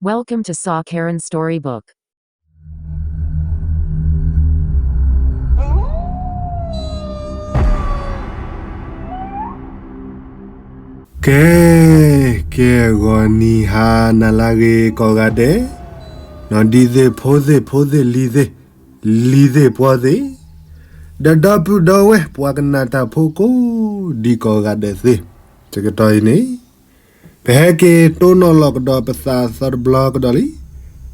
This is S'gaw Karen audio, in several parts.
Welcome to Saw Karen Storybook. ကဲ ကဲ ဂီၤနံၤဟါနၤလၢအဂ့ၤကိးဂၤဒဲး, နီၢ်ဒံသ့ၣ်ဖိသ့ၣ်ဖိသ့ၣ်လံၤသ့ၣ်, လံၤသ့ၣ်ပှီၤသ့ၣ်, ဒီးဒီပုၢ်ဒီဝဲၢ်ပှၤကနၣ်တၢ်ဖိကိးဒံကိးဂၤဒဲးသ့ၣ်, တကတီၢ်အံၤန့ၣ် ပဟဲက့ၤတိၢ်နီၣ်လီၤကဒီးပသးသီတဘျီကဒီးလံ,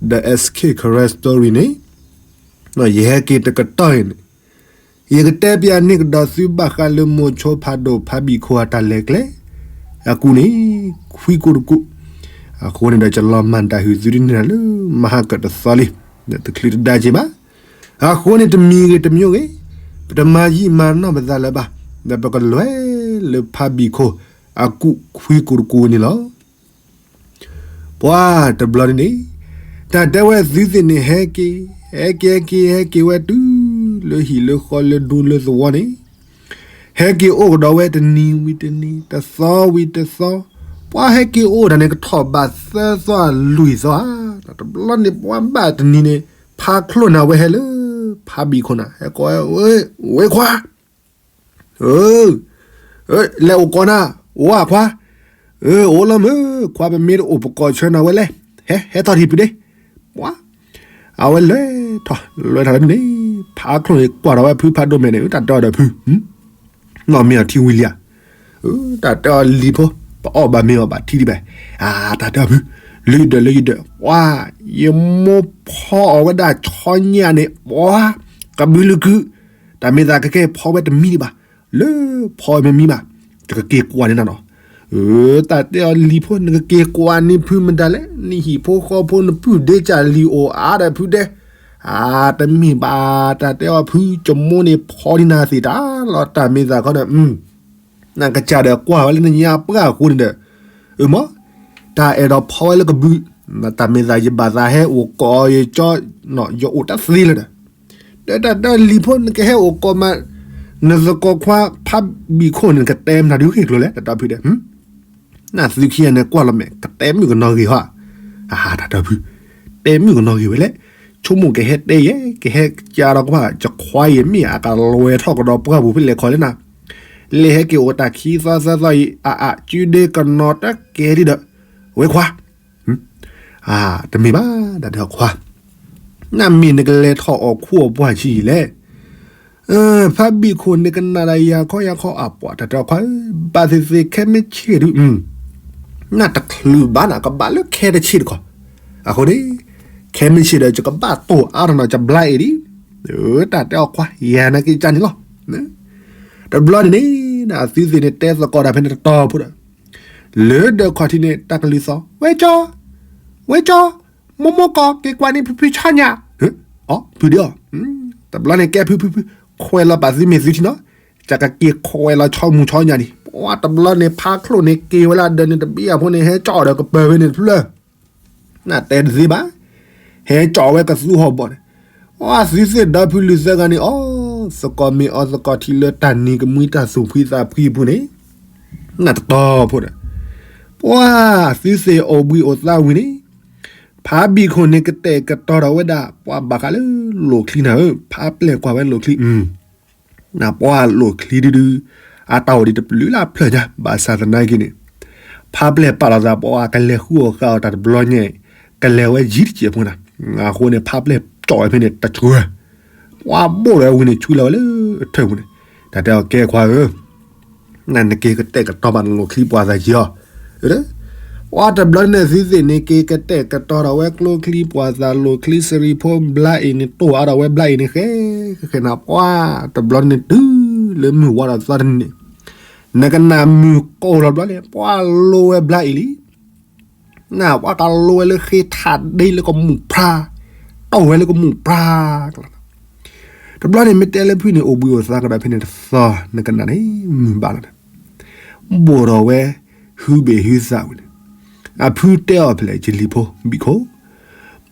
ဒီး S K Karen Story န့ၣ်, ယဟဲက့ၤတကတီၢ်အံၤန့ၣ်, ယကတဲပၠးန့ၢ်ကဒီးသုဘၣ်ဃးလၢမိၤဆိဖးဒိၣ်ဖးဘံၣ်ခိၣ်အတၢ်လဲၤကျဲ, အကူၣ်န့ၣ်, ခွံကိၣ်တကူၣ်, အဃိန့ၣ်ဒီးယလီၤမၢ်တၢ်ဟုၣ်သုဒ်န့ၣ်လၢ မဟါကတသီလံ, တချုးတဒါက့ၤဘၣ်, အဃိန့ၣ်တမံၤဂ့ၤတမံၤဂ့ၤ, ပတမၤယံာ်မၤနီၢ်ပသးလၢၤဘၣ်, ဒီးပကလဲၤလၢဖးဘံၣ်ခိၣ်အကူၣ်ခွံကိၣ်တကူၣ်န့ၣ်လီၤ. ပှၤတဘျီန့ၣ်န့ၣ်, တၢ်တဲဝဲသုသ့ၣ်န့ၣ်ဟဲက့ၤ, ဟဲက့ၤဟဲက့ၤဟဲက့ၤဝဲတုၤလၢဟံၣ်လၢဃီလၢဒူလၢသဝီန့ၣ်, ဟဲက့ၤအိၣ်ကဒီးဝဲတနံၤဝံၤတနံၤ တသီဝံၤတသီ, ပှၤဟဲက့ၤအိၣ်တၢ်န့ၣ်ကထီၣ်ဘးသၢသီလွံၢ်သီဧါ, တဘျီန့ၣ်ပှၤဘၣ်တနံၤန့ၣ် ဖါချိၣ်နၤဝဲဟဲလၢဖးဘံၣ်ခိၣ်နၤ ဟဲကိးဝဲ, ဝ့ခွါ လဲၤအိၣ်ကိးနၤ, အိၣ်ဧါခွါ, အိၣ်လီၤမုၢ်ခွါ ပမ့ၢ်တအိၣ်ပကိးဆၢနၤဝဲလဲၣ်, ဟဲ ဟဲထီၣ်ထံဖုဒ့, ပှၤ, အဝဲလဲၤထီၣ် လဲၤထီၣ်လၢန့ၣ်, ဖါချိၣ်န့ၣ်ကွၢ်ထီၣ်ဝဲဖုဖးဒိၣ်မဲာ်န့ၣ် တၢ်တဲအီၤဒီးဖု နီၢ်မ့ၢ်အီၤထံဝံၤလံဧါ, တၢ်တဲအီၤလံၤဖိ, ပအီၣ်ဘၣ်မ့ၢ်အီၣ်ဘၣ်ထံဒံးဘၣ်, တၢ်တဲအီၤဖု, လၢယဒၢးလၢယဒၢး, ပှၤ, ယမိၢ်ဖီအီၣ်ဝဲဒၣ်ဆီညၣ်န့ၣ် ပှၤ, ကဘုလၢကု, တၢ်မ့ၢ်သးကကဲဖီဝဲတမံဒံးဘၣ်, လၢဖီဝဲမ့ၢ်မံဘၣ်, ယကက့ၤကွၢ်န့ၢ်နၤနီၤ, တၢ်တဲအီၤလံၤဖိ နကက့ၤကွၢ်န့ၢ်ဖုမတၤလဲၣ်, နဟံၣ်ဖိဃီဖိနပုၢ်ဒ့ကၢ်လံၤအိၣ်အါဒီးဖုဒဲ, အါတမ့ၢ်ဘၣ်, တၢ်တဲအီၤဖု ယမိၢ်န့ၣ်ဖီဒံးနၤသ့တၢ်လီၤ တၢ်မ့ၢ်သးခီဒီး နကစၢ်ဒီးကွၢ်ဝဲလၢနညါပှၢ်အဃိန့ၣ်ဒီး, အၢမး, တၢ်အဲၣ်ဒိးဖီဝဲလၢကဘု, တၢ်မ့ၢ်သးယဘၣ်သးဟဲအိၣ်ကိးယကၠီ, ယအိၣ်တသ့လၢၤဒီး, ဒီးတၢ်တဲလံၤဖိ နကဟဲအိၣ်ကိးမး, နသကိးခွါဖးဘံၣ်ခိၣ်န့ၣ် နကတဲမနုၤဒုးဂ့ၢ်ကျိၤလဲၣ် တၢ်တဲဖုဒဲး, နသုခံဂၤန့ၣ်ကွၢ်လီၤမဲာ် ကတဲမုၣ်ကနီၤဂ့ၤဟီ, အတၢ်တဲဖု, တဲမုၣ်ကနီၤဂ့ၤဝဲလဲၣ်, ဆိကမိၣ်ကဟဲတဲယဲ ကဟဲကဒီးကွၢ် ယခွါယမ့ၢ်အကလွဲၤထီၣ်ကဒီးပှၢ်ပူၤဖဲလဲၣ်ခီလဲၣ်နၤ လဲၤဟဲက့ၤအိၣ်တၢ်ခံသီသၢသီအံၤ အအၣ် ကုဒ့ကနီၤတကဲဒံးဒီး, ဝဲခွါ, တမ့ၢ်ဘၣ် တၢ်တဲအီၤခွါ, နမ့ၢ်နကလဲၤထီၣ်အီၣ်ခူအီၣ်ပှၢ်ဆံးယံာ်လဲၣ်, ဖးဘံၣ်ခိၣ်န့ၣ်ကနၣ်ဒီးယၤခီယၤခီအပှၤ တၢ်တဲအီၤခွါဧၢ, ဘၣ်သ့ၣ်သ့ၣ်ခဲမ့ၢ်ဆ့ၣ်ဒုး နတချုးဘၣ်နၤ ကဘၣ်လၢခဲတဆ့ၣ်တခီ, အဃိန့ၣ်, ခဲမ့ၢ်ဆ့ၣ်ဒီး ယကဘၣ်တိၢ်အါထီၣ်နီၤ ယဘျါအ့ၣ်ဒံး, တၢ်တဲအီၤခွါ ယၤနာ်က့ၤကၢ်န့ၣ်လီၤ. တဘျီန့ၣ်န့ၣ်, အသုသ့ၣ်န့ၣ် တဲသကိးတၢ်ဖဲန့ၣ်တတီၤဖိဒီး, လၢဒၢးခီၣ်ထံးန့ၣ် တၢ်ကလုၢ်သီၣ် ဝဲကၠီ, ဝဲကၠီ, မိၢ်မိၢ်ကီၢ် က့ၤကွၢ်န့ၢ်ဖုဖုဆီညၣ်, အီ ဖုဒံးအီၤ, တဘျီန့ၣ်ကဲဖုဖုဖု, ခွဲးလီၤပာ်သုမ့ၢ်သုထံနီၤ, ယကက့ၤခွဲးလီၤဆီမူဆီညၣ်ဒံး, ပှၤတဘျီန့ၣ် ဖါချိၣ်န့ၣ်က့ၤဝဲလၢဒၢးန့ၣ်တဘ့ၣ်အဖိန့ၣ် ဟဲကၠီၣ်အီၤဒီးကပၢၤဖဲန့ၣ်တဖျၢၣ် နတဲတသ့ဘၣ်, ဟဲကၠီၣ်ဝဲကသူဟီၣ်ဘီၣ်န့ၣ်, အသုသ့ၣ်ဒီဖုလုၢ်သၢဂၤန့ၣ် အီၣ်သကိးမ့ၤအီသကိးထံလၢတၢ်နံၤကမှံတၢ်သူၣ်ဖှံသးဖှံအပူၤန့ၣ်, နတတီၤဖိဒီး, ပှၤသုသ့ၣ်အိၣ်ဘှံးအိၣ်သါဝံၤန့ၣ်, ဖးဘံၣ်ခိၣ်န့ၣ်ကတဲာ်ကတီၤထီၣ်ဝဲဒၣ် ပှၤဘၣ်ဃးလၢလိၣ်ချံနၤဧၢ, ဖးပျဲၢ်ကွၢ်ဝဲလိၣ်ချံ နပှၤလိၣ်ချံဒုဒု, အတၢ်အိၣ်ဒံးတပျုာ်လၢအဖျၢၣ်ညါ ဘၣ်ဆၣ်သနာ်က့န့ၣ်, ဖးပျဲၢ်ပာ်လီၤသး ပှၤကလဲၤဃုအီၣ်ဃုအီတၢ်တဘျီညါ, ကလဲၤဝဲယံၤတစဲးဖိနၤ, အဃိန့ၣ် ဖးပျဲၢ်ကၠီၣ်ဝဲဖဲန့ၣ်တစှၢ, ပှၤဘိၣ်လီၤဝံၤန့ၣ် ဆူလီၤဝဲလၢအထၢၣ်ပူၤန့ၣ်, တၢ်တဲအီၤကဲခွါဧၢ နနက့ၤကတဲာ်ကတီၤဘၣ်နလိၣ်ချံပှၤသးယံၤအီၤ, ပှၤတဘျီန့ၣ်သုသ့ၣ်န့ၣ်က့ၤကတဲာ်ကတီၤထီၣ်ဝဲကျိချံပှၤသးလိၣ်ချံစရံဖိဘျါအ့ၣ်န့ၣ် တိၢ်အါထီၣ်ဝဲဘျါအ့ၣ်န့ၣ် ဃဲဃဲနၤ ပှၤတဘျီန့ၣ်တုၤလၢမုၢ်ဝါထီၣ်သီတနံၤန့ၣ်, နကနၣ်မုၢ်ကိၢ်လီၤဘျီန့ၣ် ပှၤလိဝဲဘျါအ့ၣ်လံ နပှၤကလိဝဲလၢဃ့ထးဒ့လၢကမူၣ်ဖြါ, တိၢ်ဝဲလၢကမူၣ်ဖြါကျါ, တဘျီန့ၣ်မ့ၢ်တဲလၢဖုန့ၣ် အိၣ်ဘှံးအိၣ်သါကဒီးဖဲန့ၣ်တသီ နကနၣ်န့ၣ် မုၢ်ဘၣ်လီၤန့ၣ်, ဘိၣ်ထီၣ်ဝဲ ဟုဘ့ၣ်ဟုသးဝံၤန့ၣ်, အဖုတဲအီၤဖဲလဲၣ် ယလံၤဖိ ဘံၣ်ခိၣ်,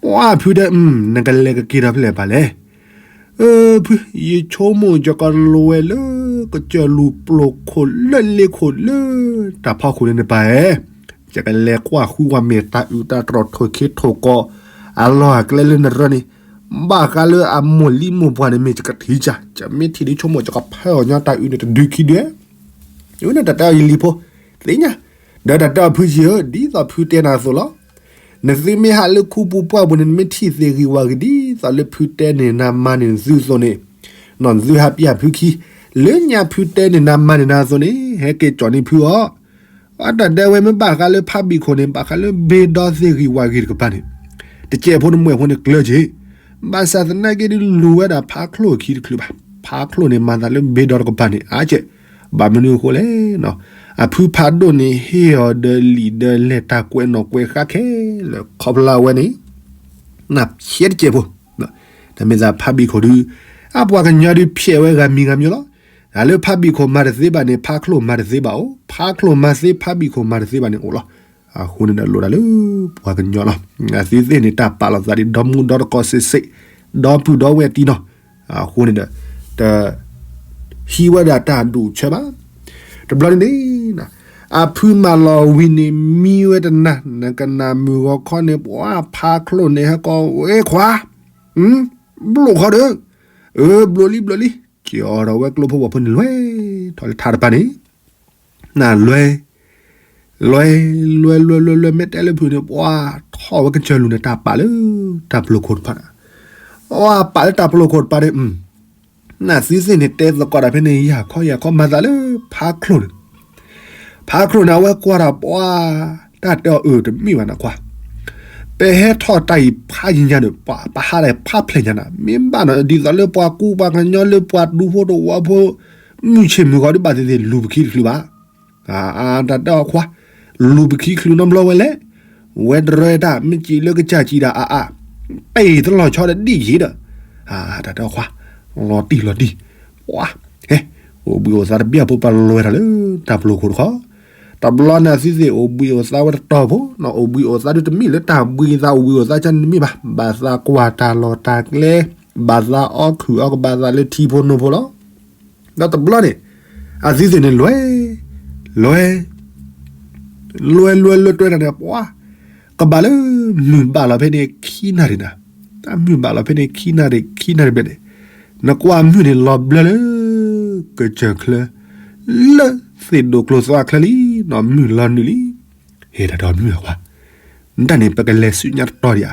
ပှၤဖုတဲ နကလဲၤကက့ၤဒီးဖဲလဲၣ်ပၢ်လဲၣ် ဖု ယဆိကမိၣ်ယကလိဝဲလၢ ကစၢၢ်လူၤပျိာ်ခိၣ်လၢလ့ခိၣ်လၢ တၢ်ဖီခိၣ်န့ၣ်န့ၣ်ပၢ်ဧၢ, ယကလဲၤကွၢ်ဃုဝဲမ့ၢ်တၢ်အုးတၢ်တြီၢ်ထိၣ်ခ့ထိၣ်ကီ အလီၢ်အကျဲလၢနရၢန့ၣ်, ဘၣ်ဃးလၢအမိၢ်လံမိၢ်ပှၢ်န့ၣ် မ့ၢ်ယကထံၣ်ကၢ်, ယမ့ၢ်ထံၣ်ဒ်ဆိကမိၣ် ယကဖၢအီၤညီတၢ်အုးန့ၣ်တဒုခံဒု, အဝဲန့ၣ်တၢ်တဲအီၤယလံၤဖိ, သ့ၣ်ညါ, ဒီးတၢ်တဲအီၤဖုကၠံဧၢ, ဒ်သိးဖုတဲနၤအသိးလီၤ. နသုမ့ၢ်ဟးလၢခူပူၤပှၢ်ပူၤန့ၣ် နမ့ၢ်ထံၣ်သ့ၣ်ဂံၢ်ဝၤဂ့ၤဒ်သိးလၢဖုတဲန့ၢ်နၤမၤန့ၢ်သုအသိးန့ၣ်, နီၢ်သုဟးပျၢ်ဖုခံ, လၢညါဖုတဲန့ၢ်နၤမၤန့ၢ်နၤအသိးန့ၣ် ဟဲက့ၤကၠီၣ်န့ၢ်ဖုအီၤ. အတၢ်တဲဝဲမ့ၢ်ဘၣ်ဃးလၢဖးဘံၣ်ခိၣ်န့ၣ် ဘၣ်ဃးလၢဘ့ဒီသ့ၣ်ဂံၢ်ဝၤဂ့ၤတကပၤန့ၣ်, တကဲးဖိတမှဲးဖိန့ၣ်ကျၢက့ၤ, ဘၣ်ဆၣ်သနာ်က့ဒုးလူၤဝဲဒၣ်ဖးချိၣ်အခံတချုးဘၣ်, ဖးချိၣ်န့ၣ်မၤသးလၢဘ့ဒီတကပၤန့ၣ် အါကဲး, ဘၣ်မနုၤအဃိလဲၣ်, အဖုဖးဒိၣ်န့ၣ်ဟ့ၣ်အီၤဒီးလံာ်ဒီးလဲၢ်တၢ်ကွဲးနီၣ်ကွဲးဃါခဲလၢာ်ခီဖျိဝဲန့ၣ်, နဖျဲးတကဲးဖိ တမ့ၢ်သးဖးဘံၣ်ခိၣ်ဒုး, အပှၤကညီဒုးဖျဲးဝဲဂၤမံၤဂၤမံၤလီၤ. တၢ်လၢဖးဘံၣ်ခိၣ်မၤတသ့ဘၣ်န့ၣ် ဖးချိၣ်မၤတသ့ဘၣ်အိၣ်, ဖးချိၣ်မၤသ့ဖးဘံၣ်ခိၣ်မၤတသ့ဘၣ်န့ၣ်အိၣ်လီၤ. အဃိန့ၣ်ဒီးလိၣ်တၢ်လၢပှၤကညီလီၤ. အသုသ့ၣ်န့ၣ် တၢ်ပာ်လီၤသးဒ်ဒီမူဒီတကိးစ့ၢ်စ့ၢ်, ဒီပုၢ်ဒီဝဲၢ်တံၢ်နီၤ, အဃိန့ၣ်ဒီး တ ဟံးဝဲဒၣ်တၢ်ဒူၣ်ဆၢဘၣ်. တဘျီန့ၣ်န့ၣ် အဖုမၤလီၤဝံၤန့ၣ် မံဝဲတနၤ, နကနၣ်မုၢ်ဂီၤခီန့ၣ် ပှၤဖးချိၣ်န့ၣ်ဟဲကီဝဲခွါ, ဘျိၣ်ခီဒီး, အၢ ဘျိၣ်လံဘျိၣ်လံ, ကၠီဒီးဝဲကျိဖိဝဲဖိန့ၣ်လွဲထီၣ်လၢထးတပၤန့ၣ်, နလွဲ လွဲ လွဲ လွဲ လွဲ လွဲ မ့ၢ်တဲလၢဖုန့ၣ် ပှၤထီၣ်ဝဲကစၢၢ်လူၤန့ၣ် တၢ်ပာ်လၢတၢ်ပျိၤခိၣ်တပၤ, ပှၤပာ်လၢတၢ်ပျိၤခိၣ်တပၤန့ၣ်, နသုသ့ၣ်န့ၣ်တဲသကိးတၢ်ဖဲန့ၣ် ယၢ်ခီယၢ်ခီမၤသးလၢဖးချိၣ်န့ၣ်, ဖးချိၣ်န့ၣ် အဝဲကွၢ်တၢ်ပှၤ, တၢ်တဲအီၤအၢတမ့ၢ်ဘၣ်နခွါ, ပဟဲထီၣ်တၢ်အံၤဖးယံၤညါဒီး ပှၤပဟးဒၣ်ဖးဖျဲၣ်ညါနၤ, မ့ၢ်ဘၣ်နီၤ ဒ်သိးလၢပှၤကူပှၤကညီလၢပှၤဒူဖိတဝီဖိ မုၢ်ဆ့ၣ်မုၢ်ဂီၤဒုးဘၣ်သ့ၣ်သ့ၣ်လူၤပခံတချုးဘၣ်. တၢ်တဲအီၤခွါ, လူၤပခံချုးနီတဘျီဝဲလဲၣ်, ဝဲတရၢတၢ် မ့ၢ်စံးလၢကစၢ်စံးဒၣ်အါအါ, ပ့ၢ်တလီၤဆီဒီးဒ်ယံၤဒီး, တၢ်တဲအီၤခွါ, လီၤတံၢ်လီၤတံၢ်, ပှၤ, ဟဲ, အိၣ်ဘှံးအိၣ်သါတဘျီဖိပလွဲတၢ်လၢတၢ်ပျိၤခိၣ်တခီ, တဘျီန့ၣ်သုသ့ၣ်အိၣ်ဘှံးအိၣ်သါဝဲတတီၤဖိ, အိၣ်ဘှံးအိၣ်သါဒုးတမ့ၢ်လၢတၢ်ဘှံးသးအိၣ်ဘှံးအိၣ်သါကန့ၣ်တမ့ၢ်ဘၣ်, ဘၣ်သးကွၢ်တၢ်လီၢ်တၢ်ကျဲ, ဘၣ်သးအီခုၣ်အီကဘၣ်သးလၢထံဖိနိဖိလီၤ. ဒီးတဘျီန့ၣ်, အသုသ့ၣ်န့ၣ်လွဲ, လွဲ, လွဲလွဲလွဲတွဲတၢ်န့ၣ် ပှၤ, ကဘၣ်လၢမုၢ်ဘၣ်လီၤဖဲန့ၣ်ခံနၣ်ရံၣ်နၤ, တၢ်မုၢ်ဘၣ်လီၤဖဲန့ၣ်ခံနၣ်ရံၣ် ခံနၣ်ရံၣ်ဘျဲၣ်န့ၣ်, နကွၢ်မုၢ်န့ၣ်လီၤဘျၢလၢ ကစၢၢ်ချၢ, လၢသ့ၣ်ဒိၣ်ကျိၤသွါချၢလံ, နီၢ်မုၢ်လီၤနုာ်လံ, ဟ့ၣ်တၢ်ဒီးမုၢ်အခွါ နတၢ်န့ၣ် ပကလဲၤဆူညါတတီၤဒံးဧါ.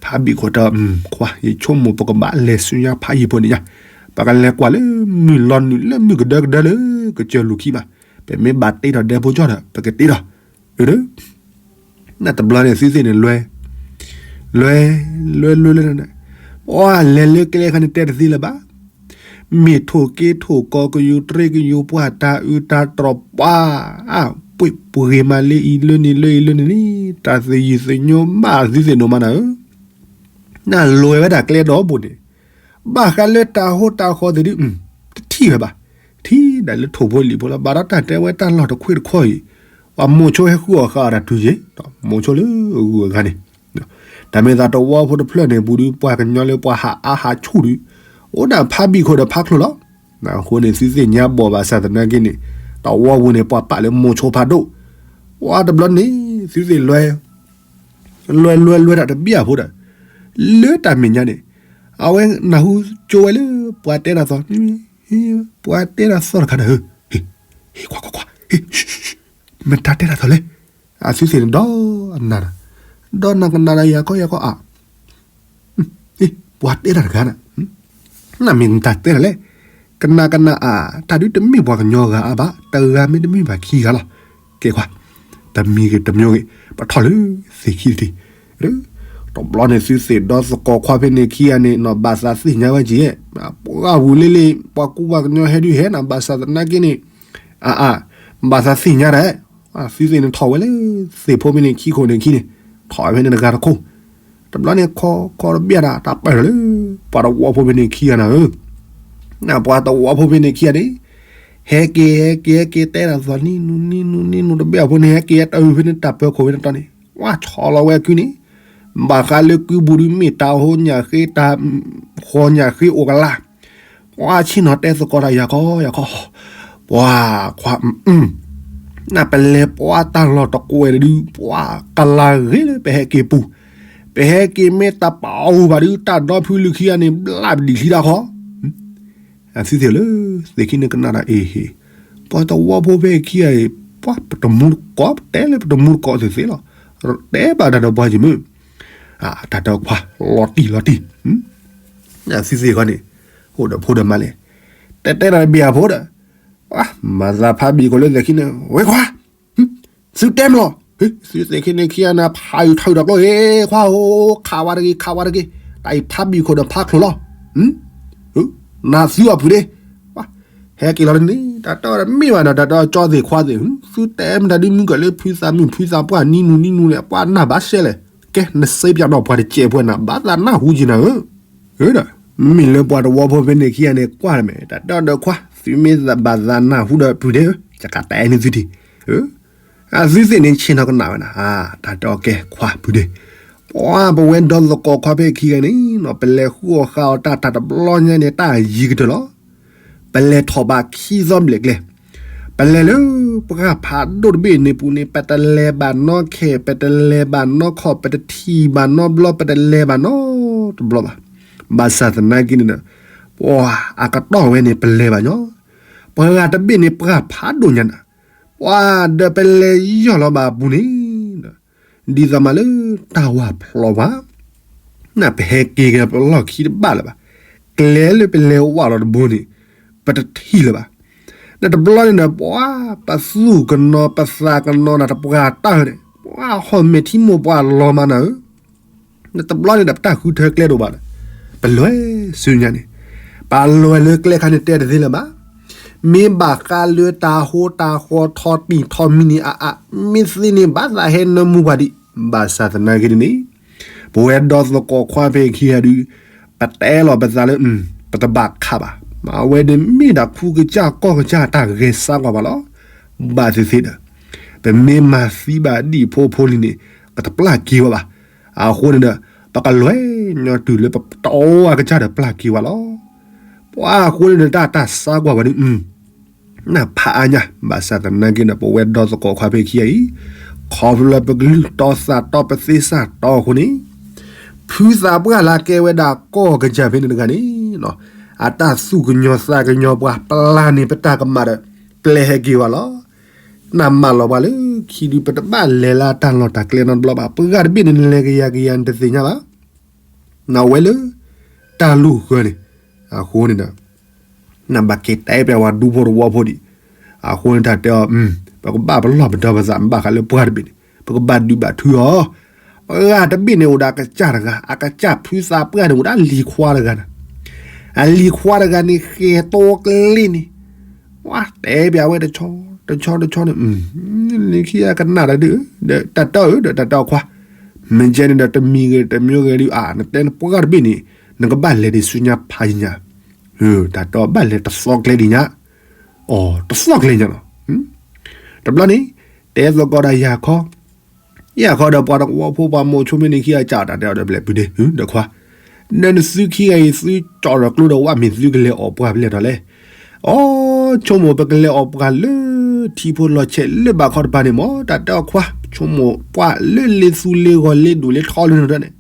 ဖးဘံၣ်ခိၣ်တၢ် ခွါ ယဆိကမိၣ်ပကဘၣ်လဲၤဆူညါဖးယံၤဖိန့ၣ်ညါ, ပကလဲၤကွၢ်လၢမုၢ်လီၤနုာ်လၢမုၢ်ကဒၢကဒၢလၢကစၢၢ်လူၤခံဘၣ်, ပမ့ၢ်ဘၣ်တ့ထီၣ်ဒဲဖိကၠီဒီး ပကတ့ထီၣ်, အၢ နတဘျီန့ၣ်သုသ့ၣ်န့ၣ်လွဲ, လွဲ, လွဲလွဲလွဲ, ပှၤလဲၤလၢကျဲခါန့ၣ်တဲတသ့လၢၤဘၣ်. မ့ၢ်ထိၣ်က့ထိၣ်ကီကယိၤတရ့ကယိၤပှၢ်တၢ်အုးတၢ်တြီၢ်ပှၤ, ပှ့ၤပှ့ၤမးလၢအံၤလၢန့ၣ်လၢအံၤလၢန့ၣ်န့ၣ်, တၢ်သယုၢ်သညိမးသုသ့ၣ်ဒိၣ်မးနၤဧၢ, နလဲၤဝဲဒၣ်ကျဲဒီဘိန့ၣ်, ဘၣ်ဃးလၢတၢ်ဟိတၢ်ဃီသ့ၣ်ဒုး, တထံၣ်ဝဲဘၣ်, ထံၣ်ဒၣ်လၢထိၣ်ဖိလံၣ်ဖိလီၤ. ဘၣ်ဒီးတၢ်တဲဝဲတၢ်လီၢ်တခွ့ၣ်တခီအံၤ, ပှၤမိၤဆိဟဲဃုအီၣ်ဃာ်အီၣ်တၢ်တုၤယ့ၣ်, မိၤဆိလၢအဂုၤအဂၤန့ၣ်, တၢ်မ့ၢ်သးတဝီဖိတဖျၢၣ်န့ၣ် ပူၤဒုးပှၤကညီလၢပှၤဟးအါဟးဆူၣ်ဒုး, အိၣ်ဒၣ်ဖးဘံၣ်ခိၣ်ဒီးဖးချိၣ်လီၤ. အဃိန့ၣ် သုသ့ၣ်ညါဘီၣ်ဘၣ်ဆၣ်သနာ်က့န့ၣ်, တဝီပူၤန့ၣ် ပှၤပာ်လၢမိၤဆိဖးဒိၣ်, ပှၤတဘျီန့ၣ် သုသ့ၣ်လွဲ လွဲလွဲလွဲတၢ်တဘံၣ်အဖိဒီး, လၢတၢ်မဲာ်ညါန့ၣ်, အဝဲနၢ်ဟူကၠိဝဲလၢ ပှၤတဲတၢ်သီ, ပှၤတဲတၢ်သီတခါန့ၣ်ဧၢ, ဟ့ၣ်ခွါခွါခွါ, မတၤတဲတၢ်သီလဲၣ်, အသုသ့ၣ်န့ၣ်ဒီးအနၢ်, ဒီးနၢ်ကနၣ်ဒီးယၤခီယၤခီအါ ပှၤတဲတၢ်တဂၤန့ၣ်, နမ့ၢ်တၢ်တဲတၢ်လဲၣ်, ကနၣ်ကနၣ်အါ, တၢ်ဒုးတမ့ၢ်ပှၤကညီဂၤအါဘၣ်, တဂၤမ့ၢ်တမ့ၢ်ဘၣ်ခံဂၤလီၤ. ကဲခွါ, တမံၤဂ့ၤတမံၤဂ့ၤ, ပထီၣ်လၢသ့ၣ်ခံတထံၣ်, တဘျီန့ၣ် သုသ့ၣ်ဒီးသကိးခွါဖဲန့ၣ်ခံဂၤန့ၣ် နီၢ်ဘၣ်သးသ့ၣ်ညါဝဲက့ၤ, ပှၤဂၤဝံၤလံလံ ပှၤကူပှၤကညီဟဲဒုးဟဲနၤ ဘၣ်ဆၣ်သနာ်က့န့ၣ်, အါအါ, ဘၣ်သးသ့ၣ်ညါဒၣ် သုသ့ၣ်န့ၣ်ထီၣ်ဝဲလၢသ့ၣ်ဖိဖဲန့ၣ်ခံခိၣ်န့ၣ်ခံန့ၣ်, ထီၣ်ဝဲဖဲန့ၣ်တဂၤတခိၣ်, တဘျီန့ၣ်ခီခီတဘျီဒၣ် တၢ်ပၢၢ်ထီၣ်လၢ ပှၤတဝီဖိဖဲန့ၣ်ခံဂၤနၤဧၢ, ပှၤတဝီဖိဖဲန့ၣ်ခံဂၤန့ၣ်, ဟဲက့ၤဟဲက့ၤဟဲက့ၤတဲတၢ်သီၣ်နံၣ်နူနံၣ်နူနံၣ်နူတဘ့ၣ်အဖိန့ၣ် ဟဲက့ၤဟဲတၢ်အုၣ်ဖဲန့ၣ်တၢ်ပၢၢ်ခိၣ်ဖဲန့ၣ်တီန့ၣ်, ဝါဆီလီၤဝဲအကုန့ၣ်, ဘၣ်ဃးလၢကုပူၤဒုးမ့ၢ်တၢ်ဟိညၣ်ဃ့တၢ်, ဃီညၣ်ဃ့အိၣ်ကလါ ပှၤဆ့ၣ်နီၤတဲသကိးတၢ်ယၤခီယၤခီ, ပှၤခွါ, နပလဲၤပှၤတၢ်လီၢ်တကွဲးဒီးဒုး ပှၤကလၤဂ့ၤလၢပဟဲက့ၤပူၤ, ပဟဲက့ၤမ့ၢ်တပာ်အီၤဘၣ်ဒုး တၢ်ဒီဖုလၢခံဂၤန့ၣ် ဘျၣ်ပဒံးချံတၢ်ခီ, အသုသ့ၣ်လၢ သ့ၣ်ခံန့ၣ်ကနၣ်တၢ်အ့ဟ့ၣ်, ပှၤတဝီဖိဖဲခံဂၤအံၤ ပှၤပတမူတကိး ပတဲလၢပတမူတကိးသ့ၣ်သ့ၣ်လီၤ, တဲဘၣ်တၢ်ဒီးပှၤယမုၢ်, တၢ်တဲခွါ လီၤတံၢ်လီၤတံၢ်, အသုသ့ၣ်ခီန့ၣ်, အိၣ်ဒီးဖိဒီးမါလဲၣ်, တဲတဲတၢ်တဘ့ၣ်အဖိဒီး မၤသးဖးဘံၣ်ခိၣ်လၢသ့ၣ်ခံန့ၣ် ဝဲခွါ, သုတဲမလီၤ, သုသ့ၣ်ခံန့ၣ်ခံဂၤနၤ ဖးအုးထီၣ်ဒီးကျိၣ်ဧ့ ခွါဧိၤ ခးဝဲတဂ့ၤ ခးဝဲတဂ့ၤ, တၢ်အံၤဖးဘံၣ်ခိၣ်ဒီးဖးချိၣ်လီၤ, နၤသုအီၣ်ဖုးဒ့, ဟဲက့ၤလီၤန့ၣ် တၢ်တဲအီၤတမ့ၢ်ဘၣ်နီၤ တၢ်တဲအီၤကၠီသ့ၣ်ခွါသ့ၣ်, သုတဲမတၤဒုးမုၢ်ကၢၢ်လၢဖုသးမုၣ်ဖုသးပှၢ်နံနူနံနူန့ၣ် ပှၤနၢ်ဘၣ်ရှဲလဲၣ်, ကဲ နစ့ပျၢ်ဒီးပှၤတကဲးဖိနၤ ဘၣ်သးနၢ်ဟူက့ၤနၤဧၢ ဒီး မ့ၢ်လၢပှၤတဝီဖိဖဲန့ၣ်ခံဂၤန့ၣ် ကွၢ်တမ့ၢ် တၢ်တဲအီၤဒီးခွါ သုမ့ၢ်ဘၣ်သးနၢ်ဟူဒီးပုၢ်ဒ့ဧၢ ယကတဲန့ၢ်သုထံၣ်, အသုသ့ၣ်န့ၣ်ဆ့ၣ်နီၤကနၣ်ဝဲနၤ, တၢ်တဲအီၤကဲခွါပုၢ်ဒ့, ပှၤပဝဲဒီသကိးခွါဖဲခံဂၤန့ၣ်နီၤ ပလဲၤဃုအီၣ်ဃုအီတၢ်တၢ်တဘျီညါန့ၣ် တၢ်ယံၤကတၢၢ်လီၤ. ပလဲၤထီၣ်ဘၣ်ခံသီဘျဲၣ်ကျဲ, ပလဲၤလၢပှၢ်ဖးဒိၣ်တဘ့ၣ်န့ၣ်ပူၤန့ၣ် ပတလဲၤဘၣ်နီၢ်ခဲ ပတလဲၤဘၣ်နီၢ်ခီၣ် ပတထံၣ်ဘၣ်နီတဘျီ ပတလဲၤဘၣ်နီတဘျီဘၣ်. ဘၣ်ဆၣ်သနာ်က့န့ၣ်ဒီး ပှၤအကတီၢ်ဝဲန့ၣ် ပလဲၤဘၣ်ညီ, ပှၤတဘ့ၣ်န့ၣ်ပှၢ်ဖးဒိၣ်ညါနၤ, ပှၤဒီးပလဲၤယီၢ်လီၤဘၣ်အပူၤန့ၣ် ဒ်သိးမးလၢတၢ်ဝၢ်ဖျီဝါ နပဟဲက့ၤက့ၤပလီၢ်ခံတဘၣ်လၢၤဘၣ်, ကျဲလၢပလဲၤဝးလီၤတဘိန့ၣ် ပတထံၣ်လၢၤဘၣ်. ဒီးတဘျီန့ၣ်ဒီး ပှၤပသူၣ်ကနီၤပသးကနီၤနၤတပှၢ်တၢၢ်န့ၣ် ပှၤဟီၣ်မဲာ်ထံမိၢ်ပှၢ်လီၤမးနၤဧၢ, ဒီးတဘျီန့ၣ်ဒီး ပတၢ်ဃုထၢကျဲဒိၣ်ဘၣ်ဒီး ပလဲၤဆူညါန့ၣ်, ပလဲၤလၢကျဲခါန့ၣ်တဲတသ့လၢၤဘၣ်. မ့ၢ်ဘၣ်ဃးလၢတၢ်ဟိတၢ်ဃီထီၣ်တံၢ်ထီၣ်မံၤန့ၣ်အါအါ, မ့ၢ်သ့န့ၣ်ဘၣ်သးဟဲနၢမူပှၤဒံး, ဘၣ်ဆၣ်သနာ်က့န့ၣ် ပဝဲဒီသကိးခွါဖဲခံဂၤဒုး ပတဲလီၤပသးလၢ ပတဘၣ်ခးဘၣ်, မ့ၢ်အဝဲဒၣ်မ့ၢ်ဒၣ်ခူကစၢ်ကီၢ်ကစၢ်တၢ်ဂဲၤစါကွၢ်ဘၣ်လီၤ. ဘၣ်သ့ၣ်သ့ၣ်ဒီး ပမ့ၢ်မၤသံဘၣ်ဒံၣ်ဖိဖိလံန့ၣ် ကတပျၢ်က့ၤဝဲဘၣ်. အဃိန့ၣ်ဒီး ပကလဲၤညီတုၤလၢပတအိၣ်အကစၢ်ဒီးပျၢ်က့ၤဝဲလီၤ. ပှၤအဃိန့ၣ်ဒီး တၢ်တၢ်စါကွၢ်ဝဲဒၣ် နဖးအါညါ, ဘၣ်ဆၣ်သနာ်က့ဒီး ပဝဲဒီသကိးခွါဖဲခံဂၤအံၤ, ခီဖျိလၢပကလုၢ်တီသးတီပသ့စၢ်တီအဃိန့ၣ်, ဖုသးပှၢ်လၢကဲဝဲဒၣ်ကီၢ်ကစၢ်ဖဲန့ၣ်တဂၤန့ၣ်, အတၢ်သူၣ်ကညီၤသးကညီၤပှၤ ပျၢ်န့ၢ်ပတၢ်ကမၣ်ဒီး ပျဲဟဲက့ၤဝဲလီၤ. နမၢလီၤပှၤလၢခံဒုး ပတဘၣ်လဲၤလၢတၢ်လီၢ်တၢ်ကျဲနီတဘျီဘၣ်, ပှၤတဘ့ၣ်န့ၣ် နလဲၤကယၤကယၤနတသ့ၣ်ညါဘၣ်. နဝဲလၢ တၢ်လူၢ်ဃၢၤန့ၣ်, အဃိန့ၣ်ဒီး နဘၣ်က့ၤတဲပျးဝဲဒူဖိတဝီဖိဒံး, အဃိန့ၣ်တၢ်တဲအီၤ, ပကဘၣ်ပလီၢ်ပဒီပသး ဘၣ်ဃးလၢပှၤတဘ့ၣ်န့ၣ် ပကဘၣ်ဒုးဘၣ်ထုအီၤ, ပှၤတဘ့ၣ်န့ၣ်အိၣ်ဒီးအကစၢ်တဂၤ, အကစၢ်ဖုသးပှၢ်န့ၣ်အိၣ်ဒီးလံၤခွါတဂၤန့ၣ်, အလံၤခွါတဂၤန့ၣ် ဃဲၤတိကျ့န့ၣ်, ပှၤတဲပျးဝဲတဆီ, တဆီတဆီန့ၣ်, လၢခံအကနၣ်တၢ်ဒုး, ဒီးတၢ်တဲအီၤဧၢ, ဒီးတၢ်တဲအီၤခွါ, မ့ၢ်ကဲန့ၣ်ဒီး တမံၤဂ့ၤတမံၤဂ့ၤဒုး အါ နတဲနပှၤတဘ့ၣ်န့ၣ် နကဘၣ်လဲၤဒံးဆူညါဖးယံၤညါ, တၢ်တဲအီၤဘၣ်လဲၤတသီကျဲဒံးညါ, အီၤ တသီကျဲညါလီၤ. တဘျီန့ၣ် တဲသကိးဒီးယၤခီ, ယၤခီဒီးပှၤတဝီဖိပှၤမိၤဆိမ့ၢ်န့ၢ်ခံဂၤကၢ်တၢ်တဲအီၤဒီး ပျဲၢ်ပုၢ်ဒ့, ဒီးခွါ, ဒီးနသုခံဂၤအံၤ သုကၠီၣ်ဒီးကျိဒီးဝဲ မ့ၢ်သုကလဲၤအီၣ်ပှၤဖဲလဲၣ်ထီၣ်လဲၣ်. အီ ဆိကမိၣ်ပကလဲၤအီၣ်ပှၤလၢထံဖိလီၤဆဲးလၢဘၣ်ခီတပၤန့ၣ်မ့ၢ် တၢ်တဲအီၤခွါ, ဆိကမိၣ်ပှၤလၢလ့သူလ့ဂီၤလ့ဒိၣ်လ့ထီလၢနဒီးန့ၣ်,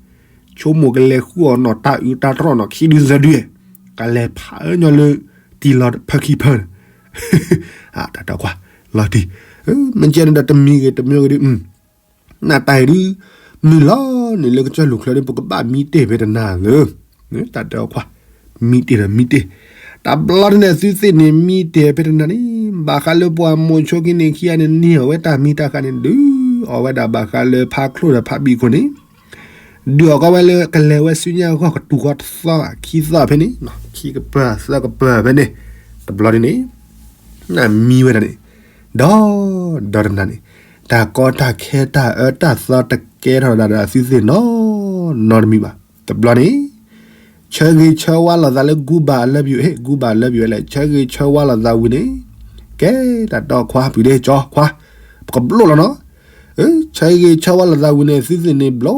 ဆိကမိၣ်ကလဲၤဃုအီၣ်နီၢ်တၢ်အုးတၢ်တြီၣ်နီၢ်ခံဒုသၢဒု, ကလဲၤဖးအၢညီလၢ တံၢ်လီၤဖၢခံဖၢန့ၣ်, တၢ်တဲအီၤခွါ, လီၤတံၢ်, မ့ၢ်ကဲန့ၣ်ဒီးတမံၤဂ့ၤတမံၤဂ့ၤဒုး နတၢ်အံၤဒုး မုၢ်လီၤန့ၣ်လၢကစၢၢ်လူၢ်ချၢဒုး ပကဘၣ်မံတ့ၢ်ဖဲတနၤလၢ, တၢ်တဲအီၤခွါ, မံတ့ၢ်ဒီးမံတ့ၢ်, တဘျီန့ၣ်သုသ့ၣ်န့ၣ် မံတ့ၢ်ဖဲတနၤန့ၣ် ဘၣ်ဃးလၢပှၤမိၤဆိခံန့ၣ်ခံဂၤန့ၣ် န့ၢ်အီၣ်ဝဲတၢ်မံတၢ်ဃါန့ၣ် ဒုးအီၣ်ဝဲဒၣ်ဘၣ်ဃးလၢဖးချိၣ်ဒီးဖးဘံၣ်ခိၣ်န့ၣ် ဒုးအီၣ်ကီးဝဲလၢကလဲၤဝဲဆူညါအဂီၢ်ကတူၢ်ဃီတသီခံသီဖဲန့ၣ်, ခံကပၤသၢကပၤဖဲန့ၣ်, တဘျီန့ၣ်န့ၣ် နမံဝဲဒၣ်န့ၣ်, ဒီး, ဒီးတနၤန့ၣ်, တၢ်ကီတၢ်ခဲတၢ်အၢတၢ်သီတကဲထီၣ်ဒၣ်ဒီးသုသ့ၣ်နီၤ, နီတမံၤဘၣ်. တဘျီန့ၣ်, ဆၢဂ့ၤဆၢဝါလိာ်သးလၢ ဂူဘၣ်လၢပယိၤ, ဂူဘၣ်လၢပယိၤဝဲလဲၣ်, ဆၢဂ့ၤဆၢဝါလိာ်သးဝံၤန့ၣ်, ကဲတၢ်တီခွါ ပုၢ်ဒ့ကၠီခွါ, ပကဘျိၣ်လီၤနီၤ. ဆၢဂ့ၤဆၢဝါလိာ်သးဝံၤန့ၣ် သုသ့ၣ်န့ၣ်ဘျီ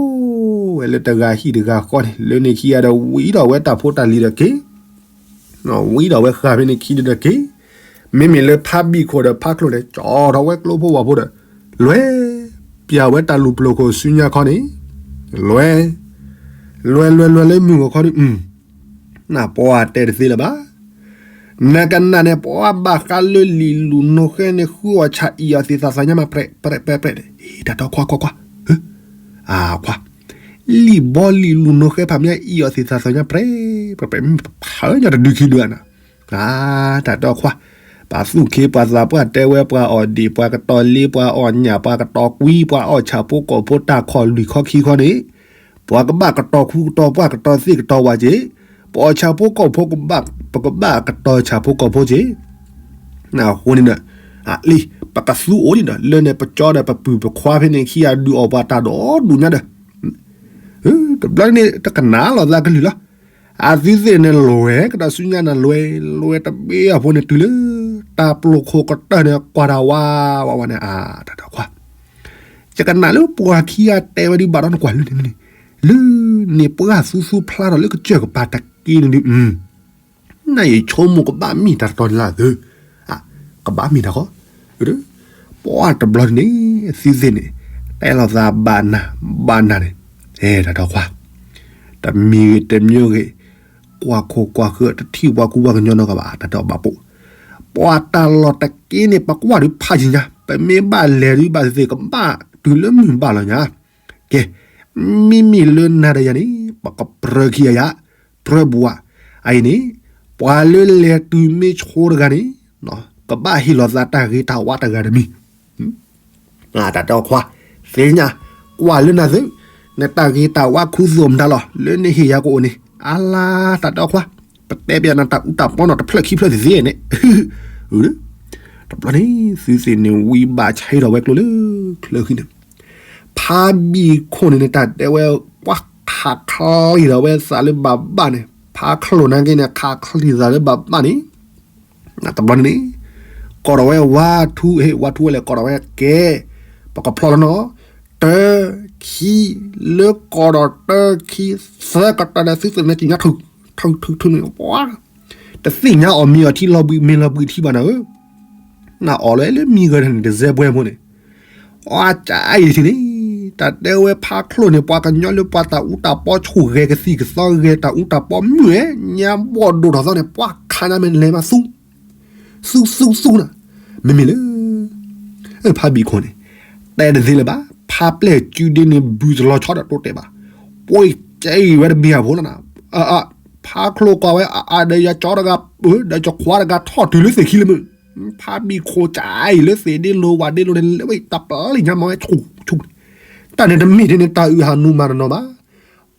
ဝဲလၢတဂၤဟံၣ်တဂၤဃီန့ၣ် လၢန့ၣ်ခံဂၤဒီးဝံၤဒီးဝဲတၢ်ဖိတၢ်လံၤဒီးက့ၤ ဝံဒီးဝဲဃာ်ဖဲန့ၣ်ခံဒုဒီးက့ၤ, မ့မ့ၢ်လၢဖါဘံၣ်ခိၣ်ဒီးဖါချိၣ်န့ၣ် ကၠီထီၣ်ဝဲကျိဖိဝီၤဖိဒီး လွဲၢ်, ပျၢ်ဝဲတၢ်လူၤပျိၤခိၣ်ဆူညါခီန့ၣ်, လွဲၢ်, လွဲၢ်လွဲၢ်လွဲၢ်လၢမုၢ်ဂီၤခီန့ၣ်, နပှၤတဲတသ့လၢၤဘၣ်. နကနၣ်န့ၣ် ပှၤဘၣ်ဃးလၢလံာ်လူၤနိဃဲန့ၣ် ဃုအီၣ်ဆၣ်အံၣ်အီၣ်သ့ၣ်သးသးညါမး ပြဲးပြဲးပြဲးန့ၣ်, တၢ်တီခွါခွါခွါ, ခွါ, လံာ်ဘီလံာ်လူၤနိဃဲဖးမ့ၢ်အံၣ်အီၣ်သ့ၣ်သးသးညါ ပြဲးပြဲးပြဲး မ့ၢ်ဖးညါတဒုခံဒုဧါနၤ, တၢ်တီခွါ, ပှၤသူၣ်ခ့ပှၤသးပှၢ်တဲဝဲ ပှၤအီၣ်ဒ့ၣ် ပှၤကတီၤလ့ ပှၤအီၣ်ညၣ် ပှၤကတီၤကွံ ပှၤအီၣ်ဆၣ်ဖိကီၢ်ဖိတၢ်ခီၣ်လွံၢ်ခီခံခီန့ၣ်, ပှၤကဘၣ်ကတီၤခူကတီၤပှၢ် ကတီၤသ့ၣ်ကတီၤဝၣ်က့ၤ, ပအီၣ်ဆၣ်ဖိကီၢ်ဖိ ပကဘၣ်ကတီၤဆၣ်ဖိကီၢ်ဖိက့ၤ အဃိန့ၣ်ဒီး, လံ, ပကသူအိၣ်န့ၣ်ဒီး လၢန့ၣ် ပကၠီဒီးပပုၢ်ပခွါဖဲန့ၣ်ခံဂၤဒုးအီၣ်ပှၤတၢ်ဒိၣ်ဒိၣ်ညါဒီး, တဘျီန့ၣ် တကနၣ်လီၤသးကလုၢ်လီၤ. အသုသ့ၣ်န့ၣ်လွဲၢ်ကဒီးဆူညါနၤ လွဲၢ်လွဲၢ်တဘ့ၣ်အဖိန့ၣ်တုၤလၢ တၢ်ပျိၤခိၣ်ကတၢၢ်န့ၣ် ကွၢ်တၢ်ဝါဝါဝါန့ၣ် အတၢ်တီခွါ ယကနၣ်လၢပှၤခံဂၤတဲဝဲဒ်ဘၣ်ဒီးနကွၢ်လၢန့ၣ်န့ၣ်, လၢန့ၣ်ပှၢ်သူသူဖျါထီၣ်လၢကစၢၢ်ကပၤတက့ၢ်န့ၣ်ဒုး, နယဆိကမိၣ်ကဘၣ်မ့ၢ်တၢ်တတီၤန့ၣ်လၢသု, ကဘၣ်မ့ၢ်တၢ်ဃီ, ပှၤတဘျီန့ၣ် သုသ့ၣ်န့ၣ် တဲလိာ်သးဘၣ်နၤ ဘၣ်နၤန့ၣ်, တၢ်တီခွါ, တမံၤဂ့ၤတမံၤဂ့ၤ, ကွၢ်ခိၣ်ကွၢ်ဃၢၤ တထံၣ်ပှၤကူပှၤကညီနီတဂၤဘၣ် တၢ်တီဘၣ်ပိာ်, ပှၤတၢ်လီၢ်တက့ၢ်န့ၣ် ပကွၢ်ဒုးဖးယံၤညါ ပမ့ၢ်ဘၣ်လဲၤဒုးဘၣ်သ့ၣ်သ့ၣ် ကဘၣ်တုၤလၢမုၢ်ဘၣ်လီၤညါ, ကဲ, မ့မ့ၢ်လၢနၤဒီးယၤန့ၣ် ပကပြၢခံဂၤယၤ, ပြၢဘူးဧါ, အအံၤန့ၣ်, ပှၤလၢလဲၤတုၤမ့ၢ်ဆိတဂၤန့ၣ်, ကဘၣ်ဟ့ၣ်လီၤသးတၢ်ဂ့ၤတၢ်ဝါတဂၤတမံၤ, တၢ်တီခွါ, သ့ၣ်ညါ, ကွၢ်လၢနၤသု, နတၢ်ဂ့ၤတၢ်ဝါခူသူၣ်မတၤလီၤ လၢနဟ့ၣ်ယၤကအိၣ်န့ၣ် အါလါတၢ်တီခွါ, ပတဲပျးနၤတၢ်အူတၢ်ပီနီၤတဖျၢၣ်ခံဖျၢၣ်သ့ၣ်သ့ၣ်န့ၣ်, တဘျီန့ၣ် သုသ့ၣ်န့ၣ်ဝံဘၣ်ဆဲးထီၣ်ဝဲကျိလၢချၢဃံန့ၣ်, ဖါဘံၣ်ခိၣ်န့ၣ်န့ၣ် တၢ်တဲဝဲ, ပှၤခးချံးထီၣ်ဝဲသးလၢဘၣ်ဘၣ်န့ၣ် ဖါချိၣ်နာ်က့န့ၣ် ခးချံးသးလၢဘၣ်ဘၣ်န့ၣ်, တဘျီန့ၣ်န့ၣ်, ကိးထီၣ်ဝဲဝါထူ, ဟ့ၣ်ဝါထူဝဲလဲၣ် ကိးထီၣ်ဝဲကဲ, ပကဖျီလီၤနီၤ, တၢ, ခံ, လၢကိးထီၣ်တၢ ခံ, သၢကတီၢ်န့ၣ် သုသ့ၣ်န့ၣ်က့ၤညါထုး, ထုးထုးထုးန့ၣ်, တသ့ၣ်ညါအီၣ်မ့ၤအီထံလီၤဘှံးမ့ၤလီၤဘှံးထံဘၣ်နၤဧၢ, နအီၣ်လၢလၢမံဂၤန့ၣ် တစဲးဘှဲဖိန့ၣ် အကၠအံၤထံန့ၣ်, တၢ်တဲဝဲဖါချိၣ်န့ၣ် ပှၤကညီလၢပှၤတၢ်အူတၢ်ပီဆိၣ်ဂဲၤကသံၣ်ကသီဂဲၤတၢ်အူတၢ်ပီမုၢ်ဧဲ, ညါဘီၣ်ဒိၣ်ထီၣ်သီန့ၣ် ပှၤခးညါမ့ၢ်လဲၤမးသူ, သူသူသူနၤ, မ့မ့ၢ်လၢ ဖါဘံၣ်ခိၣ်န့ၣ်, တဲတသ့လၢၤဘၣ်, ဖါပျဲၢ်စုဒ့န့ၣ် ဘုၣ်တလီၤဆီဒီးတိတဲာ်ဘၣ်, ပှ့ၤကဲအံၤဝဲတဘ့ၣ်အဖိလီၤနၤ, ဖါချိၣ်ကွၢ်ဝဲအအါဒီးယၤကၠီတဂၤ, ဒီးယခွါတဂၤထီၣ်တုၤလၢသ့ၣ်ခံလၢမုၢ်, ဖါဘံၣ်ခိၣ်ကၠအံၤလၢသ့ၣ်ဒ့လိၤဝၣ်ဒ့လိၤန့ၣ် လဲၤဝဲတၢ်ပျံၤညါမၤဝဲဆူၣ်ဆူၣ်န့ၣ်, တၢ်န့ၣ်တမ့ၢ်ထဲန့ၣ် တၢ်အုၣ်ဟးနူမၤတနီၤဘၣ်,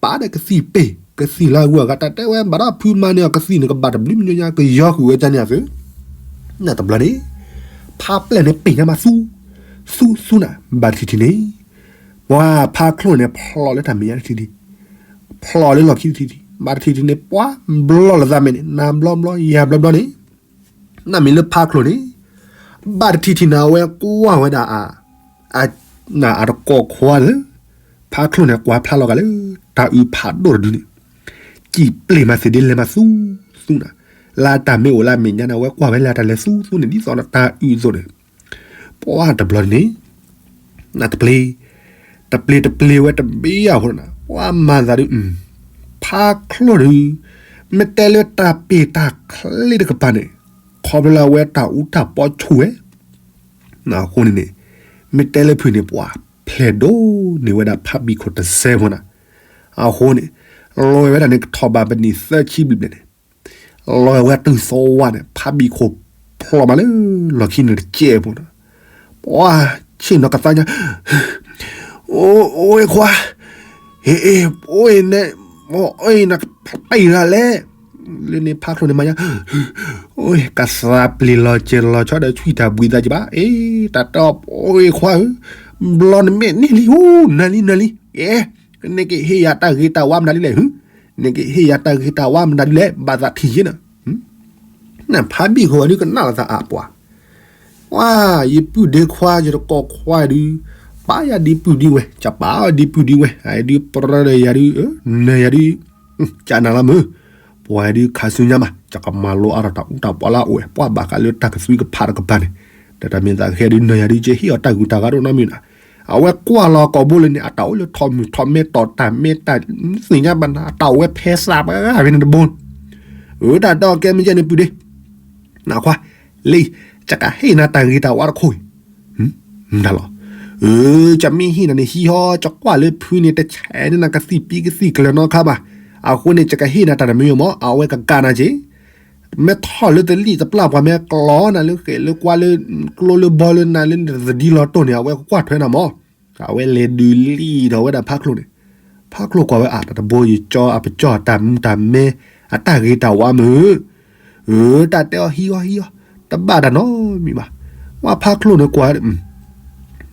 ပာ်ဒီးကသံၣ်ပ့ၢ် ကသံၣ်လၢအဂုၤအဂၤ တၢ်တဲဝဲဘၣ်ဒီးဖုမၤန့ၢ်အီၤကသံၣ်န့ၣ် ကဘၣ်တဘျုးမံၤညါ ကယီၤဃုာ်ဝဲဒ်န့ၣ်အသိး, နတဘျီန့ၣ်, ဖါပျဲၢ်န့ၣ်ပ့ၢ်ညါမးသူ, သူသူနၤ, ဘၣ်တထံၣ်ထံၣ်န့ၣ်, ပှၤဖါချိၣ်န့ၣ် ဖျိးလၢတၢ်မဲာ်ညါတထံၣ်ထံၣ်, ဖျိးလၢလီၢ်ခံတထံၣ်ထံၣ်, ဘၣ်တထံၣ်ထံၣ်န့ၣ် ပှၤဘျီလိာ်သးမဲာ်န့ၣ် နၤဘျီဘျီ ယၤဘျီဘျီန့ၣ် နမ့ၢ်လၢဖါချိၣ်န့ၣ်, ဘၣ်တထံၣ်ထံၣ်န့ၣ် အဝဲကွၢ်ဝဲဒၣ်အ, အတကိးခွါလၢ, ဖါချိၣ်န့ၣ် ကွၢ်ဖျါလီၤဂာ်လၢ, တၢ်အုၣ်ဖးဒိၣ်တဒုန့ၣ်, စံၣ်ပျ့ၤမၤသ့ၣ်ဒ့လဲၤမၤသူ, သူနၤ, လၢတၢ်မ့ၢ်အိၣ်လၢအမဲာ်ညါန့ၣ် အဝဲကွၢ်ဝဲလၢတၢ်လဲၤသူသူန့ၣ် ဒ်သိးဒီးတၢ်အုၣ်အသိးန့ၣ်, ပှၤတဘျီန့ၣ် နတပျ့ၤ, တပျ့ၤတပျ့ၤဝဲတဘ့ၣ်အဃိန့ၣ် ပှၤမၤသးဒုး, ဖါချိၣ်ဒုး, မ့ၢ်တဲလၢတၢ်ပ့ၢ်တၢ်ချ့တကပၤန့ၣ်, ခီဖျိလၢအဝဲတၢ်အူတၢ်ပီဆူၣ်ဝဲ, အဃိန့ၣ်န့ၣ်, မ့ၢ်တဲလၢဖုၣ်န့ၣ် ပှၤဖျဲးဒိၣ်န့ၢ်ဝဲဒၣ်ဖါဘံၣ်ခိၣ်တစဲးဖိနၤ, အဃိန့ၣ်, လီၤဝဲဒၣ်န့ၣ် ကထီၣ်ဘၣ်ပနံၣ်သၢဆံဘျဲၣ်ဘျဲၣ်န့ၣ် လီၤဝဲတုၤသီဝါန့ၣ် ဖါဘံၣ်ခိၣ်ဖျိးမးလၢလီၢ်ခံန့ၣ်တကဲးဖိန့ၣ်, ပှၤဆ့ၣ်နီၤကသါညါ, အိၣ်ခွါ, ဟ့ၣ်အ့ၣ်, အိၣ်အ့ၣ်န့ၣ်, အိၣ်အ့ၣ်နၤပံးဂၤလဲၣ်, လၢန့ၣ်ဖါချိၣ်န့ၣ်မၤညါ, ကသါပျ့ၤလီၤစဲၤလီၤဆီဒီးဆွံတၢ်ဘှံးသးကဘၣ်, အ့ တၢ်တီအိၣ်ခွါဧၢ, ဘျီနမဲာ်န့ၢ်လံဧိၤ နၤလံနၤလံ, ကဲ, နကဟ့ၣ်ယၤတၢ်ဂ့ၤတၢ်ဝါမနုၤဒ်လဲၣ်ဧိၤ, နကဟ့ၣ်ယၤတၢ်ဂ့ၤတၢ်ဝါမနုၤဒ်လဲၣ် ဘၣ်သးထံၣ်ယဲနၤ, နဖါဘံၣ်ခိၣ်ဝဲဒုးကနၣ်လီၤသးအါပှၤ, ဝါ, ယပုၢ်ဒ့ခွါ ယတကိးခွါဒုး, ပာ်ယၤဒ့ပုၢ်ဒ့ဝဲၢ်, ကပာ်အီၤဒ့ပုၢ်ဒ့ဝဲၢ်, အဒုးပြၢဒီးယၤဒုး, နၤယၤဒုး, ကနၣ်လီၤမုၢ်, ပ ပှၤဒုးခါဆူညါမး ယကမၤလိအါထီၣ်တၢ်အူတၢ်ပီလၢအအိၣ်ဝဲ ပှၤဘၣ်ဃးလၢတၢ်ကသွံကဖးတကပၤန့ၣ်, ဒီးတၢ်မ့ၢ်သးကဟဲဒုးနၢၤယၤဒုး ကဟ့ၣ်အီၤတၢ်ဂုၤတၢ်ဂၤဒိၣ်နီတမံၤနီၤ. အဝဲကွၢ်လီၤကိာ်ဘိလၢန့ၣ် အတၢ်အိၣ်လၢထီၣ်မုၢ်ထီၣ်မဲ တီၢ်တၢ်မဲတၢ်သ့ၣ်ညါဘၣ်နၤ အတၢ်အိၣ်ဝဲဖဲစးပှၤဂၤဖဲန့ၣ်တဘိ, အတၢ်တဲအီၤကဲမ့ၢ်ကဲန့ၣ်ပုၢ်ဒ့ နခွါ, လံ, ယကဟ့ၣ်နၤတၢ်ဂ့ၤတၢ်ဝါတခိၣ်အံၤ, မနၤလီၤ, အၢ ယမ့ၢ်ဟ့ၣ်နၤန့ၣ် ဟံးဟီ ယကွၢ်လၢဖုန့ၣ် တဆဲးန့ၢ်နၤကသံၣ်ပံကသံၣ်ကျၢၤနီတခါဘၣ်, အဃိန့ၣ် ယကဟ့ၣ်နၤတၢ်တမံၤမး အဝဲကကးနၤက့ၤ, မ့ၢ်ထီၣ်လၢတလံၣ်တပျၢ်ပှၤ မ့ၢ်ကျီနၤလၢဃဲးလၢကွါလၢကျိလၢဘီလၢနၤလၢနတသဒံလီၤတိၢ်န့ၣ် အဝဲကကွၢ်ထွဲနၤမး. အဝဲလဲၤဒုးလံၣ်ထီၣ်ဝဲဒၣ်ဖးချိၣ်န့ၣ်, ဖးချိၣ်ကွၢ်ဝဲအတၢ်တဘိ ယကၠီအပကၠီတၢ်မူတၢ်မဲ အတၢ်ဂ့ၤတၢ်ဝါမုၢ်, အၢ တၢ်တဲအီၤဟံးအီၤဟံးအီၤ, တဘၣ်တၢ်နီတမံၤဘၣ်, ဝဲဖးချိၣ်န့ၣ်ကွၢ်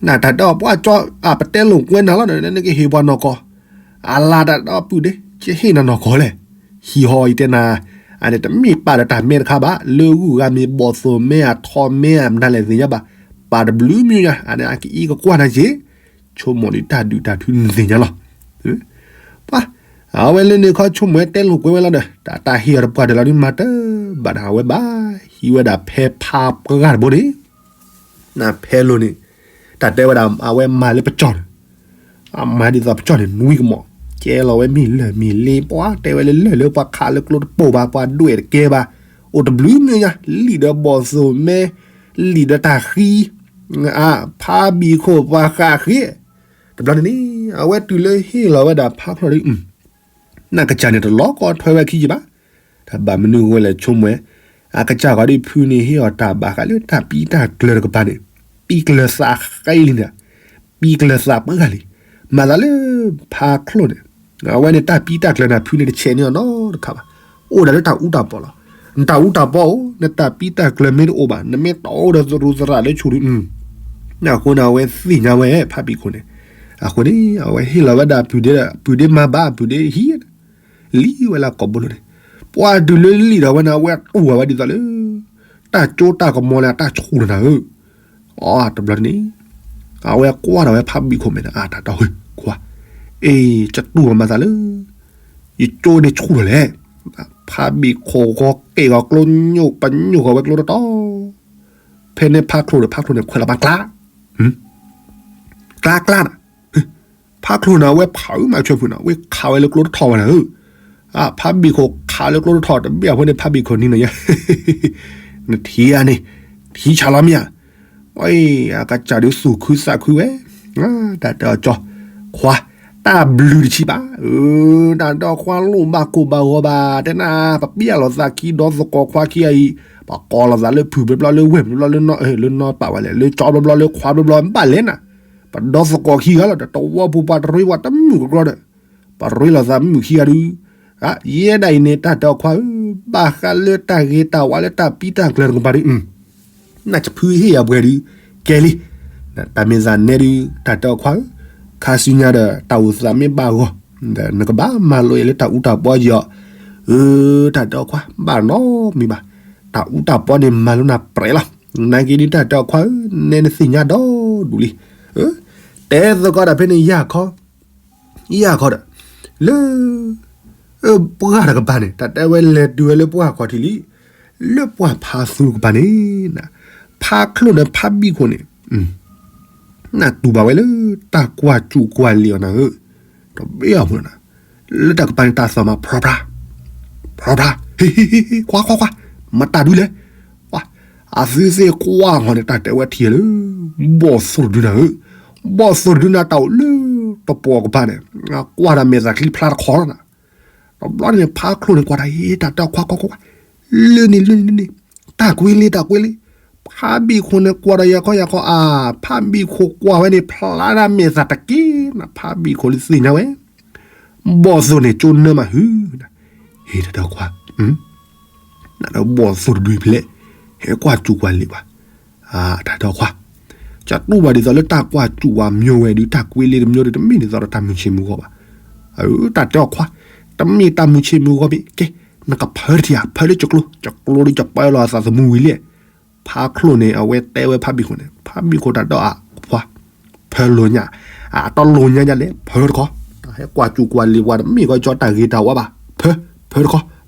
နတၢ်တဲအီၤပှၤကၠီ အပတဲလိာ်ကွဲနၤလီၤ နကဟ့ၣ်ပှၤနီၢ်ကီၢ်, အလၤတၢ်တဲအီၤပုၢ်ဒ့ ကဟ့ၣ်နၤနီၢ်ကီၢ်လဲၣ်, ဟံးဟီအံၤတဲနၤ, အန့ၣ်တမ့ၢ်ပာ်ဒီးတၢ်မဲတခါဘၣ် လၢဂုၢ်ဂၤမ့ၢ်ဘီၣ်သိၣ်မဲအထီမဲအမတၤလဲၣ်သ့ၣ်ညါဘၣ်, ပာ်တဘျုးမံၤညါ အန့ၣ်အကအံကကွၢ်နၤက့ၤ ဆိကမိၣ်ဒုးတၢ်ဒုးတၢ်ထုနသ့ၣ်ညါလီၤ, ပှၤ, အဝဲလၢန့ၣ်ခီဆိကမိၣ်ဝဲတဲလိာ်ကွဲဝဲလီၤဒီး တၢ်တၢ်ဟ့ၣ်အီၤတပှၢ်တၢၢ်လီၤဒုးမၤတဘၣ်ဒီး အဝဲဘၣ်ဟံးဝဲဒၣ်ဖဲဖးပှၢ်တဘိန့ၣ်, နဖဲလိၤန့ၣ်, တၢ်တဲဝဲဒၣ် အဝဲမၤလၢပကၠီၢ်န့ၣ်, အမၤဒ်သိးပကၠီၢ်န့ၣ် နွံကမီၤ, ကဲလီၤဝဲမ့ၢ်လၢၢ်မ့ၢ်လ့ ပှၤတဲဝဲလၢလၢၢ်လၢပှၤခးလၢကျိတပိာ်ဘၣ် ပှၤဒွဲၣ်တကဲဘၣ်, အိၣ်တဘျုးမံၤညါ လံၣ်ဒီးဘီၣ်သိၣ်မဲ, လံၣ်ဒီးတၢ်ဃံ ဖးဘံၣ်ခိၣ်ပှၤဃးဃ့, တဘျီန့ၣ်န့ၣ် အဝဲတုၤလၢဟ့ၣ်လီၤဝဲဒၣ်ဖးချိၣ်ဒီး, နကစၢ်န့ၣ်တလီၤကီထွဲဝဲခံယဘၣ်, တၢ်ဘၣ်မနုၤအဃိလဲၣ်ဆိကမိၣ်ဝဲ, အကစၢ်ဂီၤဒ်ဖုန့ၣ် ဟ့ၣ်အီၤတၢ်ဘၣ်ဃးလၢတၢ်ပံတၢ်ကျၢၤတကပၤန့ၣ်, ပံကျၢၤသးဃဲလံန့ၣ်, ပံကျၢၤသးပှဲၤဂၤလံ, မၤသးလၢဖးချိၣ်န့ၣ်, အဝဲန့ၣ်တၢ်ပံတၢ်ကျၢၤန့ၣ် ဖုန့ၣ်တဆဲးန့ၢ်အီၤနီတခါဘၣ်, အိၣ်ဒၣ်လၢတၢ်အူတၢ်ပီလီၤ, နတၢ်အူတၢ်ပီအိၣ် နတၢ်ပံတၢ်ကျၢၤမ့ၢ်တအိၣ်ဘၣ် နမ့ၢ်တအိၣ်ဒီးသရူးသရၣ်လၢဆူၣ်ဒုး, အဃိန့ၣ် အဝဲသ့ၣ်ညါဝဲဖးဘံၣ်ခိၣ်န့ၣ်, အဃိန့ၣ် အဝဲဟ့ၣ်လီၤဝဲဒၣ်ပုၢ်ဒ့, ပုၢ်ဒ့မၤဘၣ် ပုၢ်ဒ့ဟံး လံဝဲလၢကိာ်ဘိလိၤန့ၣ်, ပှၤတုၤလၢလံၣ်ဒီးဝဲန့ၣ် အဝဲတူၢ်ဘၣ်ဝဲဒ်သိးလၢ တၢ်ကၠိတၢ်ကမီၤလၢ အတၢ်ဆူၣ်လီၤနၤဧၢ, အတဘျီန့ၣ်, အဝဲကွၢ်ဒီးဝဲဖးဘံၣ်ခိၣ်မဲာ်န့ၣ် အတၢ်တဲအီၤ ခွါ, အ့ ကတူၢ်ဘၣ်မၤသးလၢ ယကၠိန့ၣ်ဆူၣ်လီၤလဲၣ်, ဖးဘံၣ်ခိၣ်ဂီၤက့ၣ်ဂီၤကျိညိၣ်ပညိၣ်ဂီၤဝဲကျိတတီၤ, ဖဲန့ၣ်ဖးချိၣ်ဒီး ဖးချိၣ်န့ၣ်ခွဲးလီၤပှၤကျါ ကျါကျါနၤ, ဖးချိၣ်န့ၣ် အဝဲဖးအုးမးဆွဲဖုးန့ၣ် အဝဲခးဝဲလၢကျိတထီၣ်ဝဲန့ၣ်ဧၢ, ဖးဘံၣ်ခိၣ်ခးလၢကျိတထီၣ် တဘ့ၣ်အဃိန့ၣ် ဖးဘံၣ်ခိၣ်နံၤန့ၣ်ယါ, နထံၣ်ဧါန့ၣ်, ထံၣ်ဆါလီၤမ့ၢ်ဧါ, အကစၢ်ဒုးသူၣ်ခုသးခုဝဲ, တၢ်တဲအီၤကၠီ, ခွါ, တၢ်ဘျုးတဆံးဘၣ်, တၢ်တဲအီၤခွါလိၣ်ဘၣ်ကိၢ်ဘၣ်ဂီၤဘၣ် တဲနၤ ပပျဲလီၤသးခံဒီသကိးခွါခံဂၤအံၤ, ပကိးလီၤသးလၢဖုၣ်ဘျီဘျီလၢဝဲၢ်ဘျီဘျီလၢနီၢ်, လၢနီၢ်ပာ်ဝဲလဲၣ် လၢကၠီဘျီဘျီလၢခွါဘျီဘျီ ဘၣ်လဲၣ်နၤ, ပဒီသကိးခံဂၤလီၤ တဝီပူၤပှၤတရ့ဝဲတမုာ်ကကြီဒီး, ပရ့လိာ်သးမုာ်ခံဂၤဒုး, ယဲဒၣ်အံၤန့ၣ် တၢ်တဲအီၤခွါဧၢ, ဘၣ်ဃးလၢတၢ်ဂ့ၤတၢ်ဝါလၢတၢ်ပံတၢ်ကျၢၤတကပၤဒုး, နတဖုဟ့ၣ်ယၤပှဲၤဒုး, ကဲလံ, တၢ်မ့ၢ်သးနဲဒုး တၢ်တဲအီၤခွါဧၢ, ခါဆူညါဒီး တၢ်အိၣ်သးမ့ၢ်ဘၣ်ဂီၢ်, ဒီးနကဘၣ်မၤလိာ်ယၤလၢတၢ်အူတၢ်ပီယီၤ, အၢ, တၢ်တဲအီၤခွါ ဘၣ်နီတမံၤဘၣ်, တၢ်အူတၢ်ပီန့ၣ်မၤလိနၤပြဲးလီၤ, နာ်က့ဒုး တၢ်တဲအီၤခွါဧၢ, နဲနသ့ၣ်ညါဒီဒူၣ်လံ, တဲသကိးတၢ်ဖဲန့ၣ် ယၢ်ခီ ယၢ်ခီဒီး, လၢ ပှၢ်တကပၤန့ၣ် တၢ်တဲဝဲလဲၤတုၤဝဲလၢပှၢ်ခီၣ်ထံးလံ, လၢပှၢ်ဖးသူတကပၤန့ၣ်, ဖးချိၣ်ဒီးဖးဘံၣ်ခိၣ်န့ၣ်, နတူၢ်ဘၣ်ဝဲလၢ တၢ်ကွၢ်စူၣ်ကွၢ်လံာ်အီၤနၤဧၢ, တဘ့ၣ်အီၤဖိနၤ, လၢတၢ်ကပၤန့ၣ် တၢ်သီၣ်မး ဖြီဖြါ, ဖြီဖြါ, ဟ့ၣ်ဟ့ၣ်ဟ့ၣ်ဟ့ၣ် ခွါခွါခွါ, မတၤဒုလဲၣ်, အသုသ့ၣ်ကွၢ်ဟီန့ၣ် တၢ်တဲဝဲထံၣ်လၢ ဘီၣ်သိၣ်တဒုနၤဧၢ, ဘီၣ်သိၣ်တဒုနၤ တၢ်အိၣ်လၢ တပီၢ်ကပၤန့ၣ်, ကွၢ်တၢ်မဲာ်သးချံဖျါတခီလီၤနၤ, တဘျီန့ၣ် ဖးချိၣ်န့ၣ် ကွၢ်တၢ်ဟ့ၣ် တၢ်တဲခွါခွါခွါ, လၢန့ၣ်လၢန့ၣ်လၢန့ၣ်, တၢ်ကွ့လ့တၢ်ကွ့လ့, ဖးဘံၣ်ခိၣ်န့ၣ် ကွၢ်တၢ်ယၤခီယၤခီအါ, ဖးဘံၣ်ခိၣ်ကွၢ်ဝဲန့ၣ် ဖျါတၢ်မဲာ်သးတက့ၢ်နၤ, ဖးဘံၣ်ခိၣ်လၢသ့ၣ်ညါဝဲ ဘီၣ်သိၣ်န့ၣ် ကၠိနၢမးဟု, ဟ့ၣ်တၢ်တဲခွါ, နဒီးဘီၣ်သိၣ်တဒုဖဲလဲၣ်, ဟဲကွၢ်စူၣ်ကွၢ်လံာ်ဘၣ်, တၢ်တဲခွါ, ကတူၢ်ဘၣ်ဒ်သိးလၢတၢ်ကွၢ်စူၣ်ဝဲမ့ၢ်ဝဲဒုး တၢ်ကွ့လ့တမ့ၢ်ဒုး တမ့ၢ်ဒ်သိးဒီးတၢ်မုၢ်ဆ့ၣ်မုၢ်ဂီၤဘၣ်, တၢ်တဲခွါ, တမ့ၢ်တၢ်မုၢ်ဆ့ၣ်မုၢ်ဂီၤဘၣ်, ကဲ, နကဖၢတထံၣ်ဧါ, ဖၢလၢကၠိကျိ, ကၠိကျိဒုး ကပၢလီၤအသးသမူဝံၤလံ, ဖးချိၣ်န့ၣ် အဝဲတဲဝဲဖးဘံၣ်ခိၣ်န့ၣ်, ဖးဘံၣ်ခိၣ်တၢ်တဲအီၤခွါ, ဖၢလိာ်ညါ, အတလိာ်ညါညါလဲၣ်, ဖၢတခီ, တၢ်ဟဲကွၢ်စူၣ်ကွၢ်လံာ်ပှၤတမ့ၢ်ကီ ကၠီတၢ်ဂ့ၤတၢ်ဝါဘၣ်, ဖၢ, ဖၢတခီ,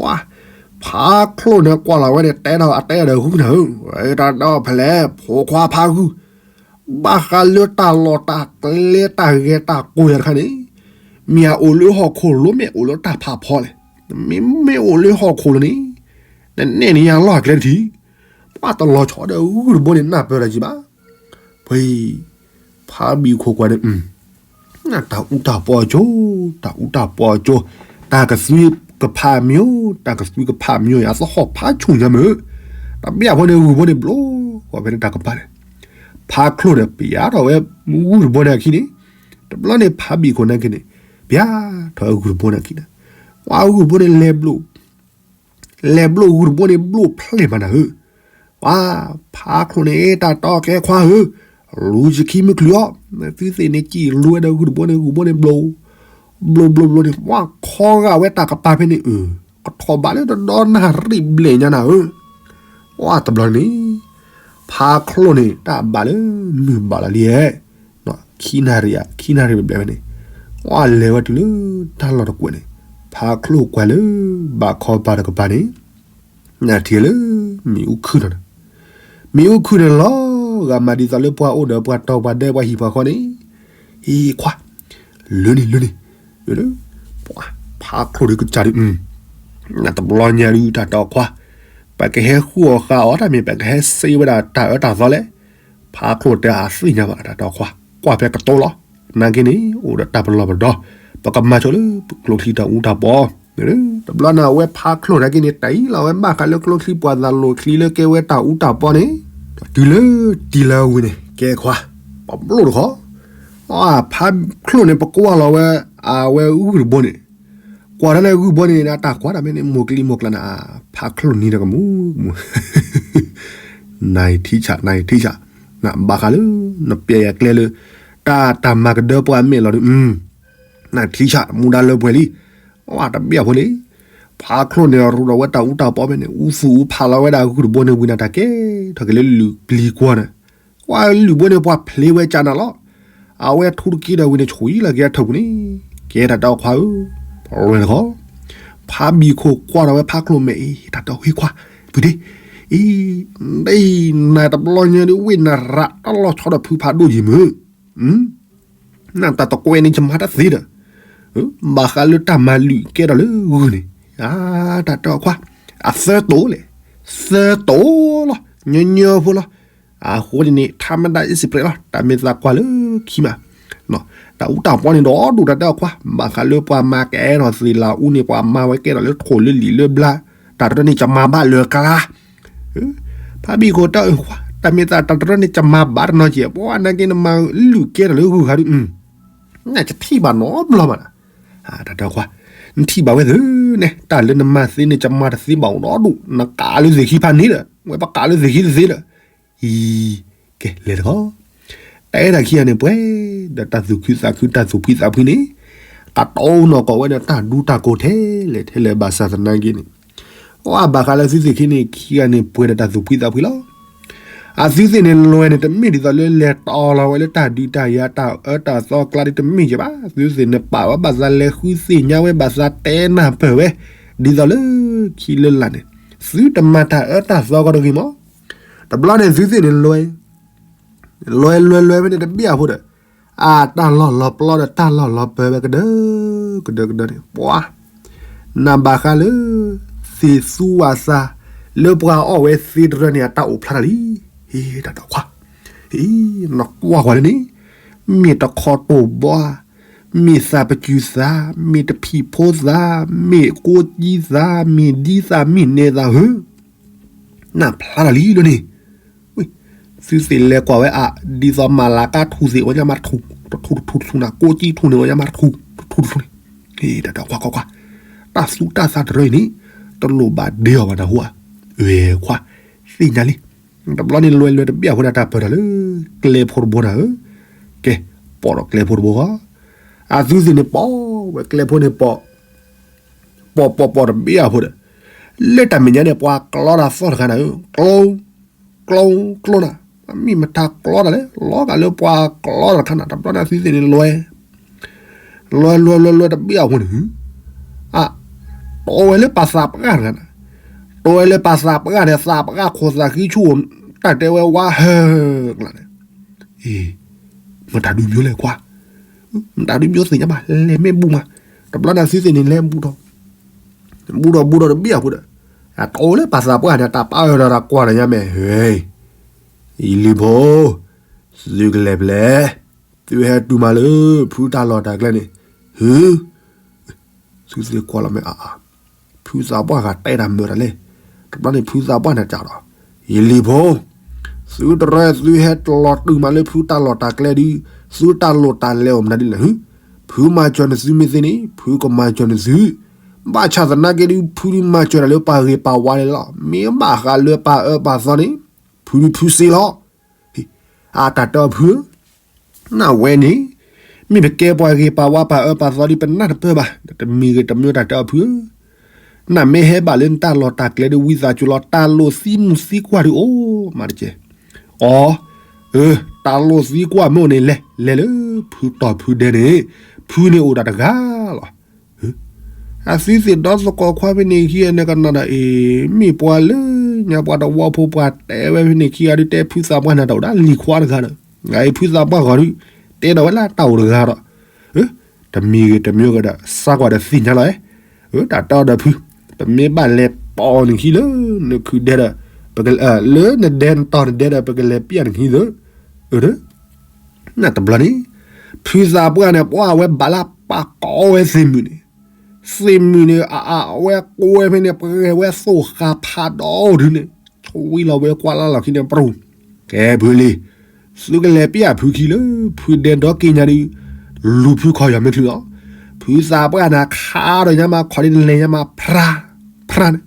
ဝါ, ဖါချိၣ်န့ၣ်ကွၢ်လီၤဝဲန့ၣ် တဲဒီးအတဲဒီးဂုၢ်နၤဧၢ, ဝဲတၢ်ဒီဖဲလဲၣ် ဖိခွါဖါဂုၢ်, ဘၣ်ဃးလၢတၢ်လီၢ်တၢ်ကျဲတၢ်ဂဲၤတၢ်ကိးယၤတခါန့ၣ်, မ့ၢ်အအိၣ်လၢဟီၣ်ခိၣ်လီၤ မ့ၢ်အိၣ်လၢတၢ်ဖးဖီလဲၣ်, မ့မ့ၢ်အိၣ်လၢဟီၣ်ခိၣ်လီၤန့ၣ်, နနဲၣ်န့ၢ်ယၤလီၢ်အကျဲတထံၣ်, ပှၤတလီၤဆီဒီးဂုၢ်တဘိန့ၣ် နၢ်ပၢၢ်တၢ်ကံဘၣ်, ဖဲအံၤ, ဖါဘံၣ်ခိၣ်ကွၢ်န့ၣ် တၢ်အူတၢ်ပီအကၠိ, တၢ်အူတၢ်ပီအကၠိ, တၢ်ကသွံကဖးမံၤ, တၢ်ကသွံကဖးမံၤ အသဟီၣ်ဖးဆူၣ်ညါမုၢ်, တၢ်ဘၣ်အဖီန့ၣ် ဂုၢ်ဘိန့ၣ်ဘျိ, ဝဲဖဲန့ၣ်တၢ်ကပၤန့ၣ်, ဖါချိၣ်ဒီးပယၤထီၣ်ဝဲ ဂုၢ်တဘိန့ၣ်အခံန့ၣ်, တဘျီန့ၣ်ဖါဘံၣ်ခိၣ်န့ၣ်က့န့ၣ်, ပယၤထီၣ်ဝဲဂုၢ်တဘိန့ၣ်အခံန့ၣ်, ဝါဂုၢ်တဘိန့ၣ်လဲၤဘျိ လဲၤဘျိဂုၢ်တဘိန့ၣ်ဘျိဖျဲၣ်မးနၤဧၢ, ပှၤ, ဖါချိၣ်န့ၣ် တၢ်တီကဲခွါဧၢ, လူၤယခံမုၢ်ချုးအီၤ, သုသ့ၣ်န့ၣ်ကံၣ်လူၤဝဲဒီးဂုၢ်တဘိန့ၣ် ဂုၢ်ဘိန့ၣ်ဘျိ, ဘျိဘျိဘျိန့ၣ် ပှၤခီဂာ်ဝဲတၢ်ကပၤဖဲန့ၣ်အၢ, ကထီၣ်ဘးလၢတဒီနၣ်ရံၣ်ဘျဲၣ်ညါနၤဧၢ, ပှၤတဘျီန့ၣ်, ဖါချိၣ်န့ၣ် တၢ်ဘၣ်လၢမုၢ်ဘၣ်လီၤလံဧဲ ခံနၣ်ရံၣ်ဧါ ခံနၣ်ရံၣ်ဘျဲၣ်ဘျဲၣ်ဖဲန့ၣ်, ပှၤလဲၤဝဲတုၤလၢတၢ်လီၢ်တကွဲးန့ၣ်, ဖါချိၣ်ကွၢ်လၢဘၣ်ခီပၤတကပၤန့ၣ်, နထံၣ်လၢ မ့ၣ်အူခုၣ်နီၤ, မ့ၣ်အူခုၣ်န့ၣ်လီၤဂာ်မးဒ်သိးလၢပှၤအိၣ်ဒီးပှၤတီၤပှၤဒဲပှၤဟံၣ်ပှၤဃီန့ၣ်, ဟံၣ်ခွါ, လၢန့ၣ်လၢန့ၣ်, ဖါချိၣ်ဒီးကစၢ်ဒီး, တဘျီညါဒုးတၢ်တဲအီၤခွါ, ပကဟဲဃုအီၣ်ဃုအီတၢ်မ့ၢ် ပကဟဲစ့ဝဲဒၣ်တၢ်အၢတၢ်သီလဲၣ်. ဖါချိၣ်တဲအသ့ၣ်ညါဘၣ်တၢ်တဲအီၤခွါ, ကွၢ်ဖဲကတိၤလီၤ. နာ်က့န့ၣ် အိၣ်ဒီးတၢ်ပလီၢ်ပဒီ, ပကမၤဆိလၢပကျိချံတၢ်အူတၢ်ပီ, တဘျီန့ၣ် အဝဲဖါချိၣ်နာ်က့န့ၣ် တၢ်အံၤလီၤဝဲဘၣ်ဃးလၢကျိချံပှၤသးလိၤချံလၢကဲဝဲတၢ်အူတၢ်ပီန့ၣ်, တုၤလၢတံၤလၢဝံၤန့ၣ် ကဲခွါ, ပဘျီၣ်တခီ, ဖါချိၣ်န့ၣ် ပကွၢ်လီၤဝဲ အဝဲဂုၢ်တဘိန့ၣ်, ကွၢ်တၢ်လၢဂုၢ်ဘိန့ၣ် အတၢ်ကွၢ်တၢ်မ့ၢ်န့ၣ် မိၢ်ကလံမိၢ်ကျါန့ၣ် ဖါချိၣ်နံၤတကမူကမူ နၤထံဆး နၤထံဆး, ဘၣ်ဃးလၢ နပျဲယၤကျဲလၢ တၢ် တၢ်မၤကဒၢပှၤမဲာ်လီၤဒုး, နၤထံဆး မူဒါလၢပှဲၤလံ, ဝဲတဘ့ၣ်အဖိန့ၣ်, ဖါချိၣ်န့ၣ် ရူးဒီးဝဲတၢ်အူတၢ်ပီဖဲန့ၣ် အူသူၣ်အူဖးလီၤဝဲဒၣ်ဂုၢ်တဘိန့ၣ်ဝံၤန့ၣ် တၢ်ကဲထီၣ်က့ၤလၢလုၢ်ပျံၤကွီၢ်န့ၣ်, ကွၢ်လုၢ်ဘိန့ၣ် ပှၤဖျ့ဝဲကၢနၤလီၤ. အဝဲထူတက့ဒီးဝံၤန့ၣ် ဆူၣ်အံၤလီၤက့ၤအထၢၣ်ပူၤန့ၣ်, ကဲတၢ်တဲအီၤခွါဧၢ, ပရဲၣ်တခီ, ဖါဘံၣ်ခိၣ်ကွၢ်ဒီးဝဲဖါချိၣ်မဲာ်အံၤ တၢ်တဲအီၤ ဟ့ခွါ, ဖုဒ့, အံၤ, နၤတဘျီညါဒုး ဝ့ၢ်နၤရးတၢ်လီၤဆီဒီးဖုဖးဒိၣ်ယံၤမုၢ် နတၢ်တကွဲးန့ၣ် ယမၤတသ့ဒီး, ဘၣ်ဃးလၢတၢ်မၤလုၢ်ကဲထီၣ်လၢဂုၢ်န့ၣ်, တၢ်တဲအီၤခွါ, အသၢတိာ်လဲၣ်, သၢတိာ်လီၤ, ညီညီဖိလီၤ. အဃိန့ၣ်န့ၣ် ထါမတၤအ့စံးပြဲးလီၤ, တၢ်မ့ၢ်သးကွၢ်လၢခံမး, တၢ်အူတၢ်ပီန့ၣ်ဒီးဒိၣ်တၢ်တဲအီၤခွါ, ဘၣ်ဃးလၢပှၤမၤကအဲၣ်ထီၣ်သ့ၣ်လၢအူန့ၣ် ပှၤမၤဝဲကဲထီၣ်လၢထိၣ်လၢလံာ်လၢဘျါ, တၢ်တရၢန့ၣ် ကမၤဘၣ်လၢကျါ ဖါဘံၣ်ခိၣ်တဲအီၤခွါ, တၢ်မ့ၢ်သးတၢ်တရၢန့ၣ် ကမၤဘၣ်တနီၤကဲး, ပှၤနာ်က့နမၤလုၢ်ကဲထီၣ်လၢဂုၢ်ဟးဒုး, နကထံၣ်ဘၣ်နီတဘျီဘၣ်ဒီး, တၢ်တဲအီၤခွါ, နထံၣ်ဘၣ်ဝဲသ့ၣ်န့ၣ် တၢ်လၢနမၤသ့န့ၣ် ကမၤတသ့ဘၣ်အိၣ်ဒီးဒိၣ်, နကးလၢသ့ၣ်ခံဖးန့ၣ်ဒီး ဝဲပကးလၢသ့ၣ်ခံတသ့ဒီး, အံၤ, ကဲလဲၤတခီ, တၢ်အဲၣ်တၢ်ခံဂၤန့ၣ် ပှဲၤဒီးတၢ်သူၣ်ခုသးခု တၢ်သူၣ်ဖှံသးဖှံန့ၣ်, ကတီၢ်နီၢ်ကီၢ်ဝဲဒီးတၢ်ဒူတၢ်ကိးထဲလဲၣ်ထဲလဲၣ် ဘၣ်ဆၣ်သနာ်က့န့ၣ်, အဘၣ်ဃးလၢသုသ့ၣ်ခံန့ၣ် ခံဂၤန့ၣ် ပှဲၤဒီးတၢ်သူၣ်ဖှံသးဖှံလီၤ. အသုသ့ၣ်န့ၣ်လွဲန့ၣ် တမ့ၢ်ဒ်သိးလၢလဲၤတီလီၤဝဲလၢတၢ်ဒုးတၢ်ယၤ တၢ်အၢတၢ်သီအကျါဒ်တမ့ၢ်ကဲဘၣ်. သုသ့ၣ်န့ၣ်ပာ်ဝဲဘၣ်သးလဲၤဃုသ့ၣ်ညါဝဲဘၣ်သးတဲနၢ်ပၢၢ်ဝဲ, ဒ်သိးလၢခံလၢလာ်န့ၣ်, သုတမၤတၢ်အၢတၢ်သီကီးတဂ့ၤမး. တဘျီန့ၣ်သုသ့ၣ်န့ၣ်လွဲ လွဲလွဲလွဲဖဲန့ၣ်တဘ့ၣ်အဖိဒီး, အတၢ်လီၢ်လီၤပျီဒီးတၢ်လီၢ်လီၤပၢဝဲကဒၢ, ကဒၢကဒၢန့ၣ် ပှၤ, နဘၣ်ဃးလၢ သ့ၣ်သူဝၣ်သး လၢပှၤအီၣ်ဝဲသ့တရၢန့ၣ် အတၢ်အိၣ်ဖျါတၢ်လံ. ဟ့ၣ် တၢ်တဲခွါ, နကွၢ်ကွၢ်လၢန့ၣ်, မ့ၢ်တခီတိၢ်ဘီဧါ, မ့ၢ်သးပစုၤသး, မ့ၢ်တဖံးဖိသး, မ့ၢ်ကိးကံသး, မ့ၢ်ဒ်သး, မ့ၢ်နဲသးဧၢ, နဖျါတၢ်လံလၢန့ၣ် သုသ့ၣ်လဲၤကွၢ်ဝဲအါ, ဒ်သိးမၤလၤကါထူသ့ၣ်ဝဲညါမးတထူ, တထူတထူတထူနၤ, ကိးကံထူန့ၣ်ဝဲညါမးတထူ, တထူတထူန့ၣ်, တၢ်တဲကွၢ်ကွၢ်ကွၢ်, တၢ်သူတၢ်သးတရၢအံၤန့ၣ်, တလိၣ်ဘၣ်ဒ့အီၤဘၣ်နၢ်ဟူဧါ, ဝဲခွါ, သ့ၣ်ညါလံ. တဘျီန့ၣ်လွဲလွဲတဘ့ၣ်အဃိန့ၣ် တၢ်ပၢၢ်ထီၣ်လၢ ကျဲဖိတဘိနၤဧၢ, ကဲ, ပိာ်ထီၣ်ကျဲဖိတဘိဃီ, အသုသ့ၣ်န့ၣ်ပိာ်ဝဲကျဲဖိန့ၣ်ပိာ် ပိာ်ပိာ်ပိာ်တဘ့ၣ်အဖိဒီး, လၢတၢ်မဲာ်ညါန့ၣ် ပှၤကျီတၢ်သီၣ်တခါနၤဧၢ, ကျီ, ကျီ, ကျီနၤ, မ့ၢ်မတၤကျီတၢ်လဲၣ်, လီၤဂာ်လၢပှၤကျီတၢ်တခါနၤ, တဘျီန့ၣ်သုသ့ၣ်န့ၣ်လွဲ, လွဲလွဲလွဲလွဲတဘ့ၣ်အဖိန့ၣ်, အ, တီဝဲလၢပှၤသးပှၢ်တဂၤနၤ, တီဝဲလၢပှၤသးပှၢ်န့ၣ် သးပှၢ်ခိၣ်သးဃံဆူၣ်, တၢ်တဲဝဲဝါဟၢကျါန့ၣ် အ့, မတၤဒုးမ့ၢ်လဲၣ်ခွါ, မတၤဒုးမ့ၢ်သ့ၣ်ညါဘၣ်, လဲၤမ့ၢ်ဘူးမး, တဘျီန့ၣ်သုသ့ၣ်န့ၣ်လဲၤဘူးထီၣ်, ဘူးထီၣ်ဘူးထီၣ်တဘ့ၣ်အဃိဒီး, အတီလၢပှၤသးပှၢ်န့ၣ် တၢ်ပာ်အၢဒီးတၢ်ကွၢ်ဒီးညါမဲာ်, ဟဲ, ယလံၤဖိ, သုကလဲၤဖဲလဲၣ်, သုဟဲတုၤမးလၢ ဖုတၢ်လီၢ်တၢ်ကျဲန့ၣ်, ဟု သုသ့ၣ်ကွၢ်လီၤမ့ၢ်အါအါ, ဖုသးပှၢ်ဂၤတဲတၢ်မုာ်တၢ်လဲၣ်, တဘျီန့ၣ်ဖုသးပှၢ်န့ၣ်ကဒီး, ယလံၤဖိ, သုတရၢသုဟဲတလီၤတုၤမးလၢဖုတၢ်လီၢ်တၢ်ကျဲဒုး, သုတၢ်လိၣ်တၢ်လဲအိၣ်မနုၤဒ်လဲၣ်ဟု, ဖုမၤစၢၤနသုမ့ၢ်သ့န့ၣ် ဖုကမၤစၢၤနသု, ဘၣ်ဆၣ်သနာ်က့ဒုး ဖုဒုးမၤစၢၤတၢ်လၢပှၤဂ့ၤပှၤဝါန့ၣ်လီၤ. မ့ၢ်ဘၣ်ဃးလၢပှၤအၢပှၤသီန့ၣ်, ဖုဒုးဖုစ့လီၤ. အတၢ်တဲအီၤဖုဧၢ, နဝဲန့ၣ်, မ့ၢ်ပကဲပှၤဂ့ၤပှၤဝါပှၤအၢပှၤသီဒုး ပနၢ်တပၢၢ်ဘၣ်, တမံၤဂ့ၤတမံၤတၢ်တဲအီၤဖုဧၢ, နမ့ၢ်ဟဲဘၣ်လၢနတၢ်လီၢ်တၢ်ကျဲဒုး ဝံသးစူၤလီၤ, တၢ်လိၣ်သံမုၢ်သံကွၢ်ဒုးအိၣ်မးတက့ၢ်. အီ, အၢ, တၢ်လိၣ်သံကွၢ်မ့ၢ်အိၣ်န့ၣ် လဲၤ, လဲၤလၢဖုတီၤဖုဒဲန့ၣ်, ဖုန့ၣ်အိၣ်ဒီးတဂၤလီၤ. အသုသ့ၣ်ဒီသကိးခွါဖဲန့ၣ်ခံဂၤန့ၣ် ကနၣ်ဒီးအ့ၣ်, မ့ၢ်ပှၤလၢညါပှၤတဝီဖိ ပှၤတဲဝဲဖဲန့ၣ်ခံဂၤဒုး တဲဖုသးပှၢ်န့ၣ်တအိၣ်ဒၣ်လံၤခွါတဂၤဒီး, အ့ၣ် ဖုသးပှၢ်ဂီၤဒုး, တဲဒီးဝဲလၢတၢ်အိၣ်တဂၤဒီး, တမံၤဂ့ၤတမံၤဂ့ၤဒီး စးကွၢ်ဒီးသ့ၣ်ညါလီၤ. တၢ်တဲအီၤဒီးဖု, ပမ့ၢ်ဘၣ်လဲၤတီၢ်နခံလၢနခုၣ်ဒဲဒီး, လၢနဒဲနတီၢ်နဒဲဒီး ပကလဲၤပျၢ်နခံသၢ, အၢ နတဘျီန့ၣ် ဖုသးပှၢ်န့ၣ် ပှၢ်ဝဲဘၣ်လၢပာ်ကိးဝဲသ့ၣ်မုၣ်န့ၣ်, သ့ၣ်မုၣ်န့ၣ် အအဝဲကိးဝဲဖဲန့ၣ် ပှဲၤဝဲသိၣ်ဃာ်ဖးဒိၣ်ဒုန့ၣ်, ဆိဝံလီၤဝဲကွၢ်လၢ်လီၤခံန့ၣ်ပရိ, ကဲဖုလံ, သုကလဲၤပျၢ်ဖုခံလၢ ဖုဒဲဒီက့ညါဒု, လူၤဖုခီယီၤမ့ၢ်ချုးလီၤ. ဖုသးပှၢ်န့ၣ် ခးဒီးညါမး ခီဒ်နလဲၤညါမး ဖြါ, ဖြါန့ၣ်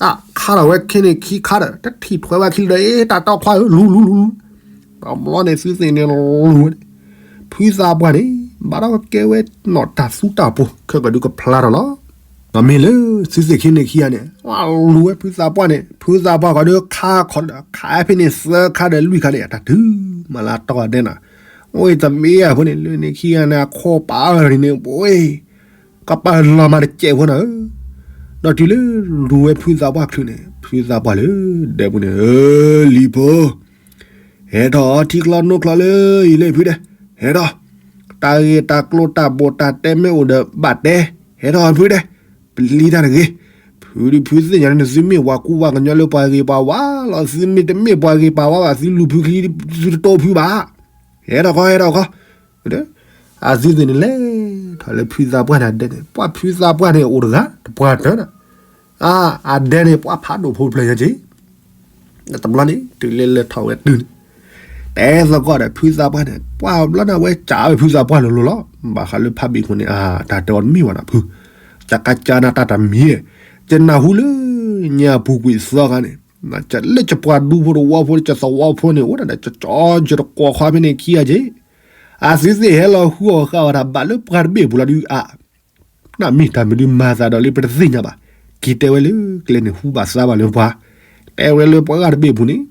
တၢ်ခါထီၣ်ဝဲခံန့ၣ်ခံခါဒီး တထံၣ်ထွဲဝဲခံလၢဒီး အ့ တၢ်တီခွါဧၢ လူၤလူၤလူၤလူၤ, တဘျီန့ၣ် သုသ့ၣ်န့ၣ်လူၤဝဲန့ၣ်, ဖုသးပှၢ်န့ၣ် ဘၣ်ဒီးကဲဝဲနီၢ်တၢ်သူတၢ်ပှီၤ ခဲကီးဒုကဖျါထီၣ်လီၤ. မ့ၢ်လၢသုသ့ၣ်ခံန့ၣ်ခံဂၤန့ၣ် လူၤဝဲဖုသးပှၢ်န့ၣ် ဖုသးပှၢ်ကီးဒုခါခီဒီး ခးဖဲန့ၣ်သၢခါဒီးလွံၢ်ခါန့ၣ် အတၢ်တုၤမးလၢအတီၢ်အဒဲနၤ, အိၣ်တမ့ၢ်အဖိန့ၣ် လၢန့ၣ်ခံဂၤန့ၣ် အခိၣ်ပာ်အၢၣ်န့ၣ် ပဝဲ ကပာ်လီၤမးတစဲးဖိနၤဧၢ, ဒီးတုၤလၢလူၤဝဲဖုသးပှၢ်ချုးန့ၣ် ဖုသးပှၢ်လၢဒဲပူၤန့ၣ် လံၤဖိ, ဟဲထီၣ်ထံချီနိချီလၢအံၤလၢဖုဒဲ, ဟဲထီၣ်, တၢ်ဂ့ၢ်တၢ်ကျိၤတၢ်ဘိးတၢ်တဲမ့ၢ်အိၣ်ဒီးဘၣ်တဲ, ဟဲထီၣ်ဖုဒဲ, ပလံၤတၢ်တဂ့ၤ, ဖုဒုဖုသ့ၣ်ညါန့ၣ် သုမ့ၢ်ပှၤကူပှၤကညီလၢပှၤဂ့ၤပှၤဝါလီၤ, သုမ့ၢ်တမ့ၢ်ပှၤဂ့ၤပှၤဝါဘၣ် သုလူၤဖုခံ သုတတိဖုဘၣ်, ဟဲထီၣ်ခီ ဟဲထီၣ်ခီ အသုသ့ၣ်န့ၣ်လဲၤထီၣ်လၢဖုသးပှၢ်န့ၣ်ဒဲန့ၣ် ပှၢ်ဖုသးပှၢ်န့ၣ်အိၣ်တဂၤ တပှၢ်တၢၢ်ဒီး, အဒဲန့ၣ် ပှၢ်ဖးဒိၣ်ဖိတဖျၢၣ်ညါက့ၤ, တဘျီန့ၣ် တုၤလၢလဲၤထီၣ်ဝဲတုၤန့ၣ်, တဲသကိးဒီးဖုသးပှၢ်န့ၣ် ပှၢ်ဘျီန့ၣ် အဝဲစံးဝဲဖုသးပှၢ်လိၤလိၤလီၤ, ဘၣ်ဃးလၢဖးဘံၣ်ခိၣ်န့ၣ် တၢ်တဲအီၤတမ့ၢ်ဘၣ်နၤဖု, တကးကါနၤတၢ်တမံၤ, ယနၢ်ဟူလၢ ညါပူၤကွံာ်သီခါန့ၣ် လၢယပှၤဒူဖိတဝီဖိ ယသဝီဖိန့ၣ် အိၣ်ဒၣ်ဒီး ကၠီကၠီယတကွီၢ်ခွါဖဲန့ၣ်ခံဂၤက့ၤ, အသုသ့ၣ်ဟဲလီၤဟူအီၣ်ဃာ်အီၣ်တၢ်ဘၣ်လၢပှၤတဘ့ၣ်ပူၤလီၤဒုးအါ, နမ့ၢ်တၢ်မနုၤမၤသးဒီးလၢပတသ့ၣ်ညါဘၣ်, က့ၤတဲဝဲလၢကျဲန့ၣ် ဟူဘၣ်သါဘၣ်လၢပှၤ, တဲဝဲလၢပှၤဂၤတဘ့ၣ်ပူၤန့ၣ်,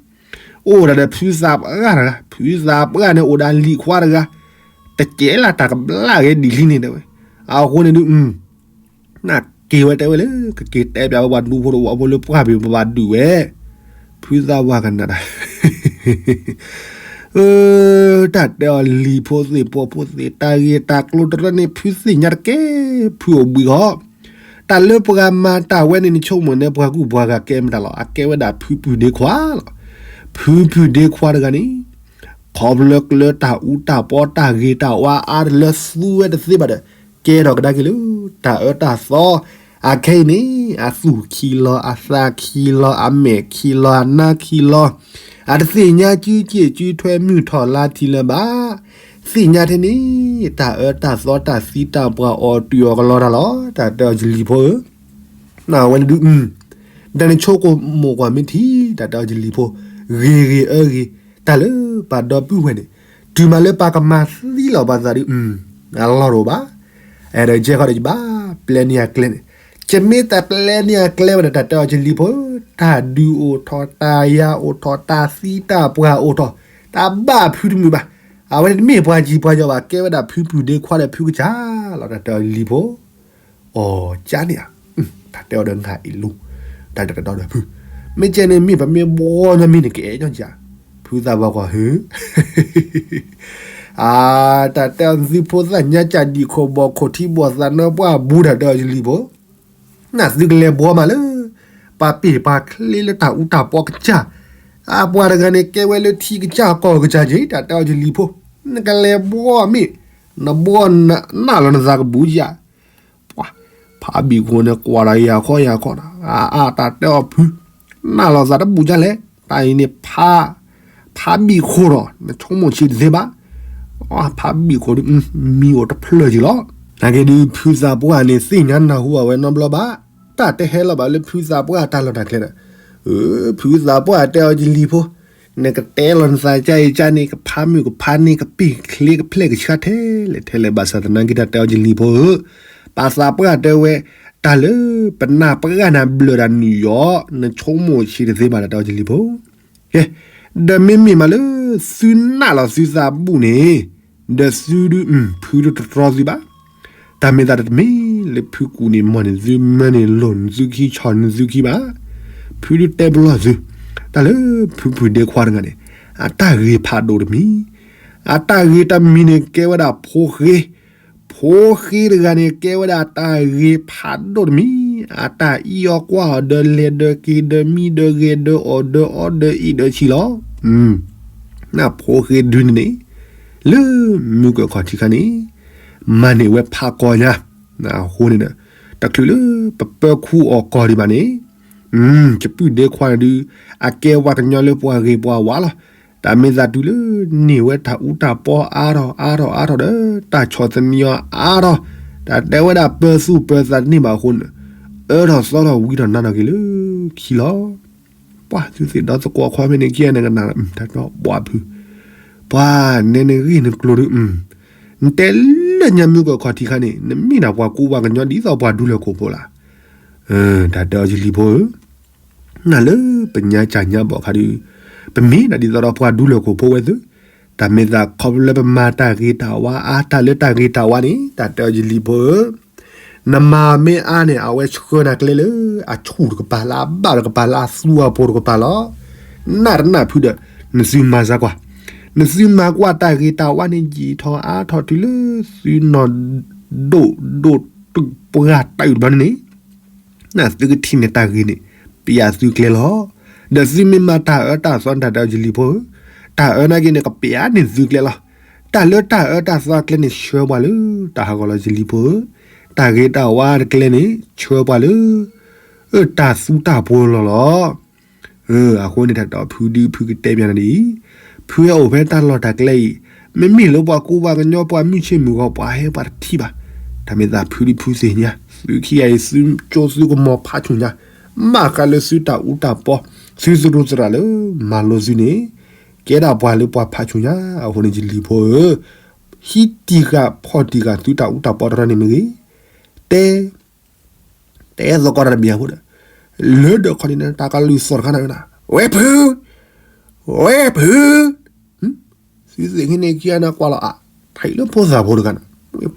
အိၣ်ဒၣ်ဒီးဖုသးပှၢ်တဂၤ, ဖုသးပှၢ်န့ၣ် အိၣ်ဒီးလံၤခွါတဂၤ, တကဲလၢတၢ်ကဘျါဂ့ၤဒ်လံန့ၣ်တဲဝဲ, အဃိန့ၣ်ဒုး နက့ၤဝဲတဲဝဲလၢ ကက့ၤတဲပျးဝဲပှၤဒူဖိတဝီဖိလၢပှၢ်ပ့ၤပဘၣ်ဒုးဝဲ, ဖုသးပှၢ်ကနၣ်တၢ် တၢ်တဲအီၤလံၤဖိသ့ၣ်ပိာ်ဖိသ့ၣ် တၢ်ဂ့ၢ်တၢ်ကျိၤတရၢန့ၣ် ဖုသ့ၣ်ညါတကဲ, ဖုအိၣ်ဘှံးဃီ, တၢ်လၢပှၤမၤတၢ်ဝဲန့ၣ် နဆိကမိၣ်န့ၣ် ပှၤကူၣ်ပှၤဂၤကဲမတၤလီၤ, အကဲဝဲဒၣ်ဖုပုၢ်ဒ့ခွါလီၤ. ဖုပုၢ်ဒ့ခွါတဂၤန့ၣ် ခီဖျိလၢတၢ်အူတၢ်ပီတၢ်ဂ့ၤတၢ်ဝါအါတလၢသူဝဲတသ့ဘၣ်ဒီး ကဲထီၣ်ကဒါက့ၤလၢ တၢ်အၢတၢ်သီ, အခဲအံၤန့ၣ် အသူၣ်ခံလီၤ အသးခံလီၤ အမဲာ်ခံလီၤ အနါခံလီၤ, အတသ့ၣ်ညါစုစ့ၣ်စုထွဲမုၢ်ထီၣ်လါထီၣ်လၢၤဘၣ်, သ့ၣ်ညါထဲန့ၣ် တၢ်အၢတၢ်သီတၢ်သံတၢ်ပှၢ်အီၤတုၤအီၤကလီတၢ်လီၤ. တၢ်တဲအီၤယလံၤဖိဧၢ, နဝဲန့ၣ်ဒုး ဒီးနဆိကမိၣ်ကွၢ်မ့ၢ်ထံ တၢ်တဲအီၤယလံၤဖိ, ဂ့ၤဂ့ၤအၢဂ့ၤ, တၢ်လၢပှၤဒီပုၢ်ဝဲၢ်န့ၣ် တုၤမးလၢပှၤကမၤသံလီၤပှၤသးဒုး အလီၢ်တအိၣ်ဘၣ်, အဲၣ်ဒိးကဲဃီဒီးယဘၣ်ပျဲန့ၢ်အကျဲန့ၣ်, ယမ့ၢ်တပျဲန့ၢ်အကျဲဝဲဒီး တၢ်တဲအီၤယလံၤဖိဧၢ, တၢ်ဒုးအိၣ်ထီၣ် တၢ်ယၤအိၣ်ထီၣ် တၢ်သံတၢ်ပှၢ်အိၣ်ထီၣ်, တၢ်ဘၣ်ဖုတမုာ်ဘၣ်, အဝဲန့ၣ်တမ့ၢ်ပှၤကံၢ်ပှၤယီၤဘၣ်, ကဲဝဲဒၣ်ဖုပုၢ်ဒ့ခွါဒီးဖုကစၢ်လီၤ. တၢ်တဲအီၤယလံၤဖိ အီၤကန့ၣ်ဧါ, တၢ်တဲအီၤဒီးနၤအံၤလူၤ, တၢ်တဲဒီးဖု, မ့ၢ်ကဲန့ၣ်မ့ၢ်ပမ့ၢ်ဘှီညီမ့ၢ်န့ၣ် ကအဲၣ်ညီကဧါ, ဖုသးပှၢ်ကွၢ်ဧၢ, အါ, တၢ်တဲအီၤသုဖိသၣ်ညါကၢ်ဒံၣ်ခိၣ်ဘီၣ်ခိၣ်ထံဘီၣ်သးနၢပှၢ်ဘူး တၢ်တဲအီၤယလံၤဖိ, နသုကလဲၤဘှီမးလၢ ပှၤပ့ၢ်ပှၤချ့လၢတၢ်အူတၢ်ပီကစၢ်, အပှၤတဂၤန့ၣ် ကဲဝဲလၢထံကစၢ်ကီၢ်ကစၢ်က့ၤ, တၢ်တဲအီၤယလံၤဖိ, နကလဲၤဘှီမ့ၢ်, နဘှီနးလီၤနသးကဘူးဧါ ပှၤ, ဖးဘံၣ်ခိၣ်န့ၣ်ကွၢ်ဒီးယၤခီယၤခီ, အါအါ တၢ်တဲအီၤဖု, နးလီၤသးတဘူးဒ်လဲၣ်, တၢ်အံၤန့ၣ်ဖး, ဖးဘံၣ်ခိၣ်ဒီး နဆိကမိၣ်ဆံးတသ့ဘၣ်, ဖးဘံၣ်ခိၣ်ဒုး မံၤအိၣ်တဖျၢၣ်က့ၤလီၤ. နာ်က့ဒုး ဖုသးပှၢ်န့ၣ် သ့ၣ်ညါနၢ်ဟူအဝဲနီတဘျီဘၣ်, တၢ်တဟဲလီၤဘၣ်လၢဖုသးပှၢ်တၢ်လီၢ်တၢ်ကျဲဒီး, ဖုသးပှၢ်တဲအီၤယလံၤဖိ, နကတဲလီၤနသးကါအံၤကါန့ၣ် ကဖးမုၢ်ကဖးန့ၢ် ကပ့ၢ်ချ့ကဖျဲၣ်ကဆှါထဲလဲၣ်ထဲလဲၣ် ဘၣ်ဆၣ်သနာ်က့ တၢ်တဲအီၤယလံၤဖိဧၢ, ပှၤသးပှၢ်တဲဝဲ, တၢ်လၢပနၢ်ပှၢ်နၤဘျၢၣ်တၢ်နုာ်ယီၤ, နဆိကမိၣ်ဆံးတသ့ဘၣ် တၢ်တဲအီၤယလံၤဖိ, ကဲ, ဒီးမ့မ့ၢ်မးလၢ သုနးလီၤသုသးဘူးန့ၣ်, ဒီးသုဒုး ဖုဒုးတတြီသုဘၣ်, တၢ်မ့ၢ်သးတမ့ၢ်လၢဖုကူၣ်န့ၣ်မီၢ်န့ၣ် သုမၢန့ၢ်လိၢ်န့ၢ်သုခံ ဆီၣ်န့ၢ်သုခံဘၣ်, ဖုဒုးတဲပလီၢ်သု, တၢ်လၢဖုဖုဒ့ခွါတဂၤန့ၣ်, အတၢ်ဂ့ၤဖးဒိၣ်တမံၤ, အတၢ်ဂ့ၤတမံၤန့ၣ် ကဲဝဲဒၣ်ဖိဃ့, ဖိဃ့တဂၤန့ၣ် ကဲဝဲဒၣ်တၢ်ဂ့ၤဖးဒိၣ်တမံၤ, အတၢ်အံၣ်အီၤကွၢ်အီၤဒီးလဲၤဒီးက့ၤဒီးမံဒီးဂဲၤဒီးအီၣ်ဒီးအီဒီးအ့ၣ်ဒီးဆံးလီၤ. နဖိဃ့ဒုန့ၣ်န့ၣ် လၢမုၢ်ကၢၢ်ခီၣ်ထံးခါန့ၣ် မၤန့ၢ်ဝဲဖးကီညါ, အဃိန့ၣ်ဒီး တချုးလၢပပၢၤခူအီၣ်ကီၢ်ဒံးဘၣ်န့ၣ် ယပုၢ်ဒ့ခွါန့ၣ်ဒုး အကဲပှၤကညီလၢပှၤဂ့ၤပှၤဝါလီၤ. တၢ်မ့ၢ်သးတုၤလၢန့ၢ်ဝဲတၢ်အူတၢ်ပီအါထီၣ်အါထီၣ်အါထီၣ်ဒီး တၢ်ဆီၣ်သနံးအီၤအါထီၣ်, တၢ်တဲဝဲဒၣ်ပၢၤသူၣ်ပၢၤသးတန့ၢ်ဘၣ်အဃိန့ၣ် အၢထီၣ်သီထီၣ်ဝံထီၣ်နါထီၣ်က့ၤလၢခံလီၤ. ပှၤသုသ့ၣ်ဒီသကိးခွါဖဲန့ၣ်ခံဂၤန့ၣ်ကနၣ် တၢ်တီဘှးဖုး, ပှၤနဲနဂ့ၢ်နကျိၤဒုး နတဲလၢညါမုၢ်ကၢၢ်ခီၣ်ထံးခါန့ၣ် နမ့ၢ်ဒၣ်ပှၤကူပှၤကညီဒ်သိးပှၤဒူလၢၢ်ခိၣ်ဖိလၢ်. တၢ်တဲအီၤယလံၤဖိဧၢ, နလၢပညါကၢ်ညါဘီၣ်ခါဒုး ပမ့ၢ်ဒၣ်ဒ်သိးဒီးပှၤဒူလၢၢ်ခိၣ်ဖိဝဲသု, တၢ်မ့ၢ်သးခီဖျိလၢပမၤတၢ်ဂ့ၤတၢ်ဝါအါ တၢ်လၢတၢ်ဂ့ၤတၢ်ဝါန့ၣ် တၢ်တဲအီၤယလံၤဖိဧၢ, နမၤမ့ၢ်အါန့ၣ် အဝဲဆှၢနၤကျဲလၢ အဆူၣ်တကပၤလၢအဘၣ်တကပၤလၢအသူအပှိၤတကပၤလီၤ. နၢ်တနၢ်ဖုဒီး နသုမၤစၢ်ကွၢ်, နသုမၤကွၢ်တၢ်ဂ့ၤတၢ်ဝါန့ၣ် ယံာ်ထီၣ်အါထီၣ်တုၤလၢသုနီၢ်ဒိၣ်ဒိၣ်တုာ်ပှၢ်တၢ်အုၣ်တဘျီန့ၣ်န့ၣ် နသုကထံၣ်န့ၢ်တၢ်ဂ့ၤန့ၣ် ပယၤသုကျဲလီၤ. ဒီးသုမ့ၢ်မၤတၢ်အၢတၢ်သီန့ၣ် တၢ်တဲအီၤယလံၤဖိဧၢ, တၢ်အၢနာ်က့န့ၣ် ကပယၤန့ၢ်သုကျဲလီၤ. တၢ်လၢတၢ်အၢတၢ်သီကျဲန့ၣ် ဆှၢပှၤလၢတၢ်ဟးဂီၤလီၤယလံၤဖိဧၢ, တၢ်ဂ့ၤတၢ်ဝါတကျဲန့ၣ် ဆှၢပှၤလၢ တၢ်သူတၢ်ပှီၤလီၤလီၤ. အဃိန့ၣ် တၢ်တဲအီၤဖုဒုး ဖုကတဲပၠးနၤဒ်အံၤ, ဖုဟဲအိၣ်ဖဲတၢ်လီၢ်တၢ်ကျဲအံၤ, မ့မ့ၢ်လၢပှၤကူပှၤကညီပှၤမုၢ်ဆ့ၣ်မုၢ်ဂီၤ ပှၤဟဲပှၤတထံၣ်ဘၣ်. တၢ်မ့ၢ်သးဖုဒုးဖုသ့ၣ်ညါ, သုခံဂၤအံၤ သုကၠိသုကမီၤဖးဆူၣ်ညါ, ဘၣ်ဃးလၢသုတၢ်အူတၢ်ပီ, သုသရူးသရၣ်လၢမၤလိသုန့ၣ်, ကဲဒၣ်ပှၤလၢပှၤဖးဆူၣ်ညါ. အဃိန့ၣ်ယလံၤဖိဧၢ, ဟံးတံၢ်ဃာ်ဖီၣ်တံၢ်ဃာ်သုတၢ်အူတၢ်ပီတရၢန့ၣ်မ့ၢ်ဂ့ၤ, တဲ တဲသကိးတၢ်တဘျီဖိဒီး, လၢဒၢးခီန့ၣ် တၢ်ကလုၢ်သီၣ်တခါန့ၣ်ဝဲဒၣ်, ဝဲဖု, ဝဲဖု, သုသ့ၣ်ခံန့ၣ်ခံဂၤန့ၣ်ကွၢ်လီၤအါ, ထံၣ်လၢဖိသၣ်ဖိတဂၤန့ၣ်,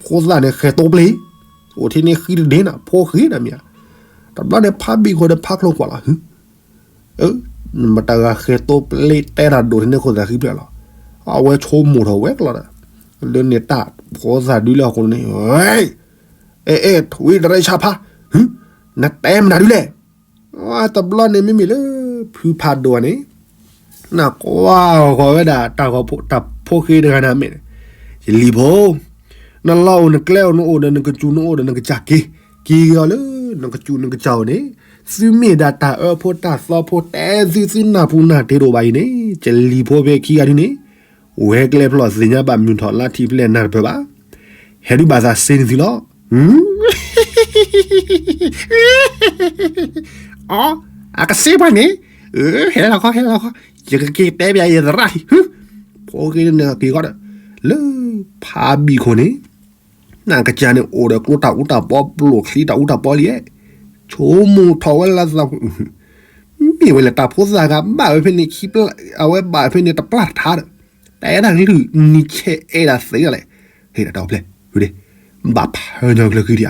ဖိသၣ်န့ၣ်ဃဲၤတိပျ့ၤ, အိၣ်ထဲန့ၣ်ဃံတဒ့နၤ ဖိဃ့နၤမ့ၢ်ဧါ, တဘျီန့ၣ်ဖးဘံၣ်ခိၣ်ဒီးဖးချိၣ်ကွၢ်လီၤ, မတၤဂၤဃဲၤတိပျ့ၤတဲတၢ်ဒိၣ်ထဲန့ၣ်ခိၣ်သးဃံဖျၢၣ်လီၤ, အဝဲဆိကမိၣ်ထီၣ်ဝဲကျီဒီး, လၢန့ၣ်တၢ်ဖိသၣ်ဒုးလၢအဃိန့ၣ် အဲ အဲ ထွံတရၢဆါဖး, နတဲမနုၤဒ်လဲၣ်. တဘျီန့ၣ်မ့မ့ၢ်လၢ ဖုဖးဒိၣ်န့ၣ်, နကွၢ်ဃီၤဝဲဒၣ် တၢ်ဖိဃ့တဂၤန့ၣ်မ့ၢ်, ယလံၤဖိ, နလီၢ်အိၣ်နကျဲအိၣ် နအိၣ်ဒီးနကစူၢ် နအိၣ်ဒီးနကစၢ်က့ၤ, က့ၤအီၤလၢ နကစူၢ်နကစၢ်အိၣ်န့ၣ်, သုမ့ၢ်ဒၣ်တၢ်အၢဖိတၢ်သီဖိ တဲသုသုနၢ်ပူၤနၢ်တ့ၤတအိၣ်ဘၣ်အံၤန့ၣ်, ယလံၤဖိဖဲခံဂၤဒုန့ၣ်, ဝဲကျဲဖျီၣ်သ့ၣ်ညါဘၣ်မုၢ်ထီၣ်လါထံဖျဲၣ်နၢ်တပၢၢ်ဘၣ်, ဟဲဒုးဘၣ်သးစ့န့ၣ်သုလီၤ. အကစ့ပှၤန့ၣ်, ဟဲလီၤခီ ဟဲလီၤခီ, ယကက့ၤတဲပၠးယသရၣ်ထံး, ဖိဃ့န့ၣ်က့ၤဃီဒီး, လၢဖးဘံၣ်ခိၣ်န့ၣ်, နကစၢ်န့ၣ်အိၣ်ဒီးကျိတၢ်အူတၢ်ပီ ပျိၢ်ချံတၢ်အူတၢ်ပီလံ, ဆိကမိၣ်ထီၣ်ဝဲလၢသး မ့ၢ်ဝဲလဲၣ် တၢ်ဖိသၣ်ဂၤဘၣ်ဝဲဖဲန့ၣ် ခံပျၢ်, အဝဲဘၣ်ဖဲန့ၣ်တပျၢ်တထါဒီး, တၢ်အဲၣ်တၢ်ကလုၢ်နံၤဆဲးအဲၣ်ဒၣ်သ့ဒၣ်လဲၣ်, ဟ့ၣ်တၢ်တၢ်အိၣ်ဖျဲၣ်, ဘၣ်ဖၢညီကျၢၤဃံဒံးဧါ, ဖၢဃီ ဖၢဃီ,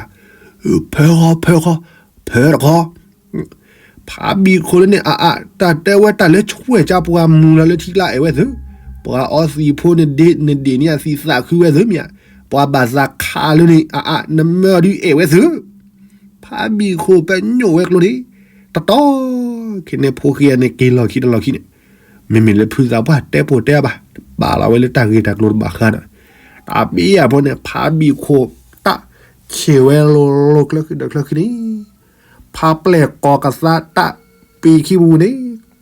ဖၢတခီ, ဖးဘံၣ်ခိၣ်လၢန့ၣ်အါအါ တၢ်တဲဝဲတၢ်လၢဆွဲၣ်ကၠါပှၤမူၤလၢလၢထံကျါအဲၣ်ဝဲသု, ပှၤအီသံးဖိန့ၣ်ဒ့ၣ်န့ၣ်ဒ့ၣ်န့ၢ်အသံးသးခုဝဲသု မ့ၢ်ဧါ, ပှၤဘၣ်သးခးလၢန့ၣ်အါအါ နမၢအီၤဒုးအဲၣ်ဝဲသု ဖးဘံၣ်ခိၣ်ပညိၣ်ဝဲကျိန့ၣ်, တတီ, ခဲန့ၣ်ဖိဃ့န့ၣ်က့ၤလီၢ်ခံတလီၢ်ခံန့ၣ်, မ့မ့ၢ်လၢဖုသးပှၢ်တဲပိာ်တဲအါဘၣ်, ဘၣ်လီၤဝဲလၢတၢ်ဂ့ၢ်တၢ်ကျိၤတဘၣ်ဃးဒီး, တၢ်ပ့ၢ်ယၢ်ဖိန့ၣ် ဖးဘံၣ်ခိၣ်တၢ်ဆံၣ်ဝဲလိၤလိၤကျၢဃံဒီးကျၢဃံန့ၣ်, ဖးပျဲၢ်ကိးကသါတၢ်ပ့ၤခံပူၤန့ၣ်,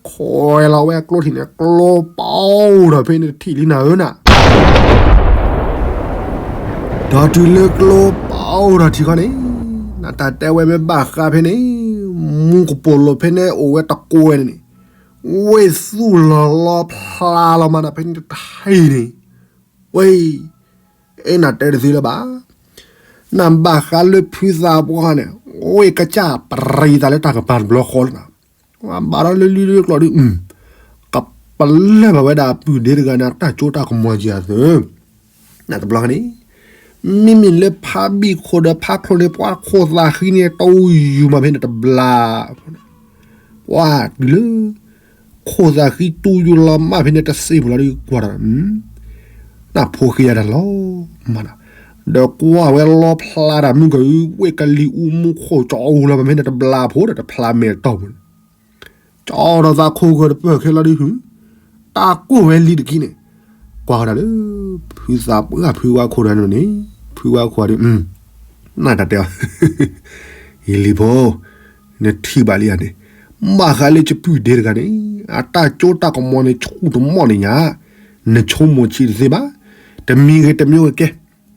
ခိးလီၤဝဲကျိထံးန့ၣ် ကျိပအိၣ်ထီၣ်ဖဲန့ၣ်တထံၣ်လံနၤဧၢနၤ ဒီးတုၤလၢကျိပအိၣ်ထီၣ်ထံးခီန့ၣ်, နတၢ်တဲဝဲမ့ၢ်ဘၣ်ဃးဖဲန့ၣ်, မူကပိာ်လိၤဖဲန့ၣ်အိၣ်ဝဲတကိးဝဲန့ၣ်န့ၣ်, ဝ့ၢ်သူၣ်လီၤလီၤဖျါလီၤမးနၤဖဲန့ၣ်တထံၣ်န့ၣ်, ဝဲ အဲၣ်နၤတဲတသ့လၢၤဘၣ်, နဘၣ်ဃးလၢဖုသးပှၢ်န့ၣ်, ဝ့ၢ်ကစၢ်ပရံးသးလၢတၢ်ကပၤတဘျီဃီလၢၤနၤ, ဘၣ်ဒီးလၢလံလၢကျိးဒုး, ကပလၢၢ်ဘၣ်ဝဲဒၣ်အပုၢ်ဒ့တဂၤန့ၣ် တၢ်ကၠိတၢ်ကမီၤက့ၤအသၢ, နတဘျီန့ၣ်, မ့မ့ၢ်လၢဖးဘံၣ်ခိၣ်ဒီးဖးချိၣ်န့ၣ် ပှၤခိၣ်သးဃံန့ၣ် တူယူၤမးဖဲန့ၣ်တဘျီ ပှၤတုၤလၢ ခိၣ်သးဃံတူယူၤလီၤမးဖဲန့ၣ်တစ့ၢ်ပူၤလီၤဒီးကွၢ်ဒီး, နဖိဃ့ယၤတၢ်လီၤမးနၤ, ဒီးကွၢ်ဝဲလီဖျါတၢ်မုၢ်ကၢအု ဝ့ၢ်ကလံၤအူမူခိၣ် ကၠီအူလီၤ ပမ့ၢ်န့ၣ်တဘျါဖိဒီး တဖျါမဲာ်တီၢ်ပူၤန့ၣ် ကၠီဒီးသးခိၣ်ဂၢၢ်တပၢၢ်ခဲလီၤဒုးဟု တၢ်ကိၢ်ဝဲလံတက့ၢ်န့ၣ် ကွၢ်ဃီၤတၢ်လၢ ဖုသးပှၢ်ဖုဝါခိၣ်တဂၤန့ၣ်န့ၣ် ဖုဝါခိၣ်ဒီး နတၢ်တဲအီၤ ယလံၤဖိ နထံၣ်ဘၣ်လံဧါန့ၣ် ဘၣ်ဃးလၢယပုၢ်ဒ့တဂၤန့ၣ် အတၢ်စိတၢ်ကမီၤန့ၣ် ဆူၣ်တမီၢ်န့ၣ်ညါ နဆိကမိၣ်ဆံးတသ့ဘၣ်. တမံၤဂ့ၤတမံၤဂ့ၤကဲ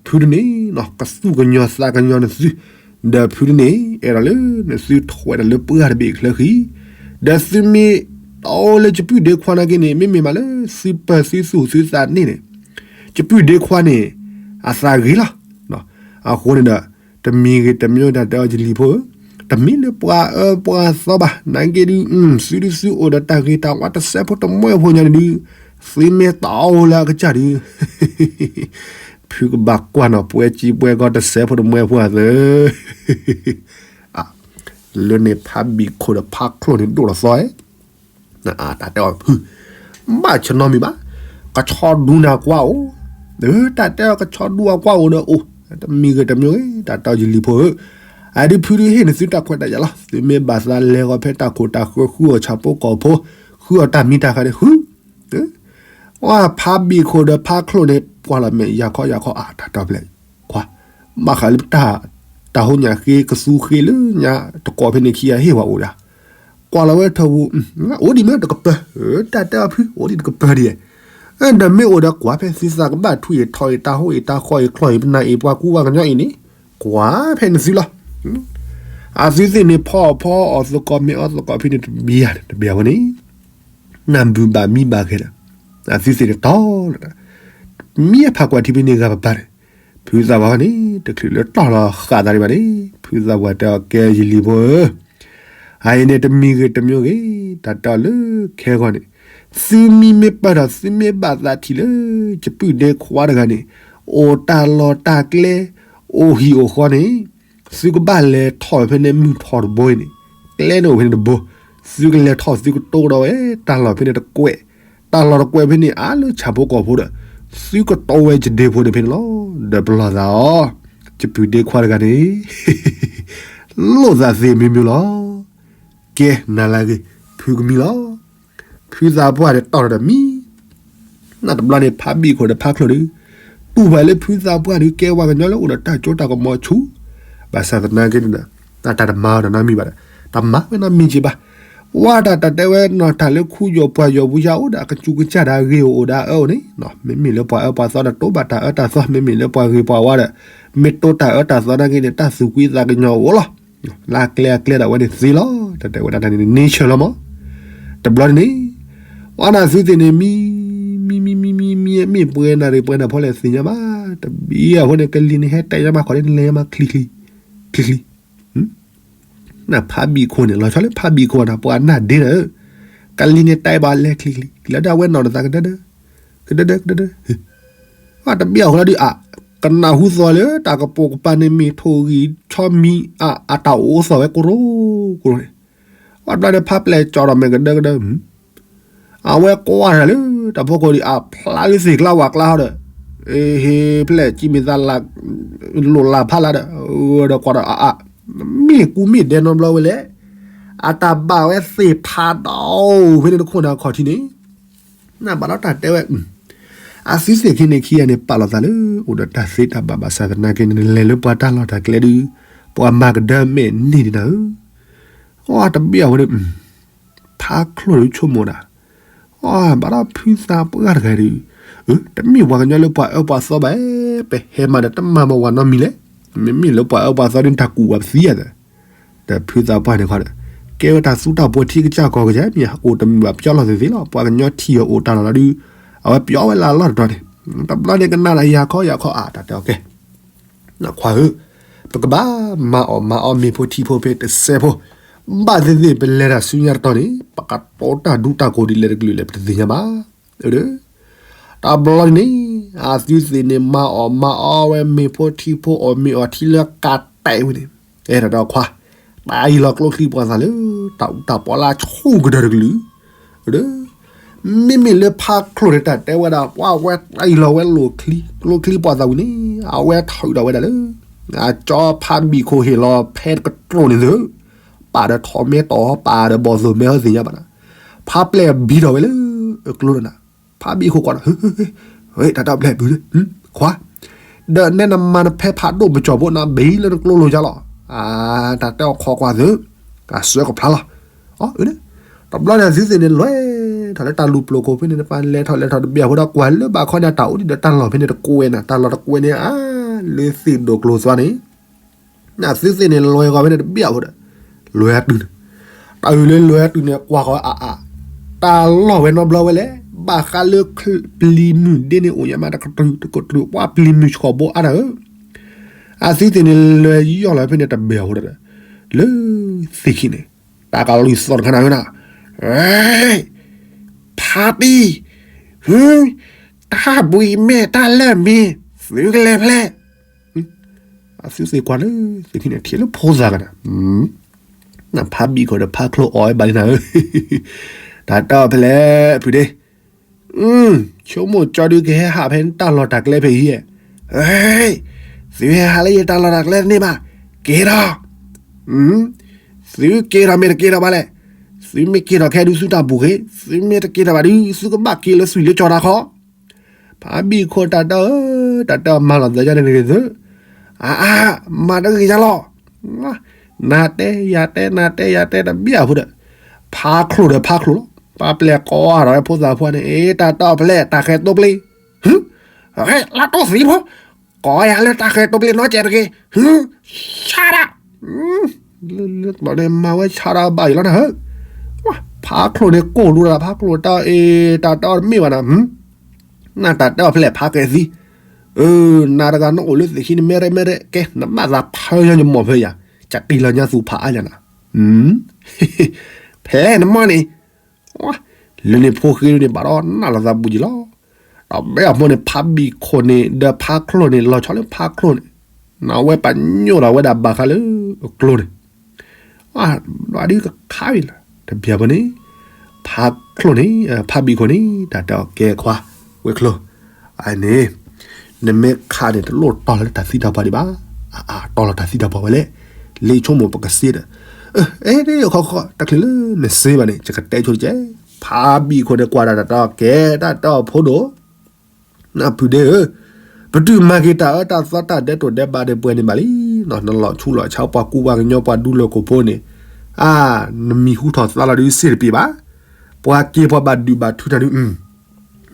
ဖုတန့ၣ် ကသူၣ်ကညီၤသးကညီၤနသု ဒီးဖုတန့ၣ် အဲၣ်ဒိးလၢနသုထွဲဒီးလၢပှၢ်တဘ့ၣ်ချၢဃံ ဒီးသုမ့ၢ် တအိၣ်လၢယပုၢ်ဒ့ခွါနာ်က့န့ၣ် မ့မ့ၢ်မးလၢသုပၢၤသုသူၣ်သုသးန့ၣ်န့ၣ် ယပုၢ်ဒ့ခွါန့ၣ် အသးဂ့ၤလီၤ. အဃိန့ၣ်ဒီး တမံၤဂ့ၤတမံၤတၢ်တဲအီၤယလံၤဖိဧၢ, တမ့ၢ်လၢပှၤအၢပှၤသီဘၣ်, နာ်က့ဒုး သုဒုးသုအိၣ်ဒီးတၢ်ဂ့ၤတၢ်ဝါတစဲးဖိတမှဲဖိညါန့ၣ်ဒုး, သုမ့ၢ်တအိၣ်လၢအကစၢ်ဒုး ဖုကဘၣ်ကွၢ်နီၤ ပှဲၤစံပှဲၤကီၢ်တစဲးဖိတမှဲဖိအသၢ လၢန့ၣ်ဖးဘံၣ်ခိၣ်ဒီးဖးချိၣ်န့ၣ်ဒိၣ်ထီၣ်သီဧါ, တၢ်တဲအီၤဖု, ဘၣ်ဆၢနီတမံၤဘၣ်, ကဆီဒူနၤကွၢ်အိၣ်, တၢ်တဲအီၤကဆီဒူအကွၢ်အိၣ်ဒီးအိၣ်, တမံၤဂ့ၤတမံၤဂ့ၤ တၢ်တဲအီၤယလံၤဖိဧၢ, အဒုးဖုဒုးဟ့ၣ်န့ၣ်သုတၢ်ခွဲးတၢ်ယာ်လီၤ, သုမ့ၢ်ဘၣ်သးလဲၤဂီၤဖဲတၢ်ခိၣ်တၢ်ဃၢ ဃုအီၣ်ဆၣ်ဖိကီၢ်ဖိ, ဃုအီၣ်တၢ်မံၤတၢ်ဃါန့ၣ်ဃု ဝဲဖးဘံၣ်ခိၣ်ဒီးဖးချိၣ်န့ၣ် ပှၤလီၤမဲာ်ယၤခီယၤခီအါ တၢ်တဲဖျဲး, ကွၢ်, ဘၣ်ဃးလၢတၢ်, တၢ်ဟိညၣ်ဃ့ကသူဃ့လၢညါတကိးဖဲန့ၣ်ခံဂၤဟ့ၣ်ဝဲအိၣ်ဒၣ်, ကွၢ်လီၤဝဲထၢပူၤ, အိၣ်ဒံးမ့ၢ်တကပၢၤ, တၢ်တဲအီၤဖု အိၣ်ဒံးတကပၢၤဒံး, ဒီးမ့ၢ်အိၣ်ဒီးကွၢ်ဖဲသုသးကဘၣ်ထွံၣ်အံၤထီၣ်အံၤတၢ်ဟိအံၤတၢ်ဃီအံၤချီၣ်အံၤပနၢ်အံၤပှၤကူပှၤကညီအံၤန့ၣ်, ကွၢ်ဖဲန့ၣ်သုလီၤ အသုသ့ၣ်န့ၣ် ဖီအီၣ်ဖီအီၣ်သကိးမ့ၢ်အီသကိးဖဲန့ၣ်တဘျီန့ၣ် တဘျီဝဲန့ၣ်, နၢ်ဘုးဘၣ်မံဘၣ်ဂဲၤဒီး, အသုသ့ၣ်န့ၣ်တီလီၤ, မံဖးကွၢ်ထံဖဲန့ၣ်ဂၤပပၢ်န့ၣ်, ဖုသးပှၢ်န့ၣ် တချုးလၢတီၢ်လီၤဃာ်သးဒံးဘၣ်န့ၣ် ဖုသးပှၢ်တဲအီၤကဲယလံၤဖိဧၢ အအံၤန့ၣ်တမံၤဂ့ၤတမံၤဂ့ၤ တၢ်တဲအီၤလၢခဲဂီၢ်န့ၣ်, သုမံမ့ၢ်ပၢၢ်ဒီးသုမ့ၢ်ဘၣ်သးထံၣ်လၢ ယပုၢ်ဒ့ခွါတဂၤန့ၣ်, အိၣ်တၢ်လီၢ်တၢ်ကျဲ, အိၣ်ဟံၣ်အိၣ်ဃီန့ၣ်, သုကဘၣ်လဲၤထီၣ်ဖဲန့ၣ်မုၢ်ထီၣ်တဘိအံၤန့ၣ်, ကျဲန့ၣ်အိၣ်ဖဲန့ၣ်တဘိ, သုကလဲၤထီၣ်သုကတိဒီးဝဲ တၢ်လီၢ်ဖဲန့ၣ်တကွဲး, တၢ်လီၢ်တကွဲးဖဲန့ၣ်အါလၢဆၣ်ဖိကီၢ်ဖိဒီး, သုကတိဝဲယဒ့ဖိန့ၣ်ဖဲန့ၣ်လီၤ, ဒီးပလီၢ်သးအီၤ, ယပုၢ်ဒ့ခွါတဂၤန့ၣ် လိၣ်သးသ့မ့ၢ်မ့ၢ်လီၤ, ကဲနၤလၢအဂ့ၤ, ဖုကမံလီၤ, ဖုသးပှၢ်န့ၣ်တီၢ်ဒီးမံ နတဘျီန့ၣ် ဖးဘံၣ်ခိၣ်ဒီးဖးချိၣ်ဒီး, တူၢ်ဘၣ်လၢဖုသးပှၢ်ဒီး ကဲပှၤကညီလၢအိၣ်ဒီးတၢ်စိတၢ်ကမီၤဆူၣ်, ဘၣ်ဆၣ်သနာ်က့န့ၣ်ဒီး, တၢ်တမၤအီၤနီတမံၤဘၣ်ဒီး, တမၤဝဲနီတမံၤက့ဘၣ်. ဝဲတၢ်တၢ်တဲဝဲနီၢ်တၢ်လၢခူယိာ်ပှၢ်ယိာ်ပူၤယါအိၣ်ဒီး အကစူၢ်ကစၢ်ဒီးအဂ့ၢ်အိၣ်အိၣ်ဒီးအအၢအိၣ်န့ၣ်, မ့မ့ၢ်လၢပှၤအၢပှၤသီဒီးတိဘၣ်တၢ်အၢတၢ်သီ, မ့မ့ၢ်လၢပှၤဂ့ၤပှၤဝါဒီး, မ့ၢ်တိတၢ်အၢတၢ်သီနာ်က့န့ၣ် တၢ်သူၣ်ကွံသးကညီၤအိၣ်လီၤ. လၢအကျဲအကျဲဒၣ်ဝဲန့ၣ်သ့လီၤ. တၢ်တဲဝဲဒၣ်တၢ်န့ၣ် nature လီၤမး. တဘျီန့ၣ်, ဝဲနသုသ့ၣ်န့ၣ် မံ, မံမံမံမံမံ မ့ၢ်ပှဲၤနၣ်ရံၣ်ပှဲၤနၣ်ဖီလဲၣ်သ့ၣ်ညါဘၣ်. တဘျီအဃိန့ၣ် ကလံၤန့ၣ်ဟဲတဲညါမး ခီၣ်န့ၣ်လဲၤညါမး ချံချံ, ချံချံ. နဖးဘံၣ်ခိၣ်န့ၣ် လီၤဆီလၢဖးဘံၣ်ခိၣ်နၤ ပှၤနၢ်ဒ့နၤဧၢ, ကလံၤန့ၣ်တဲဘၣ်လဲၤချံချံ, လၢဒၣ်ဝဲနီၢ်နသးကဒၢဒၢ, ကဒၢဒၢကဒၢဒၢ တဘျီအဃိလီၤဒုးအါ, ကနၢ်ဟူသီလၢတၢ်ကပိာ်ကပၤန့ၣ် မ့ၢ်ထိၣ်ဂံၢ်ဆီမံၤအါ အတၢ်အိၣ်သီၣ်ဝဲကရိကရိန့ၣ်, အဘျီန့ၣ်ဖးပျဲၢ်ကၠီဒီးမဲာ်ကဒၢကဒၢ, အဝဲကွၢ်တၢ်လၢ တၢ်ဖီခိၣ်ဒံးအဖျါလၢသ့ၣ်ကျါဝၣ်ကျါဟီဒီး, ဟ့ၣ်ဖျဲၣ်ကံမ့ၢ်သးလၢ လိၣ်လၢ်ဖးလၢဒီး, ဒီးကွၢ်ဒီးအါအါ, မ့ၢ်ကူမ့ၢ်ဒဲနီတဘျီဝဲလဲၣ်, အတၢ်ဘၣ်ဝဲသ့ၣ်ဖးဒိၣ်ဖဲန့ၣ်တခိၣ်န့ၣ်အခီၣ်ထံးန့ၣ် နဘၣ်ဒီးတၢ်တဲဝဲ, အသုသ့ၣ်ခံန့ၣ်ခံဂၤန့ၣ် ပာ်လီၤသးလၢ အိၣ်ဒီးတၢ်သ့တၢ်ဘၣ်ဘၣ်ဆၣ်သနာ်က့န့ၣ် လဲၤလၢပှၤတၢ်လီၢ်တၢ်ကျဲဒုး, ပှၤမၤကဒၢမဲာ်န့ၢ်ဒံးနၤဧၢ, အတဘျီအဝဲဒၣ်, ဖးချိၣ်ဒုးဆိကမိၣ်ဒၣ်, ဘၣ်ဒီးဖုသးပှၢ်တဂၤဒုး, တမ့ၢ်ပှၤကညီလၢပှၤအၢပှၤသီဘၣ်, ပဟဲမးဒီးတမၤမၤဝဲနီတမံၤလဲၣ်, မ့မ့ၢ်လၢပှၤအၢပှၤသီဒုးတၢ်ကူၣ်ဝဲပသံယၤသၢ ဒီးဖုသးပှၢ်န့ၣ်ခီဒီး, ကဲဝဲတၢ်သူတၢ်ပှီၤထံကစၢ်ကီၢ်ကစၢ်မ့ၢ်ဧါ, အိၣ်တမုာ်ဘၣ်ပျီလီၤသ့ၣ်သ့ၣ်လီၤ, ပှၤကညီထံၣ်အီၤအိၣ်တၢ်လီၢ်လီၤဒုး, အဝဲပျီဝဲလၢအလီၢ်တတီၤန့ၣ်, တဘျီန့ၣ်ကနၣ်ဒီးယၤခီယၤခီအါ တၢ်တဲအီၤကဲ, နခွါဧၢ, ပကဘၣ်မၤအီၣ်မၤအီမ့ၤဖိထံဖိဖဲတစဲးဖိ, ဘၣ်သ့ၣ်သ့ၣ်ပလဲၤတၢ်ဆူညါတတီၤန့ၣ် ပကတိတၢ်ဒူတၢ်ကိၢ်ဒ်လဲၣ်တကလုာ်လဲၣ် ပတသ့ၣ်ညါဘၣ်. တဘျီန့ၣ်, အသုသ့ၣ်န့ၣ် မၤအီၣ်မၤအီဝဲမ့ၤဖိထံဖိ အီၣ်မ့ၤအီထံလၢကးတဲာ်ဝဲန့ၣ်, အဲၣ်ဒိးခွါ, တၢ်အံၤလီၤကျိချံပှၤသးလၢ တၢ်အူတၢ်ပီလၢဆူၣ်ကတၢၢ်တကလုာ်, ဒီး, မ့မ့ၢ်လၢဖါချိၣ်န့ၣ် တၢ်တဲဝဲဒၣ် ပှၤဝဲတၢ်အံၤလီၤဝဲလိာ်ချံ, လိာ်ချံပှၤသးဝံၤန့ၣ် အဝဲထုးဒီးဝဲဒၣ်လၢ အကၠီဖါဘံၣ်ခိၣ်ဟ့ၣ်လီၤဖဲတကတြိၣ်န့ၣ်သု, ပာ်ဒီးထီးမဲတီၤ ပာ်ဒီးဘီၣ်သိၣ်မဲဟီသ့ၣ်ညါဘၣ်နၤ, ဖါပျဲၢ်ဘံထီၣ်ဝဲလၢအကျိဒီးနၤ, ဖါဘံၣ်ခိၣ်ကွၢ်ဒီး တၢ်တၢ်ပျဲၢ်ဘု, ခွါ ဒီးနဲနမၤနဖဲဖးဒိၣ်ပကၠီၤဖိနဘံလၢနကျိလိၤယါလီၤ, တၢ်တဲအီၤခိးကွၢ်သု, အစၢကဖျါလီၤ, အ တဘျီန့ၣ် အသုသ့ၣ်န့ၣ်လဲၤထီၣ်လၢတၢ်လူၤပျိၤခိၣ်ဖဲန့ၣ် တပၤလဲၤထီၣ်လဲၤထီၣ်တဘျီအဃိဒီး ကွၢ်လၢဘၣ်ခီန့ၣ် တၢ်အိၣ်ဒံးဒီးတၢ်လီၢ်ဖဲန့ၣ်တကွဲးနၤ, တၢ်လီၢ်တကွဲးန့ၣ် အါ လၢသ့ၣ်ဒိၣ်ကျိၤသွါန့ၣ် အသုသ့ၣ်န့ၣ် လဲၤဃီၤဖဲန့ၣ်တဘျီအဃိဒီး လဲၤတုၤန့ၣ်, တၢ်အုၣ်လၢလဲၤတုၤန့ၣ် ကွၢ်ဃီၤအါအါ, တၢ်လီၢ်ဝဲနီတဘျီဝဲလဲၣ်, ဘၣ်ဃးလၢပျံၤမုၢ်ဒ့န့ၣ် အိၣ်ညါမးတကတြူၢ်တကတြူၢ် ပှၤပျံၤမုၢ်ဆှီၣ်ဘိအါတၢ်ဧၢ, အသုသ့ၣ်န့ၣ် လဲၤယီၢ်လီၤဖဲန့ၣ်တဘျီအဃိဒီး လၢသ့ၣ်ခံန့ၣ် တၢ်ကလုၢ်သီၣ်တခါနၤဧၢနၤ, ဖါပံၣ်, တၢ်ဘှံးမ့ၢ်တၢ်လၢာ်မ့ၢ် သုကလဲၤဖဲလဲၣ်, အသုသ့ၣ်ကွၢ်လၢသ့ၣ်ခံန့ၣ် ထံၣ်လၢဖိသၣ်ကနၤ, နဖါဘံၣ်ခိၣ်ဒီးဖါချိၣ်အီၤဝဲဘၣ်လံနၤဧၢ, တၢ်တဲအီၤဖဲလဲၣ် ဖုဒ့, ဆိကမိၣ်ကၠီဒုကဟဲဟးဖဲတၢ်လီၢ်တၢ်ကျဲဖဲအံၤ, သုဟဲဟးလၢယတၢ်လီၢ်တၢ်ကျဲတန့ၢ်ဘၣ်, က့ၤထီၣ် သုက့ၤထီၣ်မ့ၢ်တက့ၤထီၣ်ဘၣ်လဲၣ်, သုမ့ၢ်က့ၤထီၣ်ခဲဒုးသုတၢ်ဘူၣ်ဃ့, သုမ့ၢ်တက့ၤထီၣ်ဘၣ်ဒုး သုကဘၣ်က့ၤလၢသွံၣ်လၢကၠီၤတၢ်ခီ, ဖါဘံၣ်ခိၣ်တၢ်တဲအီၤ, တၢ်တဲအီၤမၤလီၤသးယါန့ၣ်တဂ့ၤသု, အါအါ, မၤတဂ့ၤယါလီၤ, နတဲယၤတဲ နတဲယၤတဲတဘျီအဃိဒီး ဖါချိၣ်ဒီးဖါချိၣ်လီၤ, ပှၤပျဲၢ်ကိးထီၣ်ဝဲဖိသၣ်ဖိန့ၣ် အ့ တၢ်တဲအီၤဖဲလဲၣ် တၢ်ဃဲၤတိပျ့ၤ, ဟ့ လါတိၢ်သံဖိ, ကိးယၤလၢတၢ်ဃဲၤတိပျ့ၤနီတစဲးတဂ့ၤ, ဟ့ ဆါဒၣ်, လၢလၢကျီန့ၣ် မၤဝဲဆါဒၣ်ဘၣ်ယံၤလီၤနၤဧၢ, ဖါချိၣ်န့ၣ်ကိၢ်လူဒီး ဖါချိၣ်တၢ်အ့ တၢ်တဲအီၤတမ့ၢ်ဘၣ်နၤ, နတၢ်တဲအီၤဖဲလဲၣ်ဖါကဲၤသံ, အၢ နၤတဂၤနအိၣ်လၢသ့ၣ်ခံန့ၣ် မဲရဲမဲရဲ ကဲ နဘၣ်သးဖၢယါယမီၢ်ဖဲယၤ, ကတံၢ်လီၤညါသူဖးအါယၤနၤ, ဖဲနမီၢ်န့ၣ်, လၢန့ၣ်ဖိဃ့န့ၣ်ဘၣ်ဒီးနးလီၤသးဘူးယံၤလီၤ, ဒီးဘဲအမိၢ်န့ၣ် ဖါဘံၣ်ခိၣ်န့ၣ် ဒီးဖါချိၣ်န့ၣ် လီၤဆီလၢဖါချိၣ်န့ၣ်, နဝဲပာ်ညိၣ်ဒီးဝဲဒၣ်ဘၣ်ဃးလၢအကျိန့ၣ် ဘၣ်ဒုးကခါအံၤလီၤ, တဘျီဘၣ်န့ၣ်, ဖါချိၣ်န့ၣ်, ဖါဘံၣ်ခိၣ်န့ၣ် တၢ်တဲအီၤကဲခွါ, ဝဲၤကျိၤ, အန့ၣ်, နမ့ၢ်ခးန့ၣ် တလိၣ်တီလီၤလၢတၢ်သံတၢ်ပှၢ်ဒံးဘၣ်, အအတီလီၤတၢ်သံတၢ်ပှၢ်ဝဲလဲၣ်, လ့ဆိကမိၣ်ပကစ့ဒီး, အဲ ခီခီ တချုးလၢနစ့ဘၣ်န့ၣ် ယကတဲဆိတက့ၢ်, ဖါဘံၣ်ခိၣ်န့ၣ်ကွၢ်တၢ်တၢ်တဲအီၤကဲ တၢ်တဲအီၤဖိဒိၣ် နဖုဒ့ဧၢ, ပတုာ်မၤက့ၤတၢ်အၢတၢ်သီတၢ်ဒဲးတိၢ်ဒဲးဘးဒဲးပှဲၤန့ၣ်ဘၣ်လံ, နလီၤဆူၣ်လီၤဆါပှၤကူပှၤကညီပှၤဒူလၢၢ်ခိၣ်ဖိန့ၣ်, အါ, နမံၤဟူထီၣ်သါလီၤဒုးစ့တပ့ၤဘၣ်, ပှၤက့ၤပှၤဘၣ်ဒုးဘၣ်ထူတၢ်ဒုး,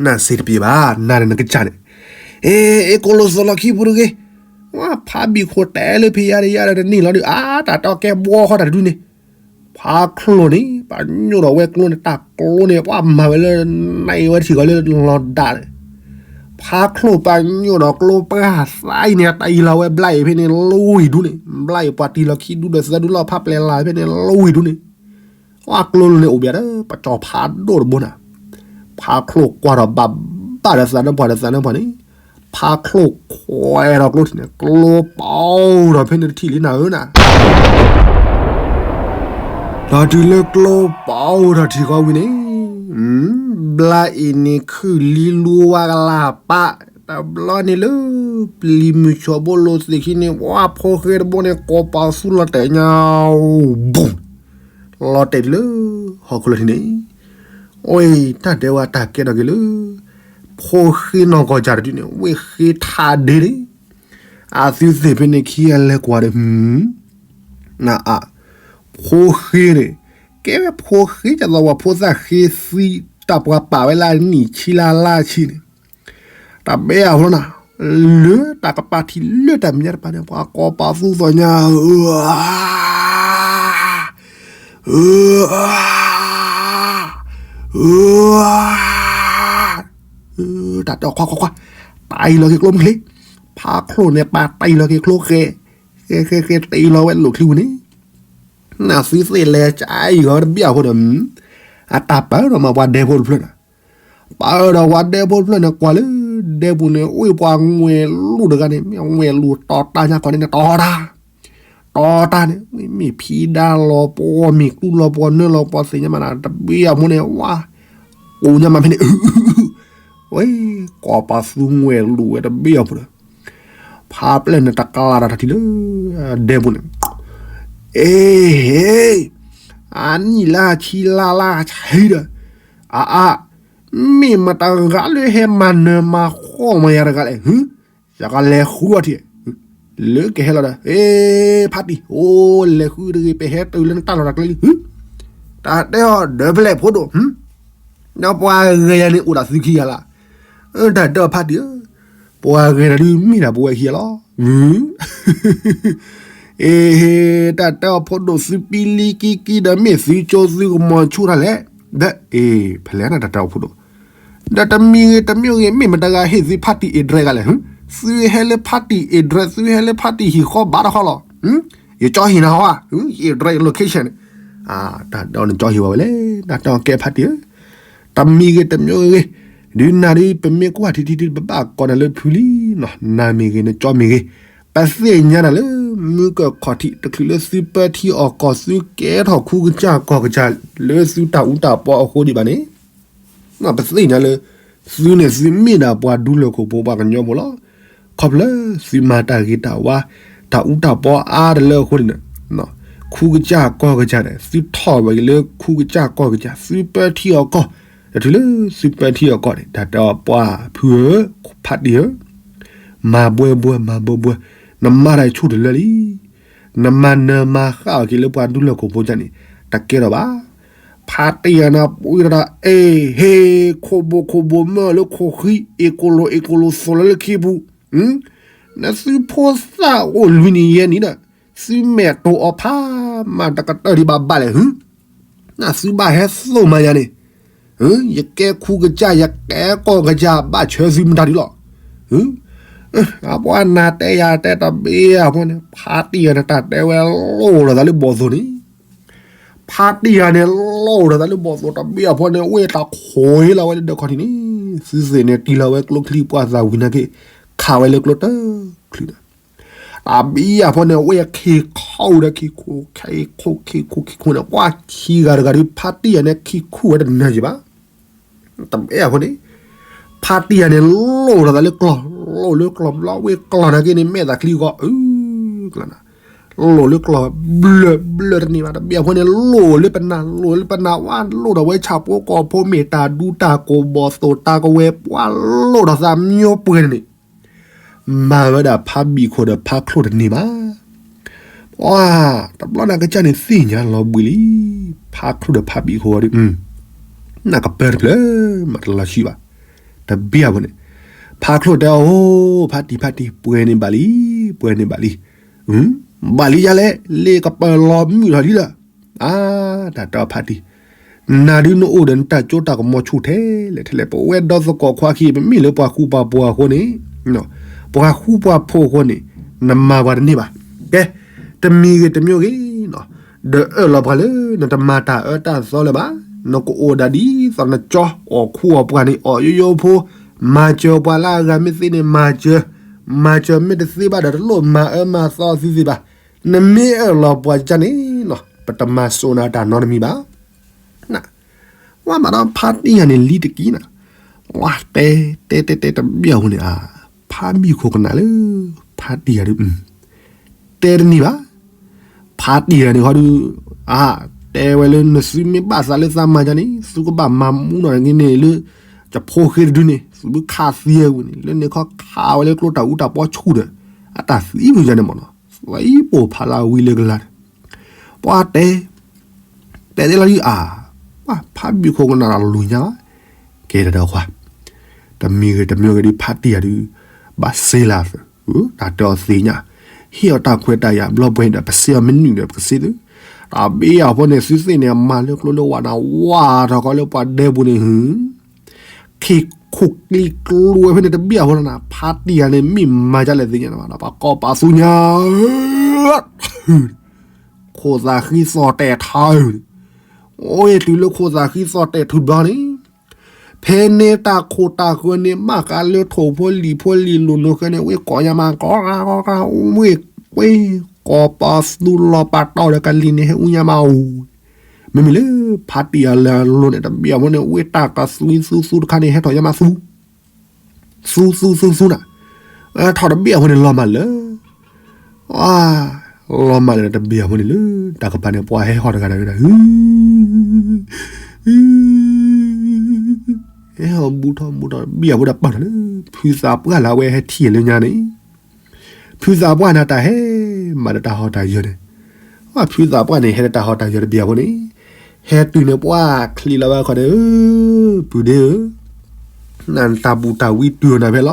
နစ့တပ့ၤဘၣ်, နၤဒီးနကစၢ်န့ၣ်, အ့ ကိးလိာ်သိးလီၤခံပူၤတဂ့ၤ, ဖါဘံၣ်ခိၣ်တဲလၢဖံးယါဒီးယါဒီးတန့ၢ်လီၤဒုး အါ တၢ်တဲအီၤကဲဘှီဃီတၢ်တဒုန့ၣ် ဖါချိၣ်န့ၣ် ပာ်ညိၣ်ဒီးဝဲကျိန့ၣ် တၢ်ကျိန့ၣ် ပှၤမၤဝဲလၢ နံၣ်ဝဲထံၣ်ဃီလၢလီၤဒၣ်န့ၣ်, ဖါချိၣ်ပာ်ညိၣ်ဒီးကျိပှၢ်သးအံၤန့ၣ် တၢ်အံၤလီၤဝဲဘျါအံၤဖဲန့ၣ် လီဝံၤဒူန့ၣ် ဘျါအံၤပှၤတံၢ်လီၤခံဒူဒီးသၢဒူလီၤ ဖးပျဲၢ်လၢ်ဖဲန့ၣ် လီဝံၤဒူန့ၣ်, ပှၤကျိန့ၣ်အိၣ်ဘၣ်ဒီး ပကၠီၤဖးဒိၣ်တဘိနၤ, ဖါချိၣ်ကွၢ်ဒီးဘၣ်ဘၣ်ဒီးသးနၢပှၢ်ဒီးသးနၢပှၢ်န့ၣ်, ဖါချိၣ်ခွဲးဒီးကျိထံၣ်န့ၣ် ကျိပီဒီးဖဲန့ၣ်တထံၣ်လံနၤဧၢနၤ ဒီးတုၤလၢကျိပီဒီးထံၣ်ဃီဝံၤန့ၣ်, ဘျါအံၤန့ၣ်ခုၣ်လံလူဝါကလၢ်ပာ်, တဘျီန့ၣ်လၢ ပျံၤမုၢ်ဆီၣ်ဘိလိာ်သ့ၣ်ခံန့ၣ် ဝါဖိဃ့တဘိန့ၣ် ကိးပာ်သူလီၤတဲာ်ညါ, ဘူး, လီၤတဲာ်တုၤလၢ ဟီၣ်ခိၣ်လၢထံန့ၣ်, အိၣ် တၢ်တဲဝဲတၢ်ကဲထီၣ်က့ၤလၢ ဖိဃ့နီၢ်ကီၢ်ကၢ်တဒုန့ၣ် ဝ့ၢ်ဃ့ထးဒ့န့ၣ်, အသုသ့ၣ်ဖဲန့ၣ်ခံဂၤလဲၤကွၢ်ဒီး နအါ, ဖိဃ့န့ၣ်, ကဲဝဲဖိဃ့ကသိးဝဲဖိသၣ်ဃ့သံ တၢ်ပှၤပာ်ဝဲလၢနံၣ်ဆံလၢလါဆံန့ၣ်, တၢ်ဘဲအဃိနၤ, လၢတၢ်ကပၤထံၣ်လၢတၢ်မဲာ်ညါတပၤန့ၣ် ပှၤကိးပာ်သူသိးညါ, အၢ တၢ်တဲခွါခွါခွါ, တၢ်အံၤလီၤက့ၤကျိမုၢ်ချ့, ဖါချိၣ်န့ၣ် ပာ်တၢ်အံၤလီၤက့ၤကျိဃဲ, ဃဲဃဲဃဲတၢ်အံၤလီၤဝဲလိာ်ချံပူၤန့ၣ်, နသုသ့ၣ်လဲၤကၢ်အံၤဂီၤတဘျီအဃိဒီး, အတၢ်ပာ်ဒီးမၤပှၤဒဲဖိတဖျၢၣ်နၤ, ပာ်ဒီးပှၤဒဲဖိတဖျၢၣ်န့ၣ် ကွၢ်လၢဒဲပူၤန့ၣ် အိၣ်ပှၤငွဲၢ်လူၢ်တဂၤန့ၣ် မ့ၢ်ငွဲၢ်လူၢ်တီတၢ်ညါခီန့ၣ် တီတၢ် တီတၢ်န့ၣ် မ့ၢ်ဖံးဒါလီၤပှီၢ် မ့ၢ်ကျူလီၤပှီၢ် နၢလီၤပှီၢ်သ့ၣ်ညါမးနၤ တဘျီအမိၢ်န့ၣ် ဝါ, ကိးညါမးဖဲန့ၣ်, ဝဲ, ကိးပာ်သူငွဲၣ်လူၤဝဲတဘ့ၣ်အီၤဖိဒီး, ဖးပျဲၢ်န့ၣ်တကလးဒီးတၢ်ထံၣ်လၢဒဲပူၤန့ၣ်, အ့, အနံၣ်လၢဆံလါလၢဆံဒီး, အအါ, မ့ၢ်မတၤတဂၤလၢဟဲမၤနၢၤမၤဃီၣ်မၤယၤတဂၤလဲၣ်, ယကလဲၤဃုအီထံၣ်, လၢကဟဲလီၤဒီး, အ့, ဖါတံၢ်, အိၣ်လဲၤဃုတဂ့ၤ, ပဟဲတုၤလၢနတၢ်လီၢ်တၢ်ကျဲလံ, တၢ်တဲအီၤဒီးဖဲလဲၣ်ဖိဒိၣ်, ဒီးပှၤဂၤယၤန့ၣ်အိၣ်ဒီးသုခံဂၤလီၤ, တၢ်တဲအီၤဖါတံၢ်ဧၢ, ပှၤဂၤဒုးမ့ၢ်ဒၣ်ပဝဲခံဂၤလီၤ, အ့, တၢ်တဲအီၤဖိဒိၣ်သုပံလံကံကံဒီးမ့ၢ်သုကၠိသုကမီၤဆူၣ်တၢ်လဲၣ်, ဒီးအ့ၣ် ဖဲလဲၣ်နတၢ်တဲအီၤဖိဒိၣ် ဒီးတမံၤဂ့ၤတမံၤဂ့ၤ မ့ၢ်မတၤဂၤဟ့ၣ်သု party address ဂၤလဲၣ်, သုဟဲလၢ party address သုဟဲလၢ party ဟံၣ်ဃီဘၣ်တခီလီၤ, ယကၠီဟ့ၣ်နၤဟီဧါ, ယ address location န့ၣ်, တၢ်တဲအီၤနကၠီဟ့ၣ်ဝဲဝဲလဲၣ်, တၢ်တဲအီၤကဲ ဖါတံၢ်ဧၢ, တမံၤဂ့ၤတမံၤဂ့ၤ, ဒုးနၤဒုး ပမ့ၢ်ကွၢ်ထံထံထံ ပဘၣ်ကိးနၤလၢဖုလံနီၤ, နၤမ့ၢ်ဂ့ၤ နကၠီမ့ၢ်ဂ့ၤ, ပသ့ၣ်ညါနၤလၢ မုၢ်ကၢၢ်ခီၣ်ထံး တချုးလၢသုပၢထံအီၣ်ကီၢ် သုကဲထီၣ်ခူကစၢ်ကီၢ်ကစၢ် လၢသုတၢ်အူတၢ်ပီအဃိဒံးဘၣ်န့ၣ်, ပသ့ၣ်ညါလၢ သုန့ၣ်သုမ့ၢ်ဒၣ်ပှၤဒူလၢၢ်ခိၣ်ဖိ ပှၤကညီဖိလီၤ. ခီဖျိသုမၤတၢ်ဂ့ၤတၢ်ဝါ တၢ်အူတၢ်ပီအါတလၢအဃိန့ၣ်, ခူကစၢ်ကီၢ်ကစၢ်န့ၣ် သုထီၣ်ဝဲလၢခူကစၢ်ကီၢ်ကစၢ် သုပၢထံအီၣ်ကီၢ်, တချုးလၢသုပၢထံအီၣ်ကီၢ်န့ၣ် တၢ်တဲအီၤပှၤဖုဧၢ, ဖါတံၢ်ဧၢ, မၤဘှဲဘှဲ မၤဘှဲဘှဲ, နမၤတၢ်ဆူၣ်တလၢလံ. နမၤနၢၤမၤဃၣ်အီၤက့ၤလၢပှၤဒူလၢၢ်ခိၣ်ဖိကၢ်န့ၣ် တကဲထီၣ်ဘၣ်. ဖါတံၢ်ယၤန့ၣ် ပှံၤဒီး အဲၣ် ဟ့ၣ် ခိၣ်ဘိၣ်ခိၣ်ဘိၣ်မၢလၢခိၣ်ဃံ အ့ၣ်ကိၣ်လိၣ်အ့ၣ်ကိၣ်လိၣ်သိၣ်လၢလၢခံပူၤ, နသုဖိသၣ်အိၣ်လွံၢ်နံၣ်ယဲၢ်နံၣ်ဒီး သုမဲာ်တိၢ်အီၤဖးမးတကတၢၢ်ဒံးဘၣ်ဘၣ်လဲၣ်, သုဘၣ်ဟဲသိၣ်မၤယၤန့ၣ်, ယကဲခူကစၢ် ယကဲကီၢ်ကစၢ် ဘၣ်ဆၢသုမတၤဒံးလီၤ. အပှၤနၤတဲယၤတဲတဘ့ၣ်အဖီန့ၣ် ဖါတံၢ်ယၤန့ၣ် တၢ်တဲဝဲလိၣ်လီၤသးလၢဘီၣ်သိၣ်န့ၣ်, ဖါတံၢ်ယၤန့ၣ် လိၣ်လီၤသးလၢဘီၣ်သိၣ်တဘ့ၣ်အဖီန့ၣ် ဝဲတၢ်ခိးဟ့လီၤဝဲလၢဒၢးခီၣ်ထံးန့ၣ်, သုသ့ၣ်န့ၣ် တံၢ်လီၤဝဲကျိချံပှၢ်သးဝံၤနာ်က့ ခးဝဲလၢကျိတချုးဒီး တၢ်ဘံၣ်အဖီန့ၣ် ဝဲခံခိၣ်ဒီးခံခိၣ် ခံခိၣ်ခံခိၣ်ခံခိၣ်န့ၣ် ပှၤခံဂၤတဂၤဒီး ဖါတံၢ်ယၤန့ၣ် ခံခိၣ်ဝဲတနၢၤယံၤဘၣ်. တဘ့ၣ်အဖီန့ၣ် ဖါတံၢ်ယၤန့ၣ် လိၣ်လီၤသးလၢကျီၢ်, လိၣ်လၢကျီၢ်ဘျီ ဝဲကျီၢ်နာ်က့န့ၣ် မဲာ်သးချံဂီၤအုၣ်ကျီၢ်နၤ, လိၣ်လၢကျီၢ် ဘျၢၣ်ဘျၢၣ်တန့ၢ်ဘၣ်. တဘ့ၣ်အဖီန့ၣ် လိၣ်လၢပနၢ် လိၣ်လၢပနၢ်ဝဲ လိၣ်ဒီးဝဲဆၣ်ဖိကီၢ်ဖိ မ့ၢ်တၢ်ဒူတၢ်ကိၢ်ဘီၣ်သိၣ်တၢ်ကဝဲၤ ပှၤလိၣ်ဒီးသးမျိုးပှဲၤန့ၣ် မၤဝဲဒၣ်ဖါဘံၣ်ခိၣ်ဒီးဖါချိၣ်တန့ၢ်ဘၣ်. ပှၤ တဘျီန့ၣ်ကစၢ်န့ၣ်သ့ၣ်ညါလီၤဘှံးလံ, ဖါချိၣ်ဒီးဖါဘံၣ်ခိၣ်ဒီး နၢ်ကပၢၢ်တဖျၢၣ်မးတလီၤဆံးဘၣ်. တဘ့ၣ်အဖီန့ၣ် ဖါချိၣ်တဲအီၤ ဖါတံၢ် ဖါတံၢ် ပှဲၤန့ၢ်ဘၣ်လံ, ပှဲၤန့ၢ်ဘၣ်လံ, ဘၣ်လံယၤလဲၣ်, လ့ၣ်ကပၢၢ်လီၤမုၢ်ထီၣ်လံဒီး, အါ, တၢ်တဲအီၤဖါတံၢ် နၤဒုးနအိၣ်ဒီးနတၢ်ကၠိတၢ်ကမီၤဆူၣ်ထဲလဲၣ်ထဲလဲၣ်, ပဝဲဒီသကိးခွါခံ ပမ့ၢ်လၢပှၤဃူပှၤဖိးအဃိန့ၣ်, ပှၤဃူပှၤဖိးအဃိန့ၣ် နမၤပှၤတန့ၢ်ဘၣ်. ကဲ, တမံၤဂ့ၤတမံၤဂ့ၤ, ဒီးအၢၣ်လီၤပှၤလၢ နတမၤတၢ်အၢတၢ်သီလၢၤဘၣ်, နကအိၣ်ဒၣ်ဒ်သိးနကၠီအီၣ်ခူအီၣ်ပှၢ်န့ၣ် အီၣ်ယိယိဖိ, မၤစၢၤပှၤလၢအဂၤမ့ၢ်သ့န့ၣ် မၤစၢၤ, မၤစၢၤမ့ၢ်တသ့ဘၣ်ဒီး တလိၣ်မၤအၢမၤသီသုသ့ၣ်ဘၣ်. နမ့ၢ်အၢၣ်လီၤပှၤကန့ၣ်, ပတမၤစိာ်နၤတၢ်နီတမံၤဘၣ်. ဝဲမးဒီးဖါတံၢ်ယၤန့ၣ်လံတက့ၢ်နၤ, ဝဲတဲတဲတဲတဲတဘ့ၣ်အဃိန့ၣ် အါ, ဖါဘံၣ်ခိၣ်ကနၣ်လၢ ဖါတံၢ်ယၤဒုး တဲတန့ၢ်ဘၣ်. ဖါတံၢ်ယၤန့ၣ်ခီဒုး, အါ, တဲဝဲလၢနသုမ့ၢ်ဘၣ်သးလၢသးမၤကန့ၣ် သုကဘၣ်မၤမူနီၢ်န့ၣ်လၢ ယဖိဃ့တဒုန့ၣ် သုဘၣ်ခးသံဝဲန့ၣ် လၢန့ၣ်ခီခးဝဲလၢကျိတၢ်အူတၢ်ပီဆူၣ်ဒီး အတၢ်သံဝံၤယၤန့ၣ်မ့ၢ်နီၤ, သံပိၢ်ဖးလၢဝံလၢကလၤန့ၣ် ပှၤတဲ, တဲသ့လီၤဒုးအါ, ပှၤဖါဘံၣ်ခိၣ်ကနၣ်တၢ်လိၤညါဘၣ်, ကဲတၢ်ဒီးခွါ, တမံၤဂ့ၤတမံၤဂ့ၤဒုး ဖါတံၢ်ယၤဒုး, ဘၣ်စ့လၢသၢ, တၢ်တဲအီၤသ့ၣ်ညါ, ဟ့ၣ်အီၤတၢ်ခွဲးတၢ်ယာ် ဘျီပှဲၤဒီး ပစ့အီၤမ့ၢ်နုာ်ဒီး ပကစ့သု, တၢ်ဘ့ၣ်အဖီန့ၣ် သုသ့ၣ်န့ၣ် အမၤလၢကျိလၢဝါနၤ ဝါထီၣ်ကီလၢပှၤဒဲပူၤန့ၣ် ဟူ ခ့ခိၣ်ကျံကျိဝဲဖဲန့ၣ်တဘ့ၣ်အဃိန့ၣ် ဖါတံၢ်ယၤန့ၣ် မ့ၢ်မၤဒ်လဲၣ်သ့ၣ်ညါန့ၣ်ဘၣ်ဒီး ပှၤကိးပသူညါ, ခိၣ်သးဃံသီၣ်တဲာ်ထီ, အိၣ်တုၤလၢခိၣ်သးဃံသီၣ်တဲာ်ထူၣ်ဘျီန့ၣ်, ဖဲန့ၣ်တၢ်ခိၣ်တၢ်ဃၢၤန့ၣ် ဘၣ်ဃးလၢထိၣ်ဖိလံၣ်ဖိလံၣ်လိၣ်နိၣ်ဃဲန့ၣ် ဝဲကိးညါမး ကီကီကီ အိၣ်မ့ၢ်ကွ့ ကိးပသူလီၤပာ်တီၢ်ဒီးကလံၤန့ၣ် ဟဲအူညါမးအိၣ် မ့မ့ၢ်လၢ ဖးတံၢ်အလၢအလိၤန့ၣ် တဘ့ၣ်အဝဲန့ၣ် ဝ့ၢ်တၢ်ကသူသူသူတခါန့ၣ် ဟဲထီၣ်ညါမးသူ သူသူသူသူနၤ, ထီၣ်တဘ့ၣ်အဝဲန့ၣ်လီၤမၢ်လၢ လီၤမၢ်လၢတဘ့ၣ်အဝဲန့ၣ်လၢ တၢ်ကပၤန့ၣ် ပှၤဟဲဟီၣ်တဂၤဒီး ဟဲဟီၣ်ဘူးထီၣ်ဘူးထီၣ်တဘ့ၣ်အဝဲဒၣ်ပာ်ထီၣ်လၢ ဖုသးပှၢ်လၢအဝဲဟဲထံၣ်လၢညါန့ၣ် ဖုသးပှၢ်န့ၣ်တၢ်ဟဲ မၤဒီးတၢ်ဟီၣ်တၢ်ယၢၤန့ၣ်, ဖုသးပှၢ်န့ၣ် ဟဲဒီးတၢ်ဟီၣ်တၢ်ယၢၤတဘ့ၣ်အဝဲန့ၣ်, ဟဲတုၤန့ၣ်ပှၢ်ချံလီၤဝဲခီဒီး, ပုၢ်ဒ့ဧၢ, နတၢ်ဘူၣ်တၢ်ဝံတုၤအီၤနၤဖဲလီၤ,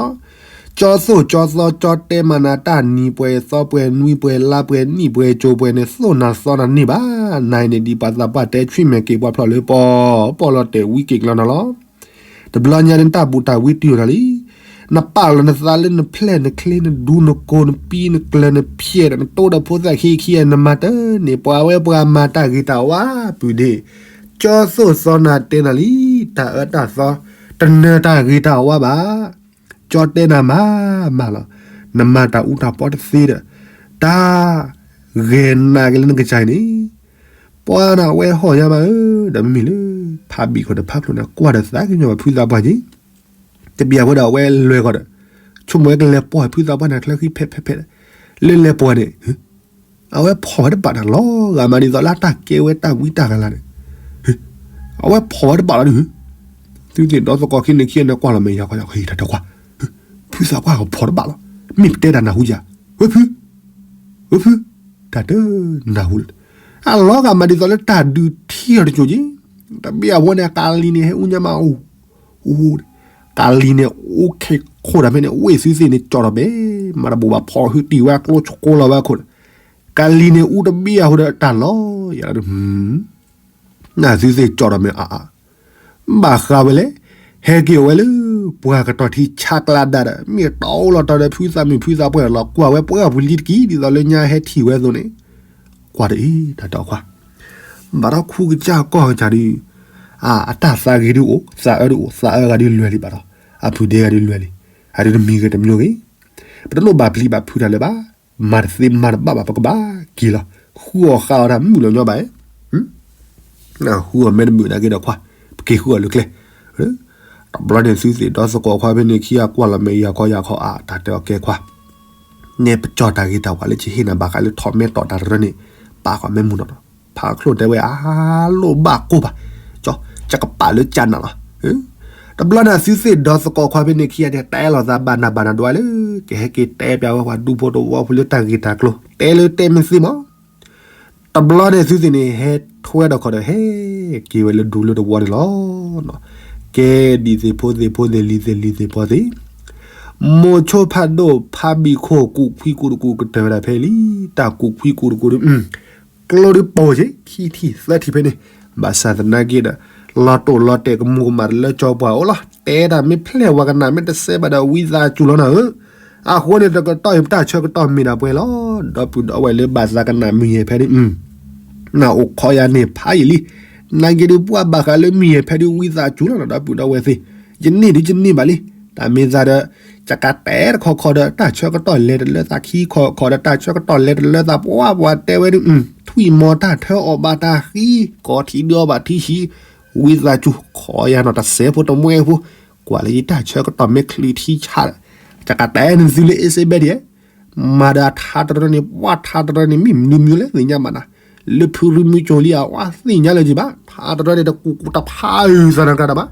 ကၠီသိၣ်ကၠီသီ ကၠီတဲမၤနၤတၢ်နံၤပှဲၤသီပှဲၤနွံပှဲၤလါပှဲၤနံၣ်ပှဲၤကၠိၤပှဲၤန့ၣ် သိၣ်နၤသီနၤန့ၢ်ဘၣ်, နၤအံၤန့ၣ်ဒ်ပှၤသးပှၢ်တဲဆွံမဲာ်က့ၤပှၤဖျိးလၢပီၢ်, ပီၢ်လီၤတဲာ်ဝံက့ၤကျီနၤလီၤ. တဘျီညါန့ၣ် နတၢ်ဘူၣ်တၢ်ဝံတုၤအီၤနၤလံ. နပာ်လီၤနသးလၢနဖျဲၣ်နချ့နဒူနကိၢ်နပံနကျၢၤနဖျဲးဒီး နတိဒီးဖိသၣ်ခံခံ နမၤတၢ်န့ၣ် ပှၤဝဲပှၤမၤတၢ်ဂ့ၤတၢ်ဝါ ပုၢ်ဒ့, ကၠီသိၣ်သီနၤတဲနၤလံ, တၢ်အၢတၢ်သီ တနၢၤတၢ်ဂ့ၤတၢ်ဝါဘၣ်. ကၠီတဲနၤမၤမၤလီၤ, နမၤတၢ်အူတၢ်ပီတသ့ဒီး တၢ်ဂဲၤနၤက့ၤလၢနကစၢ်အံၤန့ၣ် ပှၤနၤဝဲဟီၣ်ညါမးဧၢ, ဒီးမ့မ့ၢ်လၢ ဖးဘံၣ်ခိၣ်ဒီးဖးဖျိးန့ၣ် ကွၢ်ဒီးသးကညီၤဘၣ်ဖုသးပှၢ်က့ၤ, တဘ့ၣ်အဝဲဒီးအဝဲလဲၤဃီၤဒီး ဆိကမိၣ်ဝဲကလဲၤပိာ်ဖုသးပှၢ်န့ၣ် ချၢဃံဖဲးဖဲးဖဲး, လၢလဲၤပိာ်န့ၣ် အဝဲဖီၣ်ဝဲတဘၣ်နၤလီၤ, ဂၤမးဒ်သိးလၢအတၢ်ကဲဝဲတၢ်ဝံတၢ်ကလၤန့ၣ် အဝဲဖီၣ်ဝဲတဘၣ်လီၤဒုး, သုသ့ၣ်ဒီသကိးခံန့ၣ်ခံန့ၣ် ကွၢ်လီၤမဲာ်ယၤခီယၤခီ တၢ်တကွၢ်, ဖုသးပှၢ်ကဖီၣ်တဘၣ်လီၤ, မ့ၢ်ပတဲတၢ်နၢ်ဟူယၤ, ဝဲဖု, ဝဲဖု, တၢ်တနၢ်ဟူလၢၤ, အလီၤဂာ်မးဒ်သိးလၢတၢ်ဒုးထံအီၤတစိၤက့ၤ, တဘ့ၣ်အဝဲန့ၣ် ကၤလံၤန့ၣ် ဟဲအူညါမးအိၣ်, အိၣ်, ကၤလံၤန့ၣ် အိၣ်ခဲခိၣ်တၢ်ဖဲန့ၣ် ဝ့ၢ်သုသ့ၣ်န့ၣ် ကၠီၣ်ထီၣ်ဘဲ, မၤတဘိးဘၣ်ဖီၣ်ဟုတံၢ်ဝဲအကျိဆှိလီၤဝဲအခိၣ်ဒီး, ကၤလံၤန့ၣ် အူတဘ့ၣ်အဃိဒီးတၢ်လီၤ, ယၤလၢ နသုသ့ၣ်ကၠီၣ်ထီၣ်မ့ၢ်အါအါ, ဘၣ်ဃးဝဲလဲၣ်, ဟဲက့ၤအဝဲလၢ ပှၤကတီၢ်ထံဆါကျါဒၣ်ဒီး မ့ၢ်တီအိၣ်လီၤတီဒီး ဖုသးမုၣ်ဖုသးပှၢ်လီၤ ကွၢ်ဝဲပှၢ်ပူၤလံတက့ၢ် ဒ်သိးလၢညါဟဲထံၣ်ဝဲအသိးန့ၣ်, ကွၢ်တအံၤ တၢ်တီခွါ, ဘၣ်ဒီးခူကစၢ်ကီၢ်ကစၢ်ဒုး, အတၢ်သးဂ့ၤဒုးအိၣ် သးအၢဒုးအိၣ် သးအၢဂၤဒုးလွဲၢ်လံဘၣ်ဒီး အဖုဒဲဂၤဒုးလွဲၢ်လံ, အဒုးတမံၤဂ့ၤတမံၤဂ့ၤ, ပတလိၣ်ဘၣ်ပျံၤဘၣ်ဖုးတၢ်လၢၤဘၣ်, မၤတသ့မၤတဘၣ်ဘၣ် ပကဘၣ်က့ၤလီၤ, ဃုအီၣ်ဃါအီၣ်တၢ်မုၣ်လီၤညီဘၣ် ဃုအီၣ်မ့ၢ်တမုာ်နာ်က့ဒီးခွါ, ပက့ၤဃုအီၣ်လၢကျဲ, တဘျီန့ၣ်သုသ့ၣ်ဒီသကိးခွါဖဲန့ၣ်ခံဂၤကွၢ်လီၤမဲာ်ယၤခီယၤခီအါ တၢ်တဲအီၤကဲခွါ, နဲပကၠီၣ်တၢ်ဂ့ၤတၢ်ဝါလၢကဟ့ၣ်နၤဘၣ်ဃးလၢထီၣ်မဲာ်တီၢ်တၢ်တရၢန့ၣ်, ပာ်ဃီၤမ့ၢ်မုၢ်နီၢ်နီၢ်, ဖးချိၣ်တဲဝဲအါလိၣ်ဘၣ်ကိၢ်ဘၣ်, ကၠီ, ကကပာ်လၢကၢ်နၤလီၤ. တဘျီန့ၣ်သုသ့ၣ်ဒီသကိးခွါဖဲန့ၣ်ခံဂၤန့ၣ် တဲလီၤသးဘၣ်နၤဘၣ်နၤဒွးလၢ ကဟဲက့ၤတဲပျးဝဲပှၤဒူဖိတဝီဖိလၢတၢ်ဂ့ၢ်တၢ်ကျိၤ တဲလၢတဲမ့ၢ်သ့မး တဘျီန့ၣ်သုသ့ၣ်န့ၣ် ဟဲထွဲဒီးခီဒီးဟဲက့ၤဝဲလၢဒူလၢတဝီန့ၣ်လီၤ. ကဲဒ်သ့ၣ်ဖိသ့ၣ်ဖိသ့ၣ်လံၤသ့ၣ်လံၤသ့ၣ်ဖိသ့ၣ်, မိၤဆိဖးဒိၣ်ဖးဘံၣ်ခိၣ်ကူးခွံကူးတကူးကတၢၢ်ဝဲဒၣ်ဖဲလံ, တၢ်ကူးခွံကူးတကူးဒုး ကျိဒုးပိာ်က့ၤ ခံထံၣ်သၢထံၣ်ဖဲန့ၣ်, ဘၣ်ဆၣ်သနာ်က့ဒီး လီၤတိၢ်လီၤတဲာ်ကမူၤကမၣ်တလၢကၠီပှၤအိၣ်လီၤ. တဲတၢ်မ့ၢ်ဖျဲၣ်ဝဲကနၣ်မ့ၢ်တစဲးဘၣ်ဒီးဝံသးစူၤလီၤနၤဧၢ. အဃိန့ၣ် တကတီၢ်အံၤပတၢ်ဆၢကတီၢ်မ့ၢ်ဒၣ်ပှဲၤလီၤ. ဒီပုၢ်ဒီဝဲၢ်လၢဘၣ်သးကနၣ်မုၢ်ယဲၢ်ဖဲဒုး နအိၣ်ခိးယၤန့ၢ်ဖးယံာ်လံ. နာ်က့ဒုးပှၤဘၣ်ဃးလၢမုၢ်ယဲၢ်ဖဲဒုးဝံသးစူၤလီၤနၤ ဒီပုၢ်ဒီဝဲၢ်သ့ၣ်, ယန့ၢ်ဒုးယန့ၢ်ဘၣ်လံ. တၢ်မ့ၢ်သးဒီး ယကတဲတခီခီဒီးတၢ်ဆၢကတီၢ်လဲၤတလၢသးခံခီခီဒီးတၢ်ဆၢကတီၢ်လဲၤတလၢသးပှၢ်ပှၢ်တဲဝဲဒုး ထွံၣ်မီၤတၢ်ထၢအီၣ်ဘၣ်တၢ်ဃံ ကီၢ်ထံးဒုးအီၣ်ဘၣ်ထံဟံး ဝံသးစူၤ ခိးယၤနီၤ တစဲးဖိတမှဲဖိ ကွၢ်လၢယတၢ်ဆၢကတီၢ်မ့ၢ်ချုးထံဆးဒီး ယကတဲနသုလၢအ့စ့ဘဲဒ် မၤဒီးအထါတရၢန့ၣ် ပှၤထါတရၢန့ၣ် မ့ၢ်မနုၤမနုၤလဲၣ်သ့ၣ်ညါဘၣ်နၤ, လၢဖုရူမုကၠိၤလံဧါ ဝဲသ့ၣ်ညါလၢၤက့ၤဘၣ်, ထါတရၢန့ၣ် တကူးကူးတဖးအုးသးနၤကဒီးဘၣ်,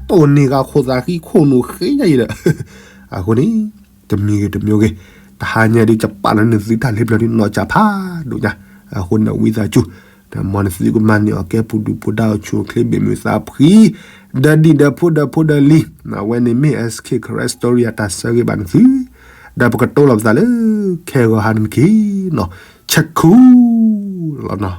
တိၢ်န့ၢ်ဂၤခိၣ်သးဃံခိၣ်နူာ်ဃ့ညါအံၤဒီး, အဃိန့ၣ် တမံၤဂ့ၤတမံၤဂ့ၤ, တဟါညါဒုးယပာ်လီၤနသုတၢ်လ့ပျၢၤဒုးနီၢ်ကၠးဖးဒိၣ်ညါ, အဃိန့ၣ်ဝံသးစူၤ မ်နသုကမၤန့ၢ်အီၤကဲပူၤဒုၣ်ပူၤဒါအီၤဆူၣ်အိၣ်ချ့ဘ့ၣ်မုာ်သးဖှံ, ဒီးဒံၣ်ဒီးဖိဒီးဖိဒီးလံၤ, အဝဲန့ၣ်မ့ၢ် SK Karen Story အတၢ်ဆၢဂ့ၤဘၣ်နသု, ဒီးပကတိၤလီၤပသးလၢ ခဲဂီၤဟါန့ၣ်တက့ၢ်နီၤ, ဆၢခူလီၤနီၤ.